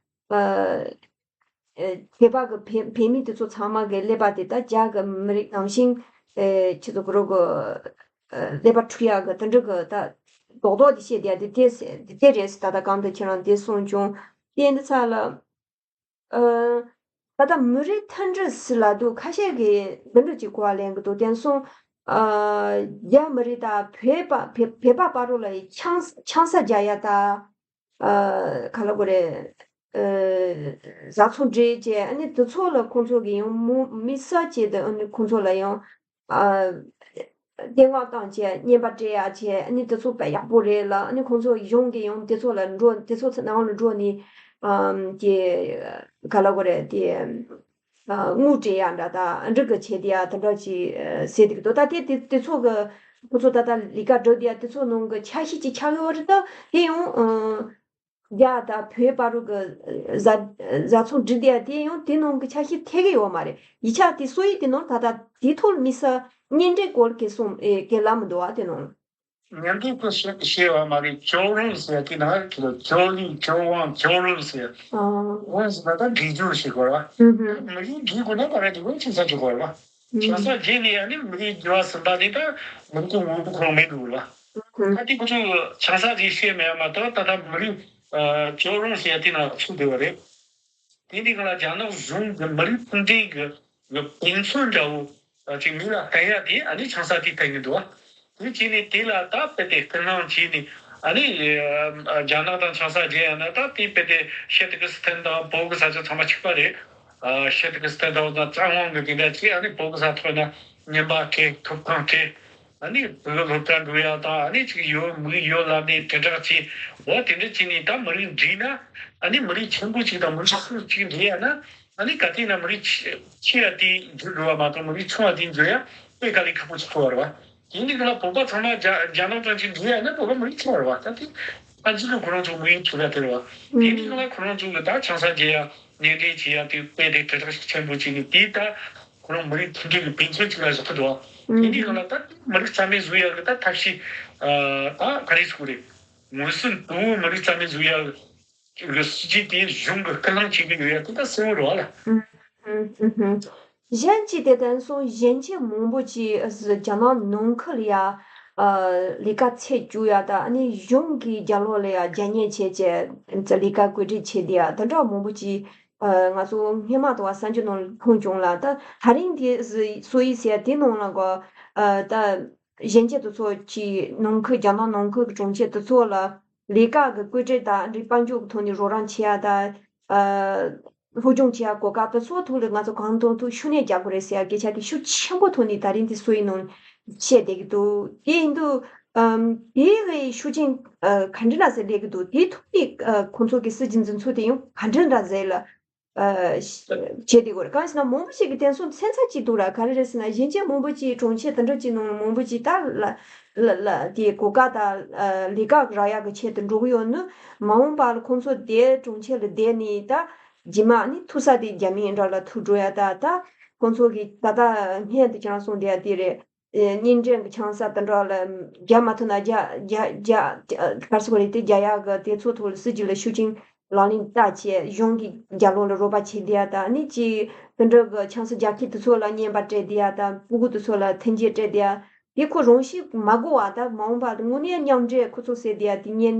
བོད་པ་གི་བོད་བོད་མི་དེ་ཚོ་ཚང་མ་གི་ཀླད་པ་དེ་ད་རྒྱ་གི་མི་རིགས་ནང་བཞིན་ཁྱེད་ཚོ་གི་རོ་གི་ཀླད་པ་འཁྲུག་ཡག་གི་དེ་འདྲ་གི་ད་རྡོག་རྡོག་དེ་བཤད་བསྡད་ཡ་དེ་དེ་དེ་རེད་ཟེར། ད་ལྟ་གང་དུ་ཁྱེད་རང་དེ་གསུངས་བྱུང་། དེ་འདི་ཚ་ལ། ཨ། ད་ལྟ་མི་རིགས་མཐུན་སྒྲིལ་ཟེར་ལབ་དུས་ཁ་ཤས་ཀྱིས་འདི་འདྲ་ཅིག་གོ་བ་ལེན་གྱི་འདུག་དེང་སང་། ཨ། རྒྱ་མི་རིགས་དང་བོད་པ་བོད་བོད་པ་བར་ལ་ཆང་ཆང་ས་རྒྱག་ཡ་ད། ཨ། ག་ལ་གོ་རེད། ཨ། བཟའ་ཚང་འདྲེས་བྱས་ཨ་ནི་དེ་ཚོ་ལ་ཁོང་ཚོ་གིས་ཡང་མུ་མི་གསར་བྱས་ཏེ་ཨ་ནི་ཁོང་ཚོ་ལ་ཡང་། ཨ། བསྟོད་བསྔགས་བཏང་བྱས་རྔན་པ་སྤྲད་ཡག་བྱས་ཨ་ནི་དེ་ཚོ་དཔེ་ཡག་པོ་རེད་ལ། ཨ་ནི་ཁོང་ཚོ་གཞུང་གིས་ཡང་དེ་ཚོ་ལ་འགྲོ་དེ་ཚོ་ནང་ལ་འགྲོ་ནས་ཨམ་དེ་ག་ལ་གོ་རེད་དེ་ཨ་དངུལ་སྤྲད་ཡག་འདྲ་ད་འགྲིག་གི་བྱས་དེ་ཡག་དེ་འདྲ་ཅིག་ཟེར་དེ་གི་འདུག་ད་དེ་དེ་དེ་ཚོ་གི་ཁོ་ཚོ་ད་ལྟ་ལས་ཀ་སྒྲུབ་དེ་ཡག་དེ་ཚོ་ནང་གི་ཆ་ཤས་ཅིག་ཆགས་ཡོད་རེད། ད་དེ་ཡང་ཨ། རྒྱ་དང་བོད་བར་དུ་གི་བཟའ་བཟའ་ཚང་སྒྲིག་བསྡད་ཡ་དེ་ཡང་དེ་ནང་གི་ཆ་ཤས་ཐེ་གི་ཡོད་མ་རེད། ཡིག་ཆ་དེ་སོ་ཡིག་དེ་ནང་ད་ལྟ་དེ་ཐོག་དམིགས་བསལ་སྙན་འགྲེལ་སྐོར་གི་གསུང་ཨེ་གི་ལབ་མི་འདུག་ཨ་དེ་ནང་། སྙན་འགྲེལ་དུ་བཤད་བཤད་བ་མ་རེད། ཅོ་རུང་ཟེར་གི་ན་ཁྱེད་ལ་ཅོ་ལི་ཅོ་ཝང་ཅོ་རུང་ཟེར། ཨ། ཝང་ཟེར་ན་ད་འདྲི་རྒྱུ་ཞིག་གོ་ར། ཧུམ་ཧུམ། མི་རིགས་འདྲི་དགོས་ན་ད་ར་འདྲི་དགོས་ཆིག་ས་འདྲི་དགོས་ར། ཆང་ས་རྒྱས་ནས་ཡང་ནི་མི་རིགས་འགྱུར་བ་ཟིན་པ་ནི་ད་མི་རིགས་ངོ་བོ་ཁོ་རང་མེད་འགྲོ་ལ། ད་དེ་ཁོ་ཚོས་ཆང་ས་རྒྱས་བཤད་མེད་མ་གཏོགས་ད་ལྟ་མི་རིགས་ཅོ་རོང་ཟེར་ཡ་དེ་ན་ཚུད་བསྡད་པ་རེད། དེ་འདི་ག་ལ་རྒྱ་ནག་གཞུང་གི་མི་རིགས་མཐུན་སྒྲིལ་གྱི་གི་དཔེ་མཚོན་འདྲ་བོ་ཅིག་མི་ལ་བསྟན་ཡ་དེ་ཨ་ནི་ཆང་ས་དེ་བསྟན་གྱི་འདུག་བ། དེ་བྱས་ནས་དེ་ལ་ད་དཔེ་དེ་སྐུལ་སློང་བྱས་ནས་ཨ་ནི་རྒྱ་ནག་དང་ཆང་ས་རྒྱས་ཡ་ན་ད་དེ་དཔེ་དེ་ཤེད་དི་གི་སི་ཐན་དང་བོད་གི་ས་ཆ་ཚང་མ་གཅིག་པ་རེད། ཨ་ཤེད་དི་གི་སི་ཐན་དང་བཙན་དབང་གི་དེ་འདྲ་ཅིག་ཨ་ནི་བོད་གི་ས་ཐོག་ན་ཉེན་པ་སྤྲད་ཐོབ་ཐང་སྤྲད། ཨ་ནི་བོད་སློབ་གྲྭ་འགྲོ་ཡ་དང་ཨ་ནི་ཅིག་ཡོད་མི་ཡོད་ལབ་ནས་དྲིལ་བསྒྲགས་བྱས་འོ་དེ་འདྲ་བྱས་ནས་ད་མི་རིགས་འདྲིས་ན་ཨ་ནི་མི་རིགས་ཆེན་པོ་ཅིག་དང་མི་རིགས་ཆུང་ཅིག་འདྲིས་ཡ་ན་ཨ་ནི་ག་དུས་ན་མི་རིགས་ཆེ་ཆེ་ཡ་དེ་འགྱུར་འགྲོ་བ་མ་གཏོགས་མི་རིགས་ཆུང་བ་དེ་འགྱུར་ཡ་དཔེ་དཀའ་ལས་ཁག་པོ་ཅིག་ཐུག་བ་རེད་བ། དེ་འདི་ག་ལ་བོད་པ་ཚང་མ་རྒྱ་རྒྱ་ནག་ཅན་ཅིག་འདྲིས་ཡ་ན་བོད་པ་མི་རིགས་ཆུང་བ་རེད་བ། ད་དེ་ཨ་ཇི་ལ་ཁོ་རང་ཚོ་མི་ཡིན་ཆུང་ཡ་དེ་རེད་བ། དེ་འདི་ག་ལ་ཁོ་རང་ཚོ་གི་ད་ཆང་ས་རྒྱས་ཡ་ཉེན་འདྲེན་བྱེད་ཡ་དེ་དཔེ་དེ་དྲིལ་བསྒྲགས་ཤུགས་ཆེན་པོ་བྱས་ནས་དེ་ད། ཁོ་རང་མི་རིགས་མཐུན་སྒྲིལ་གྱི་དཔེ་མཚོན་གཅིག་ལ་བཞག་གི་འདུག་བ། དེ་འདྲའི་སྒང་ལ་ད་མི་རིགས་རྩ་མེད་བཟོ་ཡག་གི་ད་ཐབས་ཤེས་ད་ག་རེ་ཟེར་དགོས་རེད། མངོན་སུམ་དུ་མི་རིགས་རྩ་མེད་བཟོ་ཡག་ གི་སྲིད་ཇུས་དེ་གཞུང་གི་སྐུལ་སློང་བྱེད་ཀྱི་ཡོད་ཡ་དེ་ད་གསལ་བོ་རེད་བ་ལ། ཨུམ། ཨུམ། ཨུམ། གཞན་གཅིག་དེ་དེང་སང་གཞོན་སྐྱེས་མང་པོ་ཅིག་ཨ་ཟི་རྒྱ་ནག་ནང་ཁུལ་ལ་ཡ་ཨ་ལས་ཀ་འཚོལ་བཅུག་ཡ་ད་ཨ་ནི་གཞུང་གི་རྒྱབ་ལོགས་ལ་ཡ་རྒྱ་ཉེ་བྱས་བྱས་ལས་ཀ་བཀོད་སྒྲིག་བྱས་བསྡད་ཡ་དེ་འདྲ་མང་པོ་ཅིག་ཨ་ང་ཚོ་སྔོན་མ་དང་བ་གསར་འགྱུར་ནང་ལ་མཐོང་བྱུང་ལ། ད་ད་རིང་དེ་ཨ་ཟི་སོ་ཡི་ཟེར་ཡ་དེ་ནང་ལ་གོ་ཨ་ད་གཞོན་སྐྱེས་དེ་ཚོ་ཅིག་ནང་ཁུལ་རྒྱ་ནག་ནང་ཁུལ་གྱི་གྲོང་ཁྱེར་དེ་ཚོ་ལ་ལས་ཀ་གི་བཀོད་སྒྲིག་དང་འདྲི་དཔལ་འབྱོར་གྱི་ཐོག་ནས་རོགས་རམ་བྱེད་ཡ་དང་། ཨ། སློབ་སྦྱོང་བྱེད་ཡ་གོ་སྐབས་དེ་ཚོ་ཐོག་ལ་ང་ཚོ་གང་ཐུབ་ཐུབ་ཤུགས་སྣོན་རྒྱག་དགོས་རེད་ཟེར་ཡ་སྐད་ཆ་དེ་ཤུགས་ཆེན་པོ་ཐོག་ནས་ད་རིང་དེ་སོ་ཡི་ནང་བཤད་བསྡད་ཀྱི་འདུག་དེ་ཡིན་དུས་ཨམ། དེའི་གི་ཤུགས་རྐྱེན་ཨ་ག་འདྲ་འདྲ་ཟེར་སླེབས་ཀྱི་འདུག་དེའི་ཐོག་ནས་ཨ་ཁོང་ཚོ་གི་སྲིད་ཇུས་འཛིན་ཚུལ་དེ་ཡང་ག་འདྲ་འདྲ་ཟེར་ལ་ཨ་བྱེད་བསྡད་དགོས་རེད། གང་ཡིན་ཟེར་ན་མང་པོ་ཞིག་གི་དེང་སང་སེམས་འཚབ་ཅིག་འདུག་ར། ག་རེ་རེད་ཟེར་ན་གཞོན་སྐྱེས་མང་པོ་ཅིག་གྲོང་ཁྱེར་དེ་འདྲ་ཅིག་ནང་ལ་མང་པོ་ཅིག་ད་ལ་ལ་ལ་དེ་གོ་སྐབས་དང་ཨ་ལས་ཀ་རག་ཡག་གི་ཆེད་དུ་འགྲོ་གི་ཡོད་ནི། མ་འོངས་པ་ལ་ཁོང་ཚོ་དེ་གྲོང་ཁྱེར་ལ་བསྡད་ནས་ད་རྗེས་མ་ནི་ཐུག་ས་དེ་རྒྱ་མི་འདྲ་ལ་ཐུག་འགྲོ་ཡ། ད་ད་ཁོང་ཚོ་གི་ད་ལྟ་སྔོན་དུ་ཁྱེད་རང་གསུངས་བསྡད་ཡ་དེ་རེད། ཨེ་བརྙན་འཕྲིན་གྱི་ཆང་ས་དེ་འདྲ་ལ་རྒྱག་མ་ཐུབ་ན་རྒྱ་རྒྱ་རྒྱ་ག་རེ་ཟེར་དགོས་རེད། དེ་རྒྱག་ཡག་གི་དེ་ཚོ་ཐོག་ལ་སྲིད་ཇུས་ལ་ཤུགས་རྐྱེན་ལག་ལེན་བསྟར་བྱས་གཞུང་གི་རྒྱབ་ལོགས་ལ་རོགས་པ་བྱེད་བསྡད་ཡ། ད་ནི་ཅིག་དེ་འདྲ་གི་ཆང་ས་རྒྱག་མཁན་དེ་ཚོ་ལ་རྔན་པ་སྤྲད་བསྡད་ཡ་དང་སྤུ་གུ་དེ་ཚོ་ལ་ཐོན་སྐྱེད་སྤྲད་བསྡད་ཡ། དེ་ཁོ་རང་ཤུགས་མ་དགོས་པ་ད་མ་འོངས་པ་དངོས་གནས་མཉམ་འབྲེལ་ཁོ་ཚོ་ཟེར་བསྡད་ཡ་དེ་ཉན།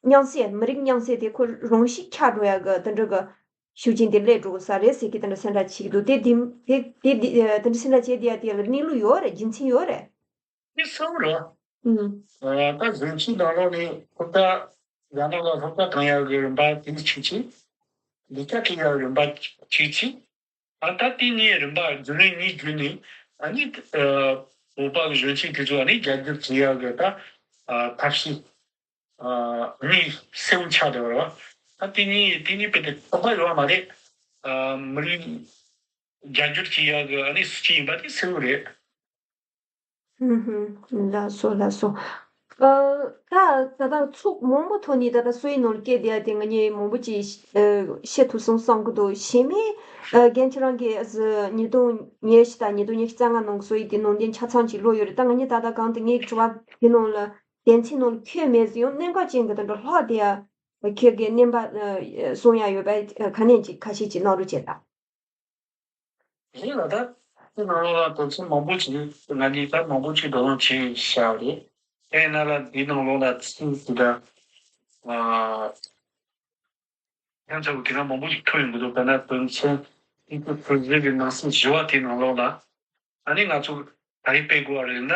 མཉམ་བསྲེས་མི་རིགས་མཉམ་བསྲེས་དེ་ཁོ་རང་ཤུགས་ཆག་འགྲོ་ཡ་གི་དེ་འདྲ་གི་ཤུགས་རྐྱེན་དེ་སླེབས་འགྲོ་གི་ས་རེད་ཟེར་གི་དེ་འདྲ་སེམས་ཁྲལ་བྱེད་ཀྱི་འདུག་དེ་དེ་དེ་དེ་དེ་དེ་འདྲ་སེམས་ཁྲལ་བྱེད་བསྡད་ཡ་དེ་ལ་གནས་ལུགས་ཡོད་རེད། རྒྱུ་མཚན་ཡོད་རེད། དེ་གསལ་བོ་རེད། ཨུམ། ད་གཞོན་སྐྱེས་ནང་ལོགས་ནས་སློབ་གྲྭ་རྒྱ་ནག་ལ་སློབ་གྲྭ་གཏོང་ཡག་གི་རིམ་པ་དེ་གཅིག་བྱས། ལས་ཀ་བྱེད་ཡག་གི་རིམ་པ་གཅིག་བྱས། ཨ་ད་དེ་གཉིས་རིམ་པ་རྒྱུན་ལས་གཉིས་བརྒྱུད་ནས་ཨ་ནི་ཨ་བོད་པ་གི་གཞོན་སྐྱེས་དེ་ཚོ་ཨ་ནི་རྒྱ་སྒྱུར་བྱེད་ཡག་གི་ད་ཨ་ཐབས་ཤེས་ཨ་གཉིས་གསལ་བོ་ཆགས་བསྡད་པ་རེད་བ། ད་དེ་གཉིས་དེ་གཉིས་དཔེ་དེ་ཁོ་པ་ཡོད་མ་རེད། ཨ་མི་རིགས་རྒྱ་སྒྱུར་བྱེད་ཡག་གི་ཨ་ནི་སྲིད་ཇུས་ཡིན་པ་དེ་གསལ་བོ་རེད། ཧུམ་ཧུམ། ལགས་སོ་ལགས་སོ། ཨ་ད་ད་ལྟ་ཚོགས་མང་པོ་ཐོག་ནས་ད་ལྟ་སོ་ཡི་ནང་ལ་སྐད་བསྡད་ཡ་དེ་ང་གཉིས་མང་པོ་ཅིག་ཨ་བཤད་ཐུབ་སོང་བསམ་གི་འདུག་གཞན་མའི་ཨ་རྒན་ཁྱེད་རང་གིས་ཨ་ཟི་ཉིས་སྟོང་ཉི་ཤུ་དང་ཉིས་སྟོང་ཉི་ཤུ་རྩ་ལྔ་ནང་གི་སོ་ཡི་དེ་ནང་དོན་ཆ་ཚང་ཅིག་ཀློག་ཡོད་རེད། ད་ང་གཉིས་ད་ལྟ་གང་དུ་ངའི་དྲི་བ་དེ་ནང་ལ་དོན་ཚན་ནང་ལ་འཁྱོལ་མེད་ཟེར་ཡང་གནད་འགག་ཅན་གྱི་དེ་འདྲ་ལྷག་བསྡད་ཡ་ཁྱོད་ཀྱིས་བསྣན་པ་ཨ་གསུང་ཡ་ཡོད་པ་ག་ནས་ཅིག་ཁ་ཤས་ཅིག་གནང་རོགས་བྱེད་དང་། རེད་ལ་ད། དེ་ནང་ལོགས་ལ་དོན་ཚན་མང་པོ་ཅིག་ང་གཉིས་ད་མང་པོ་ཅིག་བགྲོ་གླེང་བྱས་བཞག་རེད། དེ་ཡིན་ན་ལ་འདི་ནང་ལོགས་ལ་ཚིག་ཅིག་ད། ཨ། ཡང་ཚ་བོ་དེ་ག་མང་པོ་ཞིག་ཐོན་ཡོང་གི་འདུག་དཔེར་ན་དོན་ཚན་ཏིག་ཏུ་ཐུར་ཟེར་གྱི་ནང་གསེས་བཞི་བ་དེའི་ནང་ལོགས་ལ། ཨ་ནི་ང་ཚོ་ད་རེས་སྤེལ་དགོས་པ་རེད་ན།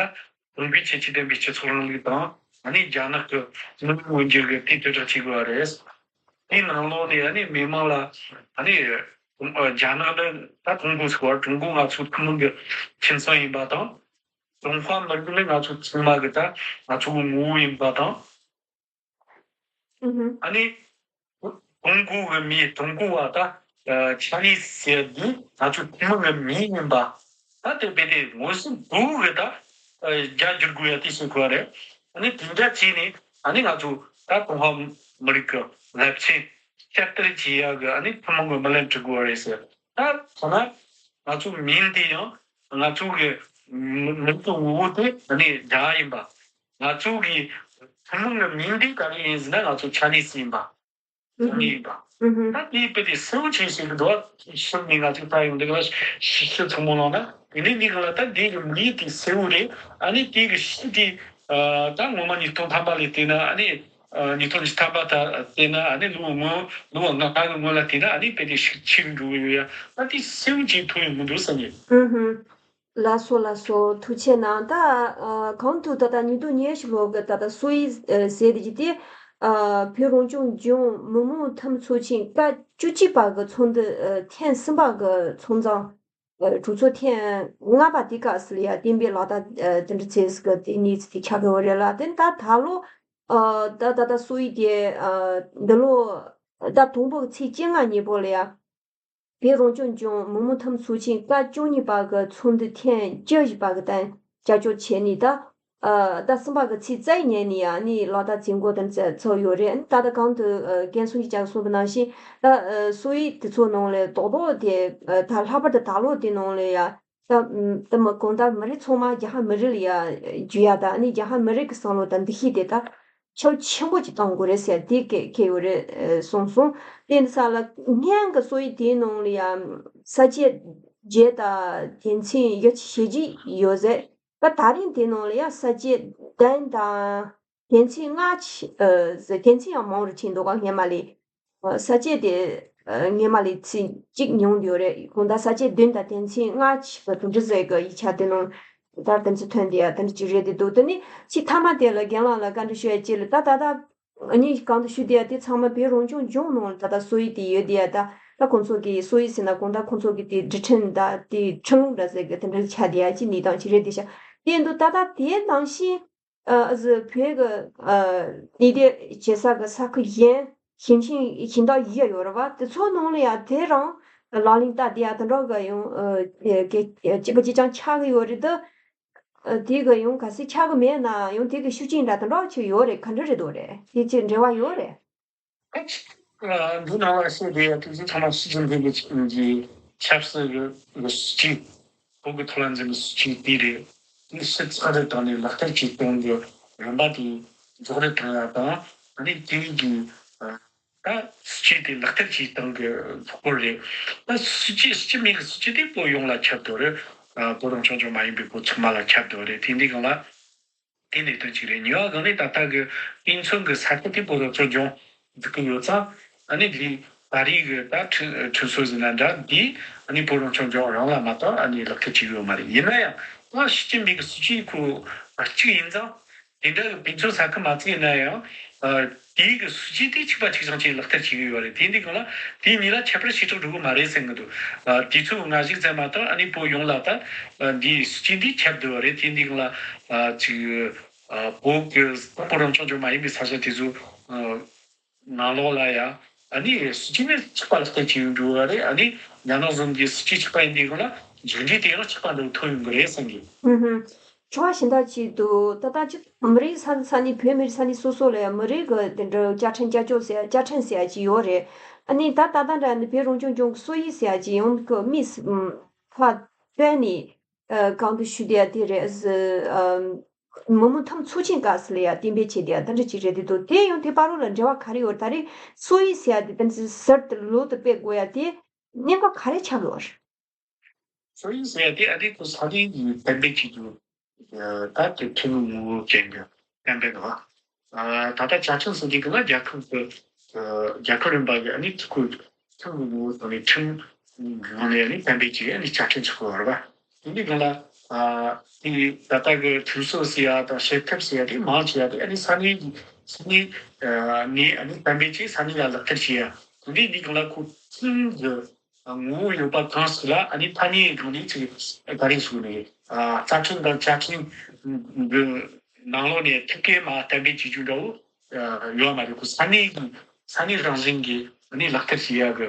གོང་འཕེལ་ཁྱད་ཆོས་ལྡན་པའི་སྤྱི་ཚོགས་རིང་ལུགས་དང་། ཨ་ནི་རྒྱ་ནག་གི་མི་དམངས་དབང་སྒྱུར་གྱི་དེ་དོན་དག་བྱེད་དགོས་པ་རེད། དེའི་ནང་ལོགས་ནས་ཨ་ནི་མི་དམངས་ལ་ཨ་ནི་རྒྱ་ནག་ནི་ད་ཀྲུང་གོ་ཟེར་བ་ཀྲུང་གོ་ང་ཚོ་ཐུན་མོང་གི་ཁྱིམ་ཚང་ཡིན་པ་དང་། ཀྲུང་ཧྭ་མི་རིགས་ནི་ང་ཚོ་ཚང་མ་གི་ད་ང་ཚོ་གི་ངོ་བོ་ཡིན་པ་དང་། ཨ་ནི། ཀྲུང་གོ་གི་མི་ཀྲུང་གོ་བ་ད་ཆ་ནི་ཟེར་དུས་ང་ཚོ་ཐུན་མོང་གི་མི་ཡིན་པ། ད་དེ་བས་དེ་ངོས་ཟིན་འདུག་གི་ད་རྒྱ་སྒྱུར་དགོས་ཡ་དེ་ཟེར་གོ་བ་རེད། ཨ་ནི་དེ་འདྲ་བྱས་ནས་ཨ་ནི་ང་ཚོ་ད་ཀྲུང་ཧྭ་མི་རིགས་ཀྱི་རླབས་ཆེན་བསྐྱར་དར་བྱེད་ཡ་གི་ཨ་ནི་ཐུན་མོང་གི་སྨོན་ལམ་འཁྲི་དགོས་པ་རེད་ཟེར། ད་ཐ་ན་ང་ཚོ་མིང་དེ་ཡང་ང་ཚོ་གི་མི་མི་ཚོ་ངོ་བོ་དེ་ཨ་ནི་རྒྱ་ཡིན་པ། ང་ཚོ་གི་ཐུན་མོང་གི་མིང་དེ་ག་རེ་ཡིན་ཟེར་ན་ང་ཚོ་ཆ་ནི་སི་ཡིན་པ། ཆ་ནི་ཡིན་པ། ད་དེའི་དཔེ་དེ་གསལ་བོ་ཆེ་ཞིག་གི་འདུག་ཕྱི་ནས་ང་ཚོ་ད་ཡོང་དུས་ལ་ཕྱི་ཕྱི་ཚང་མ་ལོག་ན་དེ་ནས་འདི་ག་ལ་ད་འདི་གི་མིང་དེ་གསལ་བོ་རེད། ཨ་ནི་དེ་གི་ཕྱི་དེ་ད་ངོ་མ་ཉིས་སྟོང་ཐམ་པ་ལ་བལྟས་ན་ཨ་ནི། ཉིས་སྟོང་ཉི་ཤུ་ཐམ་པ་ད་བལྟས་ན་ཨ་ནི་ལོ་སྔོན་ལོ་ལྔ་ཁ་གི་སྔོན་ལ་བལྟས་ན་ཨ་ནི་དཔེ་དེ་ཤུགས་ཆེ་རུ་འགྲོ་གི་ཡོད་ཡ། ད་དེ་སེའུ་ཅིག་ཐུག་ཡོང་གི་འདུག་བསམ་གི། ཧུམ་ཧུམ། ལགས་སོ་ལགས་སོ། ཐུགས་རྗེ་གནང་། ད་ཨ་གོང་དུ་ད་ལྟ་ཉིས་སྟོང་ཉི་ཤུ་ལོ་གི་ད་ལྟ་སོ་ཡི་ཨ་ཟེར་དེ་ཅི་སྟེ་ཨ་བོད་རང་སྐྱོང་ལྗོངས་མི་དམངས་འཐུས་མི་ཚོགས་ཆེན་སྐབས་བཅུ་གཅིག་པ་གི་ཚོགས་འདུ་ཨ་ཐེངས་གསུམ་པ་གི་ཚོགས་མཛད། གྲོས་ཚོགས་ཐེངས་ལྔ་པ་དེ་སྐབས་སུ་ལ་ཡ་གཏན་འབེབས་ལག་བསྟར་དེ་འདྲ་བྱས་ཟིག་གི་དེ་གནས་ཚུལ་དེ་ཆགས་ཀྱི་ཡོད་རེད་ལ། དེ་ད་ད་ལོ་ད་ད་ད་སོ་ཡི་དེ་འདི་ལོ་ཟླ་དང་པོ་གི་ཚེས་བཅོ་ལྔ་ཉིན་པོ་ལ་ཡ་བོད་རང་སྐྱོང་ལྗོངས་མི་དམངས་འཐུས་མི་ཚོགས་ཆེན་སྐབས་བཅུ་གཉིས་པ་གི་ཚོགས་འདུ་ཐེངས་བཅུ་བཞི་པ་གི་སྟེང་བཅའ་སྐྱོར་བྱས་ནས་ད། ཟླ་གསུམ་པ་གི་ཚེས་རྩ་བའི་ཉིན་ནས་ཡང་ནི་ལག་བསྟར་བྱེད་འགོ་དང་ཚོགས་ཡོད་རེད། ད་ལྟ་གོང་དུ་རྒན་ཚོགས་ཀྱིས་ཀྱང་གསུངས་པ་ནང་བཞིན་ད་སོ་ཡི་དེ་ཚོ་ནང་ལས་རྡོག་རྡོག་དེ་ད་ལྷག་པར་དུ་ད་ལོ་དེ་ནང་ལས་ཡ་ད་ད་མི་གང་ལྟར་མི་རིགས་ཚང་མ་རྒྱ་ཧ་མི་རིགས་ལ་ཡ་འགྱུར་ཡ་ད་ནི་རྒྱ་ཧ་མི་རིགས་ཀྱི་བསམ་བློ་དང་འདུ་ཤེས་དེ་ད་ ཁྱབ་ཆེན་པོ་ཅིག་གཏོང་དགོས་རེད་ཟེར་དེ་སྐད་ཁེལ་ཡོད་རེད་གསུངས་སོང་། དེ་ཡིན་ས་ལ་སྔོན་གྱི་སོ་ཡི་དེའི་ནང་ལ་ཡང་ས་བཅད་བརྒྱད་དང་དོན་ཚན་ཡ་གཅིག་ཞེ་གཅིག་ཡོད་ཟེར། ད་ད་རིང་དེའི་ནང་ལ་ཡང་ས་བཅད་བདུན་དང་དོན་ཚན་ལྔ་ཅིག་ཨ་དོན་ཚན་ཡང་མང་རུ་ཕྱིན་འདུག་ག་སྔོན་མ་ལས། ས་བཅད་དེ་སྔོན་མ་ལས་ཚིག་གཅིག་ཉུང་ཡོད་རེད། གང་ལྟར་ས་བཅད་བདུན་དང་དོན་ཚན་ལྔ་ཅིག་གི་དེ་འདྲ་ཟེར་གི་ཡིག་ཆ་དེ་ནང་ད་དེ་ཚོ་ཐོན་དེ་ཡ་དེ་འདྲ་ཅིག་རེད་དེ་འདུག་དེ་ནི་ཅིག་མཐའ་མ་དེ་ལ་རྒན་ལགས་ལ་བཀའ་འདྲི་ཞུ་ཡ་ཅིག་ལ་ད་ད་ད་ཨ་ནི་གང་དུ་ཞུ་དེ་ཡ་དེ་ཚང་མ་བོད་རང་སྐྱོང་ལྗོངས་ནང་ལ་ད་ད་སོ་ཡི་དེ་ཡོད་དེ་ཡ་ད་ད་ཁོང་ཚོ་གི་སོ་ཡི་ཟེར་ན་གང་ལྟར་ཁོང་ཚོ་གི་དེ་སྒྲིག་ཁྲིམས་ད་དེ་ཁྲིམས་ལུགས་འདྲ་ཟེར་གི་དེ་འདྲ་ཆ་དེ་ཡ་ཅིག་གནས་སྟངས་ཅིག་རེད་དེ་ཤ་དེ་འདུག་ད་ད་དེ་ནང་བཞིན། ཨ་ཟི་བོད་ཀྱི་ཨ་ནི་དེ་བྱེད་ས་གི་ས་ཁུལ་གཞན་ཞིང་ཆེན་ཞིང་བདག་ཡིག་ཡོད་རེད་བ། དེ་ཚོ་ནང་ལ་ཡང་དེ་རང་ལག་ལེན་བསྟར་དེ་ཡང་དེ་འདྲ་གི་ཡང་ཨ་གི་གཅིག་པ་གཅིག་རྐྱང་ཆགས་ཀྱི་ཡོད་རེད་དེ། ཨ་དེ་གི་ཡང་གལ་སྲིད་ཆགས་ཀྱི་མེད་ན་ཡང་དེ་གི་ཤུགས་རྐྱེན་འདྲ་དེ་འདྲ་ཅིག་ཡོད་རེད། ག་འདྲ་རེད་འདུག་རེད། དེ་ཅིག་འབྲེལ་བ་ཡོད་རེད། འདི་ནང་ལ་བཤད་དེ་དུས་ཚོད་ཚང་མ་སྲིད་སྐྱོང་མཁན་གྱི་ཆབ་སྲིད་ཀྱི་སྲིད་ཇུས། བོད་ཀྱི་ཐོག་ལ་འཛིན་པའི་སྲིད་ཇུས་དེ་རེད། དེ་ཕྱི་ཚགས་རེ་བཏང་ནས་ལག་བསྟར་བྱེད་སྟངས་ཀྱི་རིམ་པ་དེ་མགྱོགས་རེ་བཏང་ཡ་དང་། ཨ་ནི་དེ་གི་ད་སྲིད་ཇུས་དེ་ལག་བསྟར་བྱེད་སྟངས་ཀྱི་སྐོར་རེད། ད་སྲིད་ཇུས་སྤྱི་མིང་གི་སྲིད་ཇུས་དེ་བོད་ཡོངས་ལ་ཁྱབ་བསྡད་རེད། བོད་རང་སྐྱོང་ལྗོངས་མ་ཡིན་པའི་བོད་ཚང་མ་ལ་ཁྱབ་བསྡད་རེད། དེ་འདི་སྒང་ལ། དེ་གནད་དོན་གཅིག་རེད། གཉིས་པ་གང་ནི་ད་ལྟ་གི་དཔེ་མཚོན་གི་ས་ཁུལ་དེ་བོད་རང་སྐྱོང་ལྗོངས་འཛུགས་ཀྱི་ཡོད་ཙང་། ཨ་ནི་འདི་ད་རེས་གི་ད་ཁྲིམས་ཁྲིམས་སྲོལ་ཟིན་ན་འདྲ་འདི་ཨ་ནི་བོད་རང་སྐྱོང་ལྗོངས་རང་ལ་མ་གཏོགས་ཨ་ནི་ལག་བསྟར་བྱེད་ཀྱི་ཡོད་མ་རེད། ཡིན་ན་ཡང་ད་སྤྱི་མིང་གི་སྲིད་ཇུས་ཁོ་གཅིག་ཡིན་ཙང་། དེ་འདྲ་གི་དཔེ་མཚོན་ས་ཁུལ་མ་བརྩིས་ན་ཡང་། ཨ་དེའི་གི་སྲིད་ཇུས་དེ་གཅིག་པ་གཅིག་རྐྱང་ཅིག་ལག་བསྟར་བྱེད་ཀྱི་ཡོད་རེད། དེ་འདི་སྒང་ལ་དེ་གཉིས་ལ་ཁྱད་པར་ཞེ་དྲག་འགྲོ་གི་མ་རེད་བསམ་གི་འདུག་ཨ་དུས་ཚོད་ང་ཞིག་ཙམ་མ་གཏོགས་ཨ་ནི་བོད་ཡོངས་ལ་ད་ཨ་འདིའི་སྲིད་ཇུས་འདི་ཁྱབ་བསྡད་པ་རེད། དེ་འདི་སྒང་ལ་ཨ་ཅིག་ཨ་བོད་ཀྱི་བོད་རང་སྐྱོང་ལྗོངས་མ་ཡིན་པའི་ས་ཆ་དེ་ཚོ་ཨ་ནང་ལོགས་ལ་ཡང་ཨ་ནི་སྲིད་ཇུས་ནི་གཅིག་པ་ལག་བསྟར་བྱེད་ཡོང་འགྲོ་བ་རེད། ཨ་ནི་ཉམས་ནག་བཟུང་གི་སྲིད་ཇུས་གཅིག་པ་ཡིན་དུས་སྒང་ལ་མཇུག་འབྲས་དེ་ཡང་གཅིག་པ་འདྲ་བོ་ཐོན་ཡོང་གི་རེད་བསམ་གི། ཧུམ་ཧུམ། ཁྱོ་ག་གཞན་དག་ཅིག་འདུག་ད་ལྟ་ཅིག་མི་རིགས་ས་ས་གནས་བོད་མི་རིགས་ས་གནས་སོ་སོ་ལ་ཡང་མི་རིགས་ཀྱི་དེ་འདྲ་བཅའ་ཁྲིམས་བཅའ་ཁྲིམས་ཟེར་བཅའ་ཁྲིམས་ཟེར་ཡ་ཅིག་ཡོད་རེད། ཨ་ནི་ད་ད་ལྟ་འདྲ་ནི་བོད་རང་སྐྱོང་ལྗོངས་ཀྱི་སྲོལ་ཡིག་ཟེར་ཡ་ཅིག་ཡང་ཁོ་མིས་ཁ་བཏོན་ནས་གང་དུ་ཞུ་བསྡད་ཡ་དེ་རེད། ཨ་མི་མང་ཐམ་ཚོགས་ཆེན་སྐབས་སུ་ལ་ཡ་གཏན་འབེབས་བྱས་བསྡད་ཡ་དེ་འདྲ་ཅིག་རེད་དེ་འདུག་དེ་ཡང་དེ་བར་རོ་ལ་འབྲེལ་བ་ག་རེ་ཡོད། ད་རེས་སྲོལ་ཡིག་ཟེར་ཡ་དེ་དེ་ཚོ་ཟུར་དུ་ལོག་ཏུ་སྤེལ་དགོས་ཡ་དེ་གནད་འགག་ག་རེ་ཆགས་ཡོད་རེད། སྲོལ་ཡིག་ཟེར་ཡ་དེ་ཨ་དེ་ཁོ་ས་གནས་ཀྱི་གཏན་འབེབས་བྱེད་རྒྱུ། ད་དེ་ཁྲིམས་ལུགས་ངོ་བོ་ཅན་གྱི་གཏན་འབེབས་རེད་བ། ད་ལྟ་བཅའ་ཁྲིམས་ཟེར་དུས་ཀྱི་ན་རྒྱལ་ཁབ་ཀྱི་རྒྱལ་ཁབ་རིམ་པ་གི་ཨ་ནི་ཁོ་ཁྲིམས་ལུགས་ངོ་བོ་དང་ནི་ཁྲིམས་ངོ་ནས་ཨ་ནི་གཏན་འབེབས་བྱེད་ཨ་ནི་བཅའ་ཁྲིམས་ཆགས་ཡོད་རེད་བ། དེ་འདི་སྒང་ལ་དེ་ད་ལྟ་གི་ཁྲིམས་སྲོལ་ཟེར་ཡ་དང་བྱེད་ཐབས་ཟེར་ཡ་དེ་མང་ཆེ་བ་དེ་ཨ་ནི་ས་གནས་ཀྱི་ས་གནས་ནས་ཨ་ནི་གཏན་འབེབས་བྱས་ས་གནས་ལ་ལག་བསྟར་བྱེད་ཡ་དེ་འདི་འདི་སྒང་ལ་ཁོ་ཁྲིམས་ཀྱི་ངོ་བོ་ཡོད་པ་གང་ཞིག་ལ་ཨ་ནི་ཐ་སྙད་སྒང་ནས་ཅིག་ག་རེ་ཞུ་ནས་རྩ་ཁྲིམས་དང་བཅའ་ཁྲིམས་གི་ནང་ལོགས་ནས་ཐུག་གི་མ་གཏན་འབེབས་བྱེད་རྒྱུ་འདྲ་བོ་ཡོད་མ་རེད། ཁོ་ས་གནས་ཀྱི་ས་གནས་རང་བཞིན་གྱིས་ཨ་ནི་ལག་བསྟར་བྱེད་ཡ་གི་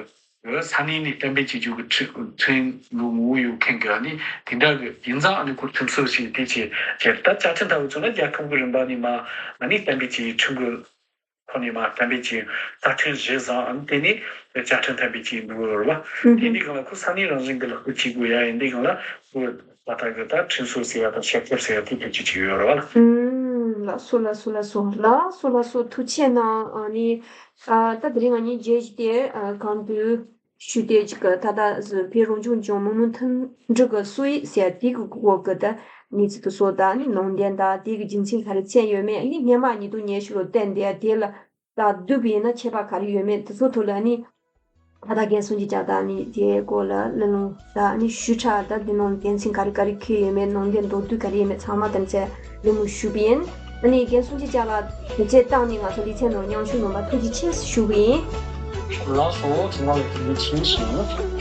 ས་གནས་ནས་གཏན་འབེབས་བྱེད་རྒྱུ་གི་ཁྲིམས་ཁྲིམས་ལུགས་ངོ་བོ་ཡོད་མཁན་གྱི་ཨ་ནི་དེ་འདྲ་གི་ཡིན་ཙང་ཨ་ནི་ཁོ་ཁྲིམས་སྲོལ་ཞིག་དེ་བྱས་བྱས་ད་བཅའ་ཁྲིམས་ལྟ་བུ་ཚོ་ལ་རྒྱལ་ཁབ་ཀྱི་རིམ་པ་ནས་མ་ཨ་ནི་གཏན་འབེབས་བྱེད་ཁྲིམས་ཀྱི་ཐོག་ནས་མ་གཏན་འབེབས་ཀྱི་རྩ་ཁྲིམས་གཞི་བཟུང་ཨ་ནི་དེ་ནས་བཅའ་ཁྲིམས་གཏན་འབེབས་ཀྱི་འདུག་ཡོད་རེད་བ། དེ་འདི་སྒང་ལ་ཁོ་ས་གནས་རང་བཞིན་གྱི་ལག་བསྟར་བྱེད་དགོས་ཡ་ཡིན་འདི་སྒང་ལ་ཁོ་ད་ལྟ་གི་ད་ཁྲིམས་སྲོལ་ཟེར་ཡ་དང་བྱེད་ཐབས་ཟེར་ཡ་དེ་བེད་སྤྱོད་བྱེད་ཡོད་རེད་བ། ལགས་སོ་ལགས་སོ་ལགས་སོ་ལགས་སོ་ལགས་སོ་ཐུགས་རྗེ་གནང་། ཨ་ནི་ད་དེ་རིང་ང་གཉིས་མཇལ་བཞི་དེ་གང་དུས། ཞུ་དེ་ཅིག་གི་ད་ལྟ་བོད་རང་སྐྱོང་ལྗོངས་མི་དམངས་མཐུན་སྒྲིལ་གྱི་སྲོལ་ཡིག་ཟེར་དེ་གི་སྐོར་གྱི་ད་གནས་ཚུལ་དུ་སོགས་དང་ནི་ནང་དོན་དང་དེ་གི་རྒྱུ་མཚན་ག་རེ་མཚོན་ཡོད་མེད་ནི་སྔོན་མ་ཉིས་སྟོང་ཉི་ཤུ་ལོ་བཏོན་དེ་དེ་ལ་ད་བསྡུས་པ་ཡིན་ན་ཁྱད་པར་ག་རེ་ཡོད་མེད་དེ་ཚོ་ཐོག་ལ་ནི་ད་ལྟ་རྒན་སངས་རྒྱས་ལྕགས་དང་ནི་དེའི་སྐོར་ལ་གླེང་སློང་དང་ནི་ཞུ་ཕྲ་ད་དེ་ནང་དོན་ཚན་ག་རེ་ག་རེ་འཁོད་ཡོད་མེད་ནང་དོན་མདོར་བསྡུས་ག་རེ་ཡོད་མེད་ཚང་མ་དེ་ཚོ་གླེང་མོལ་ཞུས་པ་ཡིན། ཨ་ནི་རྒན་སངས་རྒྱས་ལགས་ལ་དུས་ཚོད་བཏང་ནས་ང་ཚོ་ལེ་ཚན་ནང་མཉམ་ཞུགས་གནང་བར་ཐུགས་རྗེ་ཆེ་ཞུ་གི་ཡིན། ལགས་སོ། ཚང་མ་ལ་ཐུགས་རྗེ་ཆེ་ཞུ།